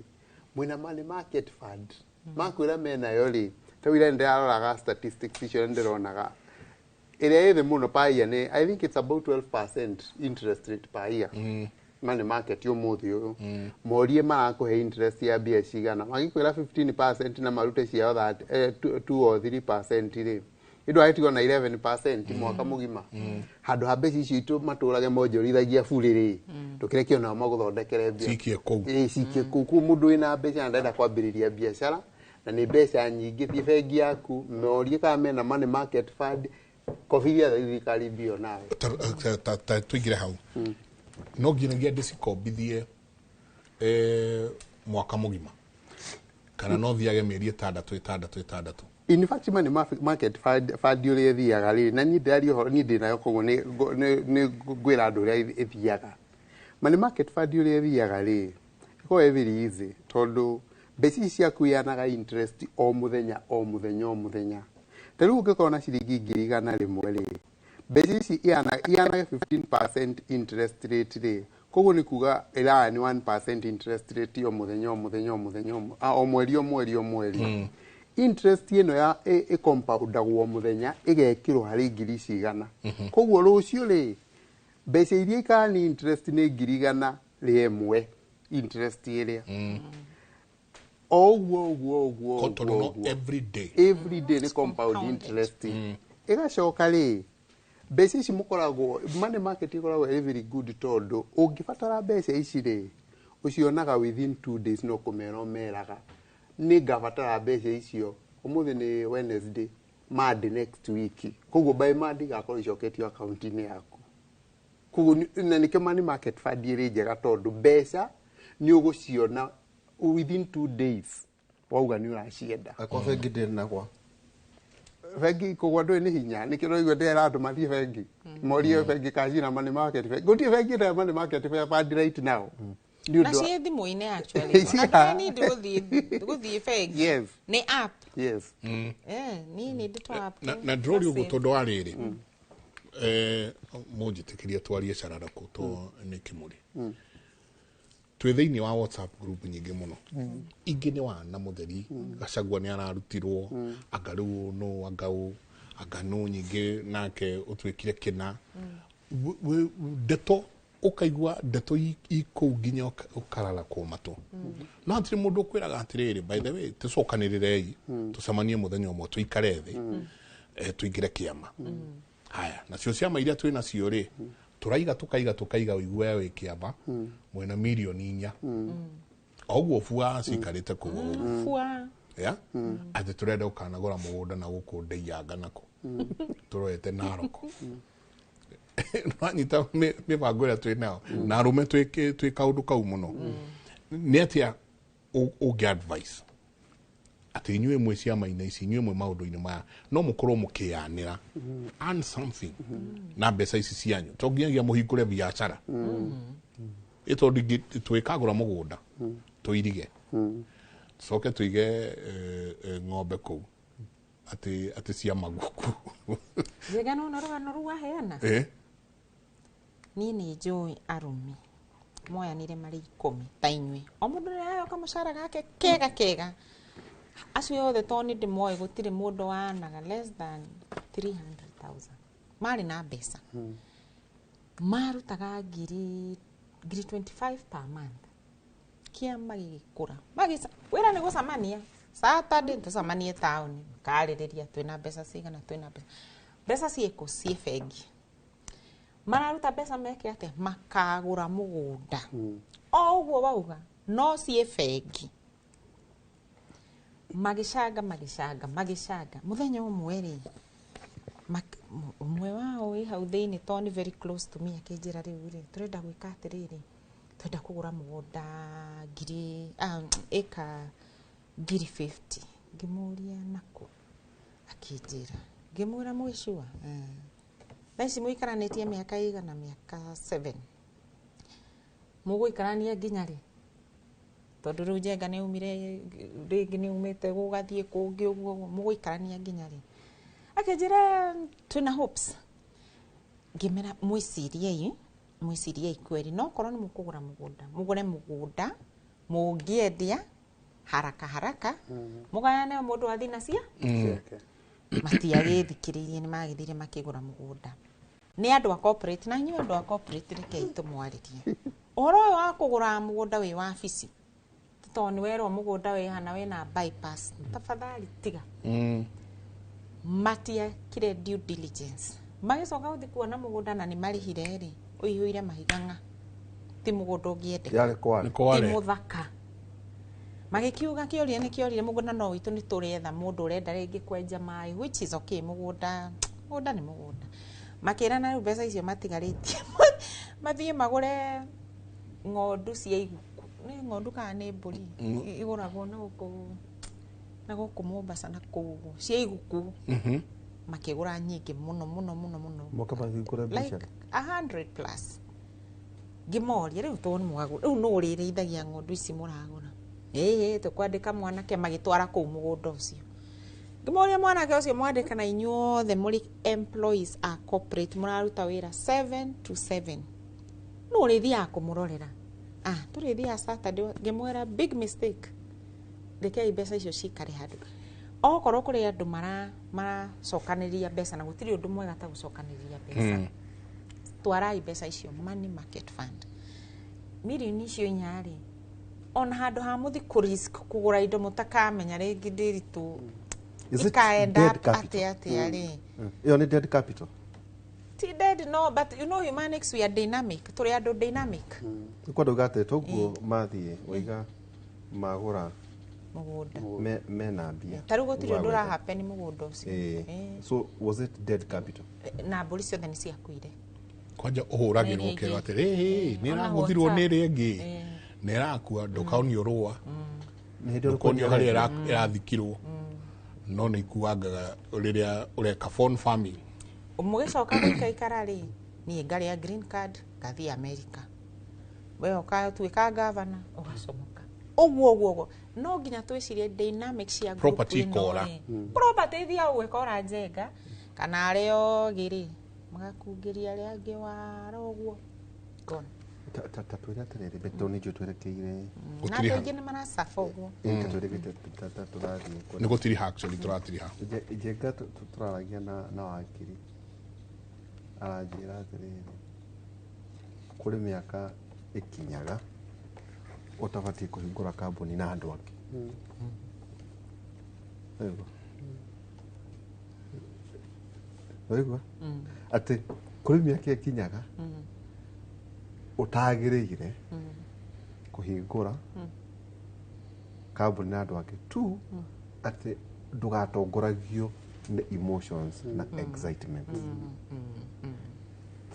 mwĩna money market fund? Makwĩra menayo rĩ, ta rĩu ira nĩndĩraroraga statistics icio na nĩndĩronaga ĩrĩa ĩ thĩ mũno per year nĩ, I think it's about 12% interest rate per year. Money market ũmũthĩ ũyũ, morie marakũhe interest ya mbia cigana. Mangĩkwĩra 15% na marute ciao that 2 or 3% rĩ, ĩndũ agĩtigwo na 11% mwaka mũgima, handũ ha mbeca icio itũ matũrage monjorithagia burĩ rĩ, ndũkĩreke onao magũthondekere mbia. Cikie kũu. Ĩĩ, cikie kũu. Kũu mũndũ wĩna mbeca na ndenda kwambĩrĩria biacara na nĩ mbeca nyingĩ, thiĩ bengi yaku morie kana mena money market fund, kobithia thirikari mbia nawe. Ta tũingĩre hau, no nginyagia ndĩcikombithie mwaka mũgima, kana no thiage mĩeri ĩtandatũ ĩtandatũ ĩtandatũ? In fact, money market fund ũrĩa ĩthiaga rĩ, na niĩ ndĩraria ũhoro, niĩ ndĩnayo, koguo nĩ ngwĩra andũ ũrĩa ĩthiaga. Money market fund ũrĩa ĩthiaga rĩ, ĩkoragwo ĩ very easy, tondũ mbeca ici ciaku iheanaga interest o mũthenya o mũthenya o mũthenya. Ta rĩu ũngĩkorwo na ciringi 100,000 rĩ, mbeca ici ihanage 15% interest rate rĩ, koguo nĩ kuga ĩraya nĩ 1% interest rate o mũthenya o mũthenya o mũthenya o mweri o mweri o mweri. Interest ĩno ya ĩ-compoundagwo o mũthenya, ĩgekĩrwo harĩ ngiri ici igana. Koguo rũciũ rĩ, mbeca iria ikara nĩ interest nĩ 100,000 interest ĩrĩa o ũguo ũguo ũguo. Ko tondũ Ũguo no ũguo. Every day. Every day nĩ compound Compounded. interest. Ĩgacoka rĩ, mbeca ici mũkoragwo, money market ĩkoragwo ĩrĩ very good, tondũ ũngĩbatara mbeca ici rĩ, ũcionaga within 2 days. No kũmera ũmeraga nĩ ngabatara mbeca icio ũmũthĩ, nĩ Wednesday. Monday next week. Koguo by Monday igakorwo icoketio akaunti-inĩ yaku. Koguo na nĩkĩo money market fund ĩrĩ njega tondũ mbeca nĩ ũgũciona within 2 days wauga nĩ ũracienda. Akwa bengi ndĩrĩ nakwa. Bengi kũgwa ndũĩ nĩ hinya, nĩkĩo ũraigua ndĩrera andũ mathiĩ bengi morie bengi kacina money market fund. Gũtirĩ bengi ĩtarĩ money market fund right now. Nĩ Na ũndũ ciĩ thimũ-inĩ actually. Ona ndũrĩ need gũthiĩ bengi. Yes. Nĩ app. Yes. Eh, niĩ nĩ ndĩ app. Na ndĩroria ũguo tondũ wa rĩrĩ, mũnjĩtĩkĩrie twarie cararako to nĩ kĩmũrĩ twĩ thĩinĩ wa WhatsApp group nyingĩ mũno. Ingĩ nĩ wana mũtheri Gacagua nĩ ararutirwo, anga rĩu nũ, anga ũ, anga nũ nyingĩ nake ũtuĩkire kĩna. Ndeto ũkaigua ndeto i kũu nginya ũkararakwo matũ, no hatirĩ mũndũ ũkwĩraga atĩrĩrĩ, by the way, tũcokanĩrĩrei tũcemanie mũthenya ũmwe, tũikare thĩ, tũingĩre kĩama. Haya, nacio ciama iria twĩ nacio rĩ, tũraiga tũkaiga tũkaiga ũiguaga wĩ kĩama mwena 4 mirioni o ũguo bua cikarĩte kũu ũguo. Bua. Ya atĩ tũrenda ũkanagũra mũgũnda na gũkũ ndeianga nako tũrorete Naroko. Nwanyita mĩbango ĩrĩa twĩ nayo na arũme twĩ kaũndũ kau mũno nĩ atĩa ũngĩ advice atĩ inyuĩ mwĩ ciama-inĩ ici, inyuĩ mwĩ maũndũ-inĩ maya, no mũkorwo mũkĩyanĩra earn something na mbeca ici cianyu, to nginyagia mũhingũre biacara ĩ tondũ twĩkagũra mũgũnda tũirige tucoke tũige ng'ombe kũu atĩ cia maguku. Njega no rũgano rũu waheana. Niĩ nĩ njũĩ arũme moyanire marĩ 10 ta inyuĩ, o mũndũ nĩ araheo kamũcara gake kega kega. Acio othe to nĩ ndĩmoĩ, gũtirĩ mũndũ wanaga less than 300,000. Marĩ na mbeca, marutaga ngiri 25 per month. Kĩama gĩgĩkũra. Wĩra nĩ gũcemania Saturday, tũcemanie taũni, makarĩrĩria twĩna mbeca cigana, twĩna mbeca, mbeca ciĩkũ, ciĩ bengi. Mararuta mbeca meke atĩa? Makagũra mũgũnda o ũguo wauga, no ciĩ bengi. Magĩcanga, magĩcanga, magĩcanga. Mũthenya ũmwe rĩ, ũmwe wao wĩ hau thĩinĩ, to nĩ very close to me, akĩnjĩra, rĩu rĩ tũrenda gwĩka atĩrĩrĩ, twenda kũgũra mũgũnda ngiri ĩka ngiri 50. Ngĩmũria nakũ, akĩnjĩra. Ngĩmwĩra, mwĩ sure? Thaa ici mũikaranĩtie mĩaka igana? Mĩaka 7. Mũgũikarania nginya rĩ? Tondũ rĩu Njenga nĩ umire rĩngĩ, nĩ umĩte gũgathiĩ kũngĩ ũguo ũguo, mũgũikarania nginya rĩ? Akĩnjĩra twĩna hopes. Ngĩmera mwĩciriei, mwĩciriei kweri, no korwo nĩ mũkũgũra mũgũnda, mũgũre mũgũnda mũngĩendia haraka haraka, mũgayane, o mũndũ athi nacia. Ciake. Matiagĩthikĩrĩirie, nĩ magĩthire makĩgũra mũgũnda. Nĩ andũ a corporate, na inyuĩ andũ a corporate, rekei tũmwarĩrie ũhoro ũyũ wa kũgũra mũgũnda wĩ wabici, tondũ nĩ werwo mũgũnda wĩ hana wĩna bypass, tafadhali tiga. Matiekire due diligence, magĩcoka gũthiĩ kuona mũgũnda na nĩ marĩhire rĩ, ũihũire mahiga ng'a, ti mũgũnda ũngĩendeka. Yarĩ kware. Nĩ kware. Ti mũthaka. Magĩkiuga kĩũria nĩ kĩorire, mũgũnda no witũ, nĩ tũretha mũndũ ũrenda rĩngĩ kwenja maĩ, which is okay. Mũgũnda, mũgũnda nĩ mũgũnda. Makĩrana rĩu mbeca icio matigarĩtie mathiĩ magũre ng'ondu cia iguku, nĩ ng'ondu kana nĩ mbũri igũragwo na gũkũ Mombasa na kũu ũguo, cia iguku. Makĩgũra nyingĩ mũno mũno mũno mũno. Moka mahingũre Like biacara. 100 plus. Ngĩmoria, rĩu to nĩ mwagũra, rĩu nũ ũrĩrĩithagia ng'ondu ici mũragũra? Ĩĩ, tũkwandĩka mwanake. Magĩtwara kũu mũgũnda ũcio. Ngĩmoria, mwanake ũcio mwandĩka na inyuothe mũrĩ employees a corporate, mũraruta wĩra 7 to 7, nũ ũrĩthiaga kũmũrorera? Ah, tũrĩthiaga Saturday. Ngĩmwĩra, big mistake, rekei mbeca icio cikare handũ. Okorwo kũrĩ andũ maracokanĩrĩria mbeca, na gũtirĩ ũndũ mwega ta gũcokanĩrĩria mbeca, twarai mbeca icio money market fund. 4 mirioni icio rĩ, ona handũ ha mũthi kũ risk kũgũra indo mũtakamenya rĩngĩ ndĩritũ Is it ikaenda dead capital? atĩa atĩa rĩ. Ĩyo nĩ dead capital. Ti dead, no, but you know humanics, we are dynamic, tũrĩ andũ dynamic. Nĩ kwenda uga atĩ toguo mathiĩ waiga magũra Mũgũnda. Mena mbia. Ta rĩu gũtirĩ ũndũ ũrahappen mũgũnda ũcio. So was it dead capital? Na mbũri ciothe nĩ ciakuire. Kwanja ũhũragĩrwo ũkerwo atĩrĩ nĩ ĩragũthirwo nĩ ĩrĩa ĩngĩ, nĩ ĩrakua, ndũkaonio rũa, ndũkonio harĩa ĩrathikirwo, no nĩ ikuangaga rĩrĩa ũreka phone farming. Mũgĩcoka gũikaikara rĩ, niĩ ngarĩa green card ngathiĩ America, we ũkatuĩka gavana ũgacomoka ũguo ũguo ũguo. No nginya twĩcirie dynamics cia property ikora, property ithiaga ũguo ĩkora Njenga kana arĩa ogĩ rĩ magakungĩria arĩa angĩ wara ũguo gone. Ta twĩre atĩrĩrĩ, Betty, nĩ njũĩ twerekeire na andũ aingĩ nĩ maracaba ũguo. Tũrathiĩ nĩ gũtiriha, actually tũratiriha. Njenga tũraragia na wakiri aranjĩra atĩrĩrĩ, kũrĩ mĩaka ĩkinyaga ũtabatiĩ kũhingũra kambuni na andũ angĩ. Waigua? Atĩ kũrĩ mĩaka ĩkinyaga ũtagĩrĩire kũhingũra kambuni na andũ angĩ tu, atĩ ndũgatongoragio nĩ emotions na excitement.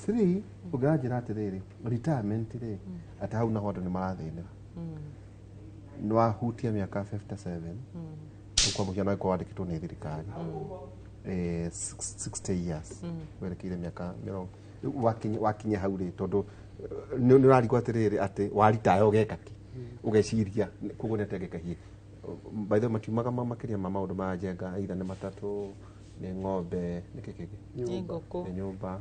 3, ũngĩranjĩra atĩrĩrĩ, retirement rĩ, atĩ hau naho andũ nĩ marathĩnĩra. Nĩ wahutia mĩaka 57, kwa mũhiano angĩkorwo wandĩkĩtwo nĩ thirikari 60 years, werekeire mĩaka mĩrongo wakinya hau rĩ, tondũ nĩ ũrarigwo atĩrĩrĩ atĩ waritaya ũgeka kĩ, ũgeciria koguo nĩ atĩa ngeka hihi. By the way, matiumaga makĩria ma maũndũ ma Njenga, either nĩ matatũ, nĩ ng'ombe, nĩ kĩ kĩngĩ, nĩ ngũkũ, nĩ nyũmba.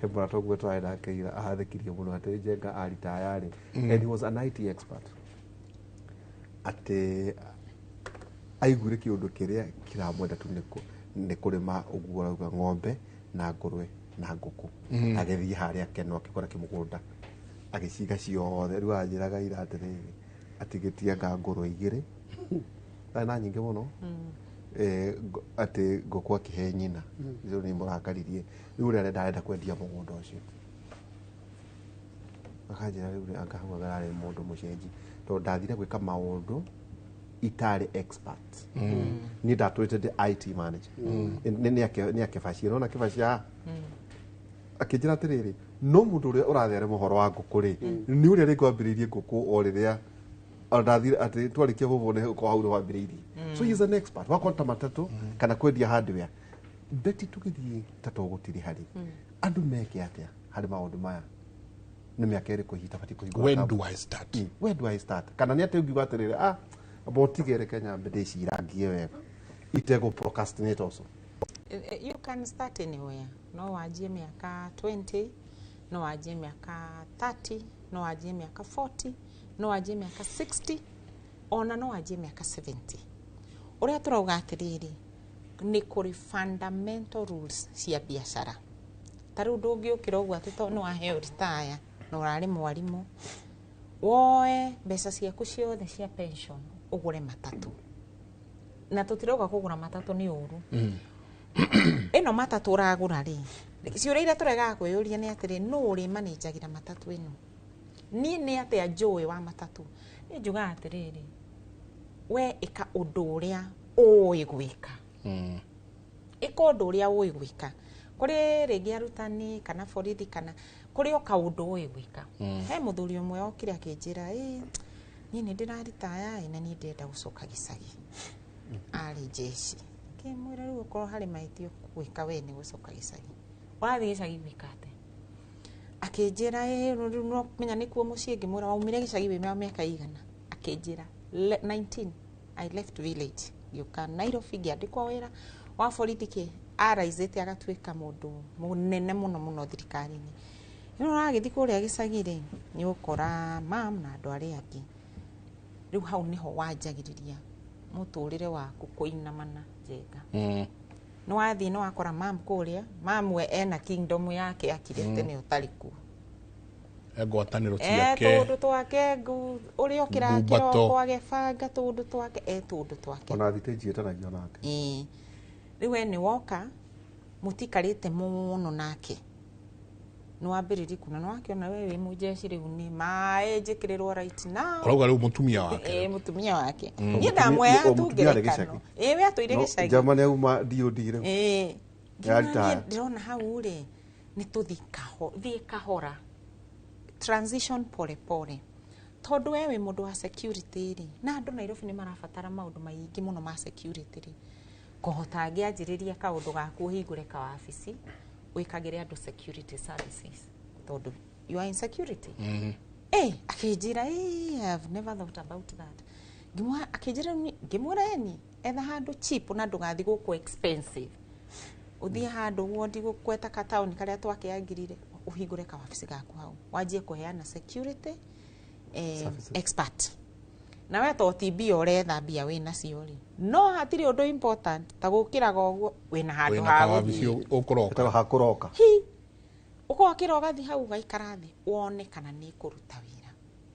He mũrata ũguo twarĩ nake ira ahathĩkirie mũno atĩ Njenga aritaya rĩ, and he was an IT expert, atĩ aiguire kĩũndũ kĩrĩa kĩramwenda tu nĩ kũrĩma ũguo arauga ng'ombe na ngũrwe na ngũkũ. Agĩthiĩ harĩa Kenol akĩgũra kĩmũgũnda agĩciga ciothe. Rĩu anjĩraga ira atĩrĩrĩ, atigĩtie anga ngũrwe igĩrĩ na nyingĩ mũno, atĩ ngũkũ akĩhe nyina. Rĩu nĩ mũrakaririe, rĩu ũrĩa arenda arenda kwendia mũgũnda ũcio. Akanjĩra rĩu anga hau ararĩ mũndũ mũcenji, tondũ ndathire gwĩka maũndũ itarĩ expert. Niĩ ndatũrĩte ndĩ IT manager, nĩ akebacia, nona kebacia akĩnjĩra atĩrĩrĩ, no mũndũ ũrĩa ũratherema ũhoro wa ngũkũ rĩ, nĩ ũrĩa rĩngĩ wambĩrĩirie ngũkũ o rĩrĩa ndathire atĩ twarĩkia bũbũ nĩ gũkorwo hau nĩ wambĩrĩirie. So he is an expert wakwa ta matatũ kana kwendia hardware. Betty, tũgĩthiĩ ta tũgũtirĩ harĩ andũ meke atĩa harĩ maũndũ maya? Nĩ mĩaka ĩrĩkũ hihi tabatiĩ kũhingũra? When do I start? When do I start? Kana nĩ atĩ ũngiuga atĩrĩrĩ, amba ũtige, reke nyambe ndĩcirangie wega itegũ procrastinate also. You can start anywhere. No wanjie mĩaka 20, no wanjie mĩaka 30, no wanjie mĩaka 40, no wanjie mĩaka 60, ona no wanjie mĩaka 70. Ũrĩa tũrauga atĩrĩrĩ, nĩ kũrĩ fundamental rules cia biacara. Ta rĩu ndũngĩũkĩra ũguo atĩ tondũ nĩ waheo retire na ũrarĩ mwarimũ, woe mbeca ciaku ciothe cia pension ũgũre matatũ. Na tũtirauga kũgũra matatũ nĩ ũru. Ĩno matatũ ũragũra rĩ, ciũria iria tũregaga kwĩyũria nĩ atĩrĩ, nũ ũrĩmanĩnjagĩra matatũ ĩno? Niĩ nĩ atĩa njũĩ wa matatũ? Niĩ njugaga atĩrĩrĩ, we ĩka ũndũ ũrĩa ũĩ gwĩka. Ĩka ũndũ ũrĩa ũĩ gwĩka. Kũrĩ rĩngĩ arutani kana borithi kana kũrĩ o kaũndũ ũĩ gwĩka. He mũthuri ũmwe okire akĩnjĩra, niĩ nĩ ndĩraritaya na niĩ ndĩrenda gũcoka gĩcagi. Arĩ jeshi. Ngĩmwĩra rĩu okorwo harĩ mahĩtia gwĩka we nĩ gũcoka gĩcagi. Ũrathiĩ gĩcagi gwĩka atĩa? Akĩnjĩra rĩu no menya nĩkuo mũciĩ. Ngĩmwĩra waumire gĩcagi wĩ mĩaka igana? Akĩnjĩra 19 I left village ngĩũka Nairobi ngĩandĩkwo wĩra wa borithi kĩ araizĩte agatuĩka mũndũ mũnene mũno mũno thirikari-inĩ. Rĩu ũragĩthiĩ kũrĩa gĩcagi rĩ, nĩ ũkora mam na andũ arĩa angĩ. Rĩu hau nĩho wanjagĩrĩria mũtũrĩre waku kũinamana Njenga. Nĩ wathiĩ nĩ wakora mam kũrĩa, mam we ena kingdom yake akire tene ũtarĩ kuo. Ngwatanĩro ciake, tũũndũ twake, ũrĩa ũkĩra kĩroko agĩbanga tũũndũ twake, tũũndũ twake. Ona thitĩnji ĩtanagio nake. Rĩu we nĩ woka mũtikarĩte mũno nake. Nĩ wambĩrĩria kuona nĩ wakĩona we wĩ mũjeshi rĩu nĩ maĩ njĩkĩrĩrwo right now. Ũrauga rĩu mũtumia wake. Ĩ mũtumia wake. Niĩ ndamwoya O tu mũtumia arĩ ngerekano. gĩcagi. Ĩ we atũire gĩcagi. Njama nĩ auma DOD rĩu. Ĩ. Ya retire. Ndĩrona hau rĩ nĩ tũthiĩ thiĩ kahora, transition pole pole, tondũ we wĩ mũndũ wa security rĩ, na andũ Nairobi nĩ marabatara maũndũ maingĩ mũno ma security rĩ, kũhota angĩanjĩrĩria kaũndũ gaku ũhingũre kawabici wĩkagĩre andũ security services tondũ you are in security. Akĩnjĩra, "I've never thought about that." Akĩnjĩra, ngĩmwĩra eni etha handũ cheap na ndũgathiĩ gũkũ expensive, ũthiĩ handũ ũguo ndigũkweta kataũni karĩa twakĩangirire, ũhingũre kawabici gaku hau wanjie kũheana security expert. Na we to ti mbia ũretha, mbia wĩ nacio rĩ, no hatirĩ ũndũ important ta gũkĩraga ũguo wĩna handũ wĩna ha kawabici gũthiĩ. ũkũroka. Ĩtagwo hakũroka. Hi ũgokĩra ũgathiĩ hau ũgaikara thĩ wone kana nĩ kũruta wĩra.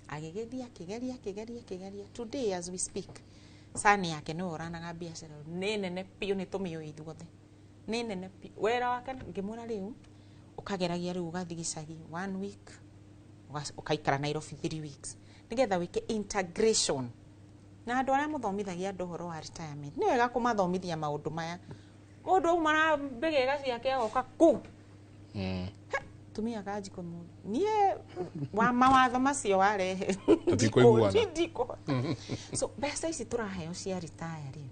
Agĩgĩthiĩ akĩgeria akĩgeria akĩgeria, today as we speak sani yake nĩwe ũranaga biacara nĩ nene biũ, nĩ tũmĩũĩ ithuothe, nĩ nene biũ wĩra wake. Ngĩmwĩra rĩu ũkageragia rĩu ũgathiĩ gĩcagi one week, ũkaikara Nairobi 3 weeks nĩgetha wĩke integration na andũ arĩa mũthomithagia andũ ũhoro wa retirement. Nĩ wega kũmathomithia maũndũ maya. Mũndũ auma na mbĩgĩga ciake agoka ku tumia kanjiko mũndũ niĩ wa mawatho macio warehe. Tũtikũiguana. Ndikũhota. So mbeca ici tũraheo cia retire rĩ,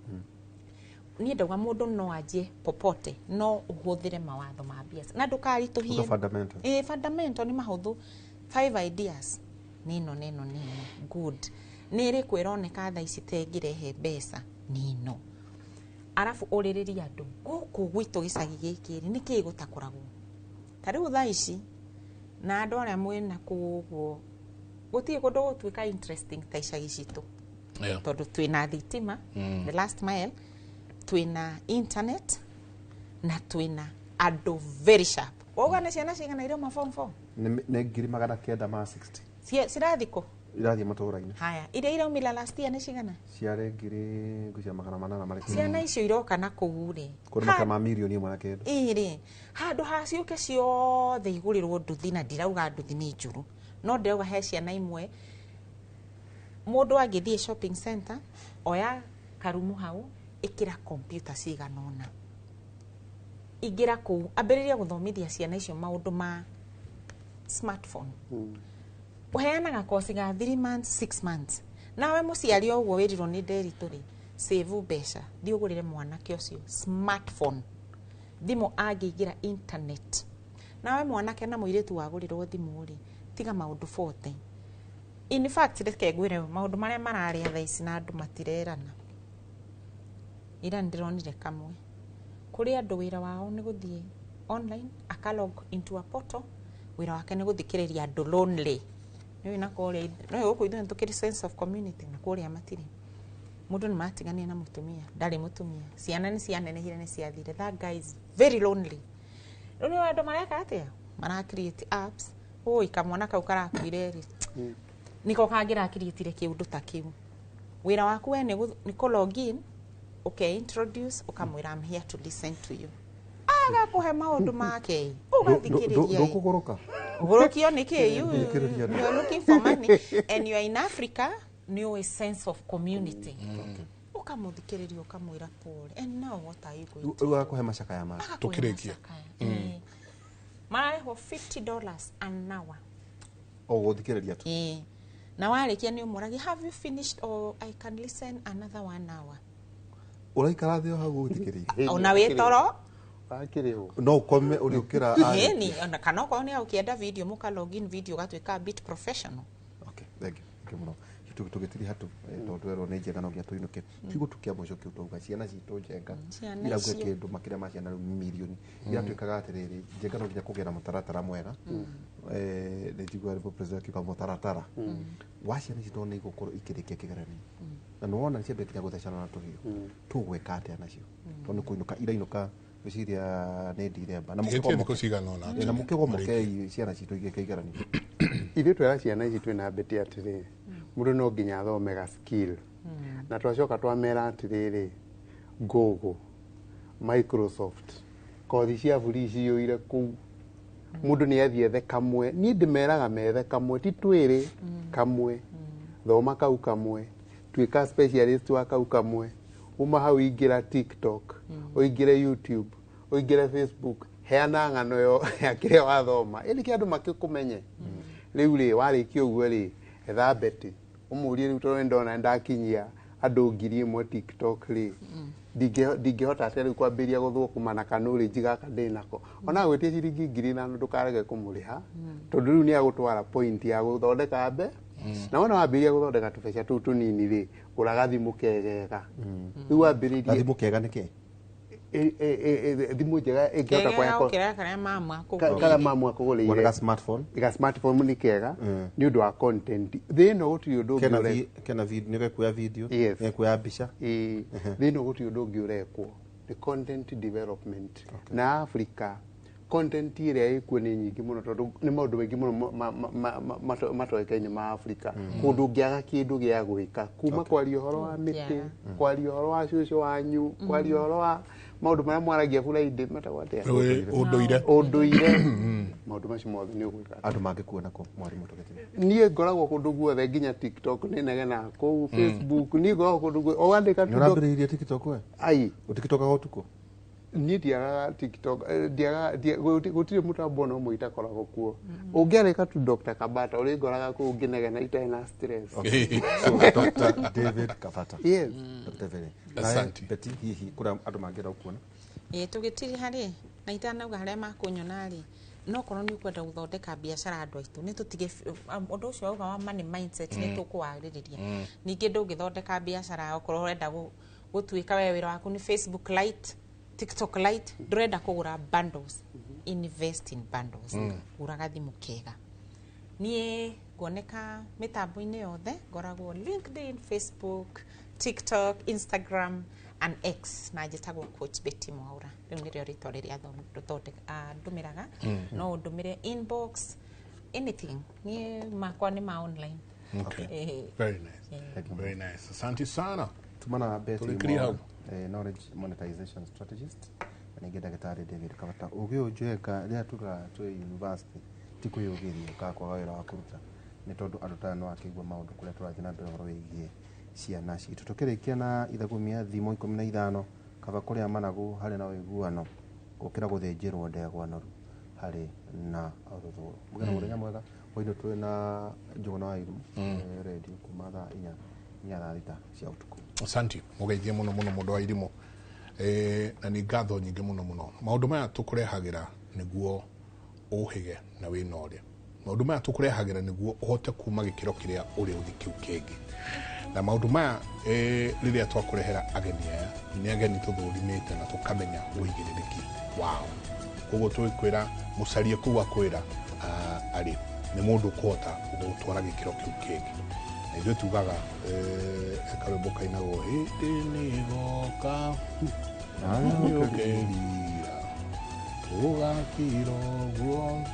niĩ ndauga mũndũ no anjie popote, no ũhũthĩre mawatho ma biacara na ndũkaritũhie. Uga fundamental. Ĩ fundamental nĩ mahũthũ. Five ideas nĩ ĩno nĩ ĩno nĩ ĩno good, nĩ ĩrĩkũ ĩroneka thaa ici ta ĩngĩrehe mbeca? Nĩ ĩno. Arabu ũrĩrĩria andũ gũkũ gwitũ gĩcagi gĩkĩ rĩ, nĩ kĩĩ gũtakũragwo ta rĩu thaa ici na andũ arĩa mwĩna kũu ũguo gũtirĩ kũndũ gũtuĩka interesting ta icagi citũ, tondũ twĩna thitima, the last mile, twĩna internet na twĩna andũ very sharp. Wauga nĩ ciana cigana irauma form four? Nĩ 960,000. Cirathiĩ kũ? Irathiĩ matũũra-inĩ. Haya, iria iraumire last year nĩ cigana? Ciarĩ ngiri ngwĩciria 800 marĩ. Ciana icio iroka na kũu rĩ, kũrĩ makĩria ma 1.1 million. Ĩ rĩ, handũ ha ciũke ciothe igũrĩrwo nduthi, na ndirauga nduthi nĩ njũru, no ndĩrauga he ciana imwe mũndũ angĩthiĩ shopping center, oya karumu hau, ĩkĩra kompiuta cigana ũna, ingĩra kũu ambĩrĩria gũthomithia ciana icio maũndũ ma smartphone. Ũheanaga koci ga 3 months, 6 months. Nawe mũciari o ũguo wĩrirwo nĩ Nderitũ rĩ, save mbeca, thiĩ ũgũrĩre mwanake ũcio smartphone, thimũ angĩingĩra internet. Nawe mwanake na mũirĩtu wagũrĩrwo thimũ rĩ, tiga maũndũ 40. In fact, reke ngwĩre maũndũ marĩa mararĩa thaa ici na andũ matirerana. Ira nĩndĩronire kamwe kũrĩ andũ wĩra wao nĩ gũthiĩ online, akalog into a portal, wĩra wake nĩ gũthikĩrĩria andũ lonely. Nĩũĩ na kũrĩa nĩũĩ gũkũ ithuĩ nĩtũkĩrĩ sense of community, na kũrĩa matirĩ. Mũndũ nĩ matiganire na mũtumia, ndarĩ mũtumia, ciana nĩ cianenehire, nĩ ciathire. That guy is very lonely. Rĩu nĩ andũ mareka atĩa? Mara create apps. Ũi kamwana kau karakuire rĩ, nĩko kangĩrakiriĩtire kĩũndũ ta kĩu. Wĩra waku we nĩ kũ log in, ũke introduce, ũkamwĩra, "I'm here to listen to you." Agakũhe maũndũ make, ũgathikĩrĩria. Ndũkũgũrũka. Ũgũrũkio nĩ kĩ? You, Thikĩrĩria andũ. you are looking for money and you are in Africa. Nĩ ũĩ sense of community, ũkamũthikĩrĩria, ũkamwĩra pole, and now what are you going to Rĩu agakũhe macakaya make. Agakũhe Tũkĩrĩkia. macakaya. Ĩĩ. Mararĩhwo $50 an hour. O gũthikĩrĩria tu. Ĩĩ. Na warĩkia nĩ ũmũragia, "Have you finished or I can listen another one hour?" Ũraikara thĩ o hau ũthikĩrĩirie. Ona wĩ toro. Wakĩrĩhwo. No ũkome ũrĩũkĩra. Ĩni ona kana okorwo nĩ ũkĩenda video, mũka login video, ũgatuĩka a bit professional. Okay, thank you. Thank you mũno. Tũgĩtiri hatu tondũ twerwo nĩ Njenga no nginya tũinũke. Kiugo tu kĩa mũico kĩu twauga ciana citũ Njenga Ciana irauga icio. kĩndũ makĩria ma ciana rĩu mirioni iratuĩkaga atĩrĩrĩ, Njenga no nginya kũgĩa na mũtaratara mwega. Nĩ njiguaga nĩguo president akiuga mũtaratara wa ciana ici tondũ nĩ igũkorwo ikĩrĩkia kĩgeranio na nĩ wona ciambia nginya gũthecana na tũhiũ, tũgwĩka atĩa nacio tondũ nĩ kũinũka irainũka ngwĩciria nĩ Ndithemba na Tigĩtie thikũ cigana ũna. Na mũkĩgomokei ciana citũ igĩke igeranio. Ithuĩ twera ciana ici twĩna mbeti atĩrĩ, mũndũ no nginya athome ga skill, na twacoka twamera atĩrĩrĩ, Google, Microsoft, kothi cia buri ciyũire kũu. Mũndũ nĩ athiĩ ethe kamwe. Niĩ ndĩmeraga methe kamwe, ti twĩrĩ, kamwe. Thoma kau kamwe, tuĩka specialist wa kau kamwe. Uma hau ingĩra TikTok, ũingĩre YouTube, ũingĩre Facebook, heana ng'ano yo ya kĩrĩa wathoma, ĩndĩ kĩ andũ makĩkũmenye. Rĩu rĩ, warĩkia ũguo rĩ, etha Betty ũmũrie rĩu, tondũ nĩndona nĩndakinyia andũ 1000 TikTok rĩ, ndingĩhota atĩa rĩu kwambĩrĩria gũthũkũma na kanũrĩnji gaka ndĩnako. Ona gwĩtia ciringi 5000 ndũkarege kũmũrĩha, tondũ rĩu nĩ agũtwara point ya gũthondeka mbe. Na wona wambĩrĩria gũthondeka tũbeca tũu tũnini rĩ, gũra gathimũ kegega. Rĩu wambĩrĩrie Gathimũ kega nĩ kĩ? Thimũ njega ĩngĩhota Kega gũkĩra karĩa mamu akũgũrĩire. Karĩa mamu akũgũrĩire. Wona ga smartphone? Ga smartphone nĩ kega nĩ ũndũ wa content. Thĩ ĩno gũtirĩ ũndũ ũngĩ Kena ũrekwo. Kena nĩ gekuoya video, Yes. nĩ gekuoya mbica. Ĩĩ, thĩ ĩno gũtirĩ ũndũ ũngĩ ũrekwo, nĩ content development. Na Africa content ĩrĩa ĩkuo nĩ nyingĩ mũno, tondũ nĩ maũndũ maingĩ mũno matoĩkaine ma Africa. Kũndũ ũngĩaga kĩndũ gĩa gwĩka, kuma kwaria ũhoro wa mĩtĩ, kwaria ũhoro wa cũcũ wanyu, kwaria ũhoro wa maũndũ marĩa mwaragia Friday metagwo atĩa? Ũndũire. Ũndũire. Maũndũ macio mothe nĩ ũgwĩka. Andũ mangĩkuona kũ, mwarimũ tũgĩtiga? Niĩ ngoragwo kũndũ guothe, nginya TikTok nĩ negenaga kũu, Facebook niĩ ngoragwo kũndũ guothe. O wandĩka Nĩ ũrambĩrĩirie TikTok we? Ai. Ũtikitokaga ũtukũ? Niĩ ndiagaga TikTok, ndiagaga, gũtirĩ mũtambo ona ũmwe itakoragwo kuo. Ũngĩarĩka tu Dr. Kabata ũrĩngoraga kũu ngĩnegena itarĩ na stress. So, Dr. David Kabata. Yes. Dr. David. Asante. Betty, hihi kũrĩa andũ mangĩenda gũkuona? Ĩĩ, tũgĩtiriha rĩ, na itanauga harĩa makũnyona rĩ, no korwo nĩ ũkwenda gũthondeka biacara, andũ aitũ nĩ tũtige ũndũ ũcio wauga wa money mindset, nĩ tũkũwarĩrĩria. Ningĩ ndũngĩthondeka biacara okorwo ũrenda gũtuĩka we wĩra waku nĩ Facebook Lite, TikTok Lite, ndũrenda kũgũra bundles. Invest in bundles, gũra gathimũ kega. Niĩ nguoneka mĩtambo-inĩ yothe, ngoragwo LinkedIn, Facebook, TikTok, Instagram and X, na njĩtagwo Coach Betty Mwaura. Rĩu nĩrĩo rĩtwa rĩrĩa ndũmĩraga. No ũndũmĩre inbox, anything, niĩ makwa nĩ ma online. Okay. Very nice. Very nice. Asante sana. Tumana Betty Tũrĩkĩrie Mwaura, hau. Knowledge monetization strategist, na ningĩ ndagĩtarĩ David Kabata. Ũgĩ ũyũ njũĩka rĩrĩa tugaga twĩ university ti kwĩyũgĩria kana kwaga wĩra wa kũruta, nĩ tondũ andũ ta aya no akĩigua maũndũ kũrĩa tũrathiĩ na mbere ũhoro wĩgiĩ ciana citũ. Tũkĩrĩkia na ithagumia thimo 15, kaba kũrĩa managu harĩ na ũiguano gũkĩra gũthĩnjĩrwo ndegwa noru harĩ na rũthũũro. Mũgĩe na mũthenya mwega. Hwaĩ-inĩ twĩ na Njũgũna wa Irimũ, radio kuma thaa 4 nginya thaa 6 cia ũtukũ. Asante, mũgeithie mũno mũno mũndũ wa irimũ. Na nĩ ngatho nyingĩ mũno mũno. Maũndũ maya tũkũrehagĩra nĩguo ũhĩge na wĩnore. Maũndũ maya tũkũrehagĩra nĩguo ũhote kuma gĩkĩro kĩrĩa ũrĩ ũthiĩ kĩu kĩngĩ. Na maũndũ maya, rĩrĩa twakũrehera ageni aya, nĩ ageni tũthũrimĩte na tũkamenya ũigĩrĩrĩki wao. Koguo tũgĩkwĩra mũcarie kũu akwĩra, arĩ nĩ mũndũ ũkũhota gũgũtwara gĩkĩro kĩu kĩngĩ. Na ithuĩ tugaga, karwĩmbo kainagwo hĩndĩ nĩ ĩgoka nĩũkerira ũgakira ũguo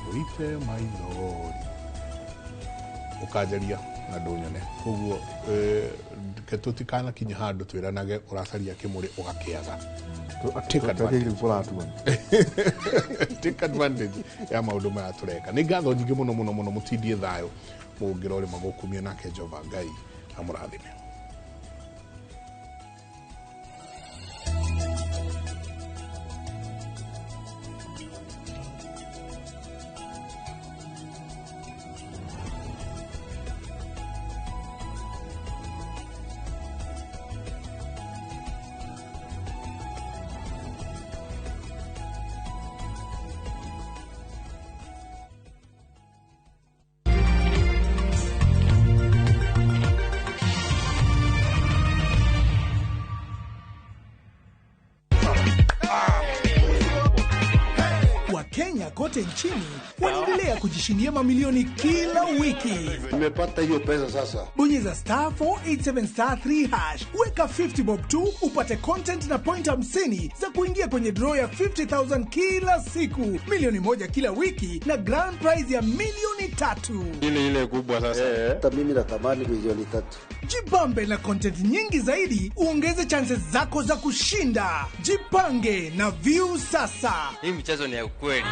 ũite maithori ũkanjaria na ndũnyone. Koguo, reke tũtikanakinye handũ twĩranage ũracaria kĩmũrĩ ũgakĩaga. Take advantage. Take advantage ya maũndũ maya tũreka. Nĩ ngatho nyingĩ mũno mũno mũno, mũtindie thayũ, mũngĩra ũrĩ magũkumio nake Jehova Ngai amũrathime. Wakenya kote nchini wanaendelea kujishindia mamilioni kila wiki. Nimepata hiyo pesa sasa. Bonyeza star 487 star 3 hash, weka 50 bob tu upate content na point 50 za kuingia kwenye draw ya 50,000 kila siku, milioni 1 kila wiki na grand prize ya milioni 3. Ile ile kubwa sasa. Hata mimi natamani milioni 3. Jibambe na content nyingi zaidi, uongeze chances zako za kushinda. Jipange na View sasa. Hii mchezo ni ya ukweli.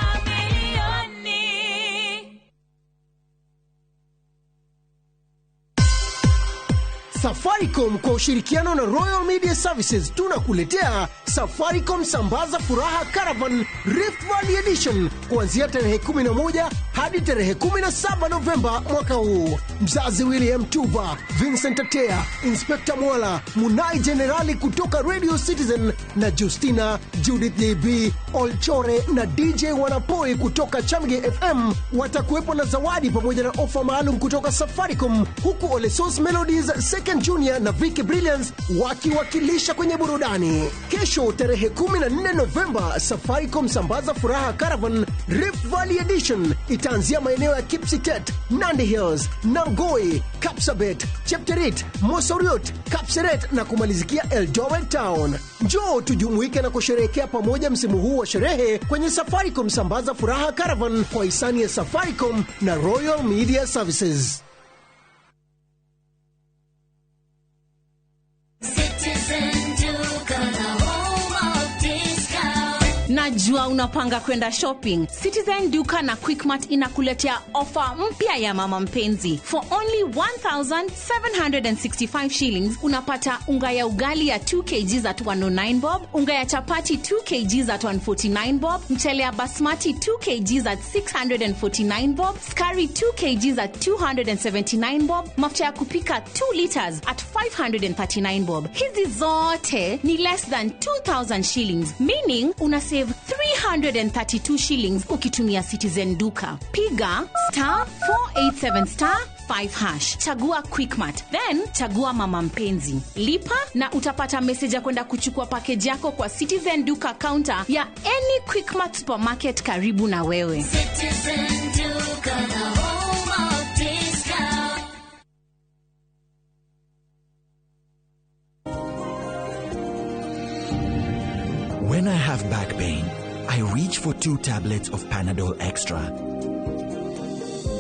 Safaricom kwa ushirikiano na Royal Media Services tunakuletea Safaricom Sambaza Furaha Caravan Rift Valley Edition kuanzia tarehe 11 hadi tarehe 17 Novemba mwaka huu. Mzazi William Tuva, Vincent Atea, Inspector Mwala, Munai Jenerali kutoka Radio Citizen na Justina, Judith JB, Olchore na DJ Wanapoi kutoka Chamge FM watakuwepo na zawadi pamoja na ofa maalum kutoka Safaricom, huku Olesos Melodies, Second Junior na Vicky Brilliance wakiwakilisha kwenye burudani. Kesho tarehe 14 Novemba, Safaricom Sambaza Furaha Caravan Rift Valley Edition itaanzia maeneo ya Kipsitet, Nandi Hills, Nangoi, Kapsabet, Chepterit, Mosoriot, Kapseret na kumalizikia Eldoret Town. Njoo tujumuike na kusherehekea pamoja msimu huu wa sherehe kwenye Safaricom Sambaza Furaha Caravan kwa hisani ya Safaricom na Royal Media Services. Najua unapanga kwenda shopping. Citizen Duka na Quickmart inakuletea ofa mpya ya mama mpenzi. For only 1765 shillings unapata unga ya ugali ya 2 kg at 109 bob, unga ya chapati 2 kg at 149 bob, mchele ya basmati 2 kg at 649 bob, skari 2 kg at 279 bob, mafuta ya kupika 2 liters at 539 bob. Hizi zote ni less than 2000 shillings, meaning una save 332 shillings ukitumia Citizen Duka. Piga star 487 star 5 hash, chagua Quickmart, then chagua mama mpenzi, lipa na utapata message ya kwenda kuchukua package yako kwa Citizen Duka counter ya any Quickmart supermarket karibu na wewe. Citizen Duka, the home of discount. When I have back pain, I reach for 2 tablets of Panadol Extra.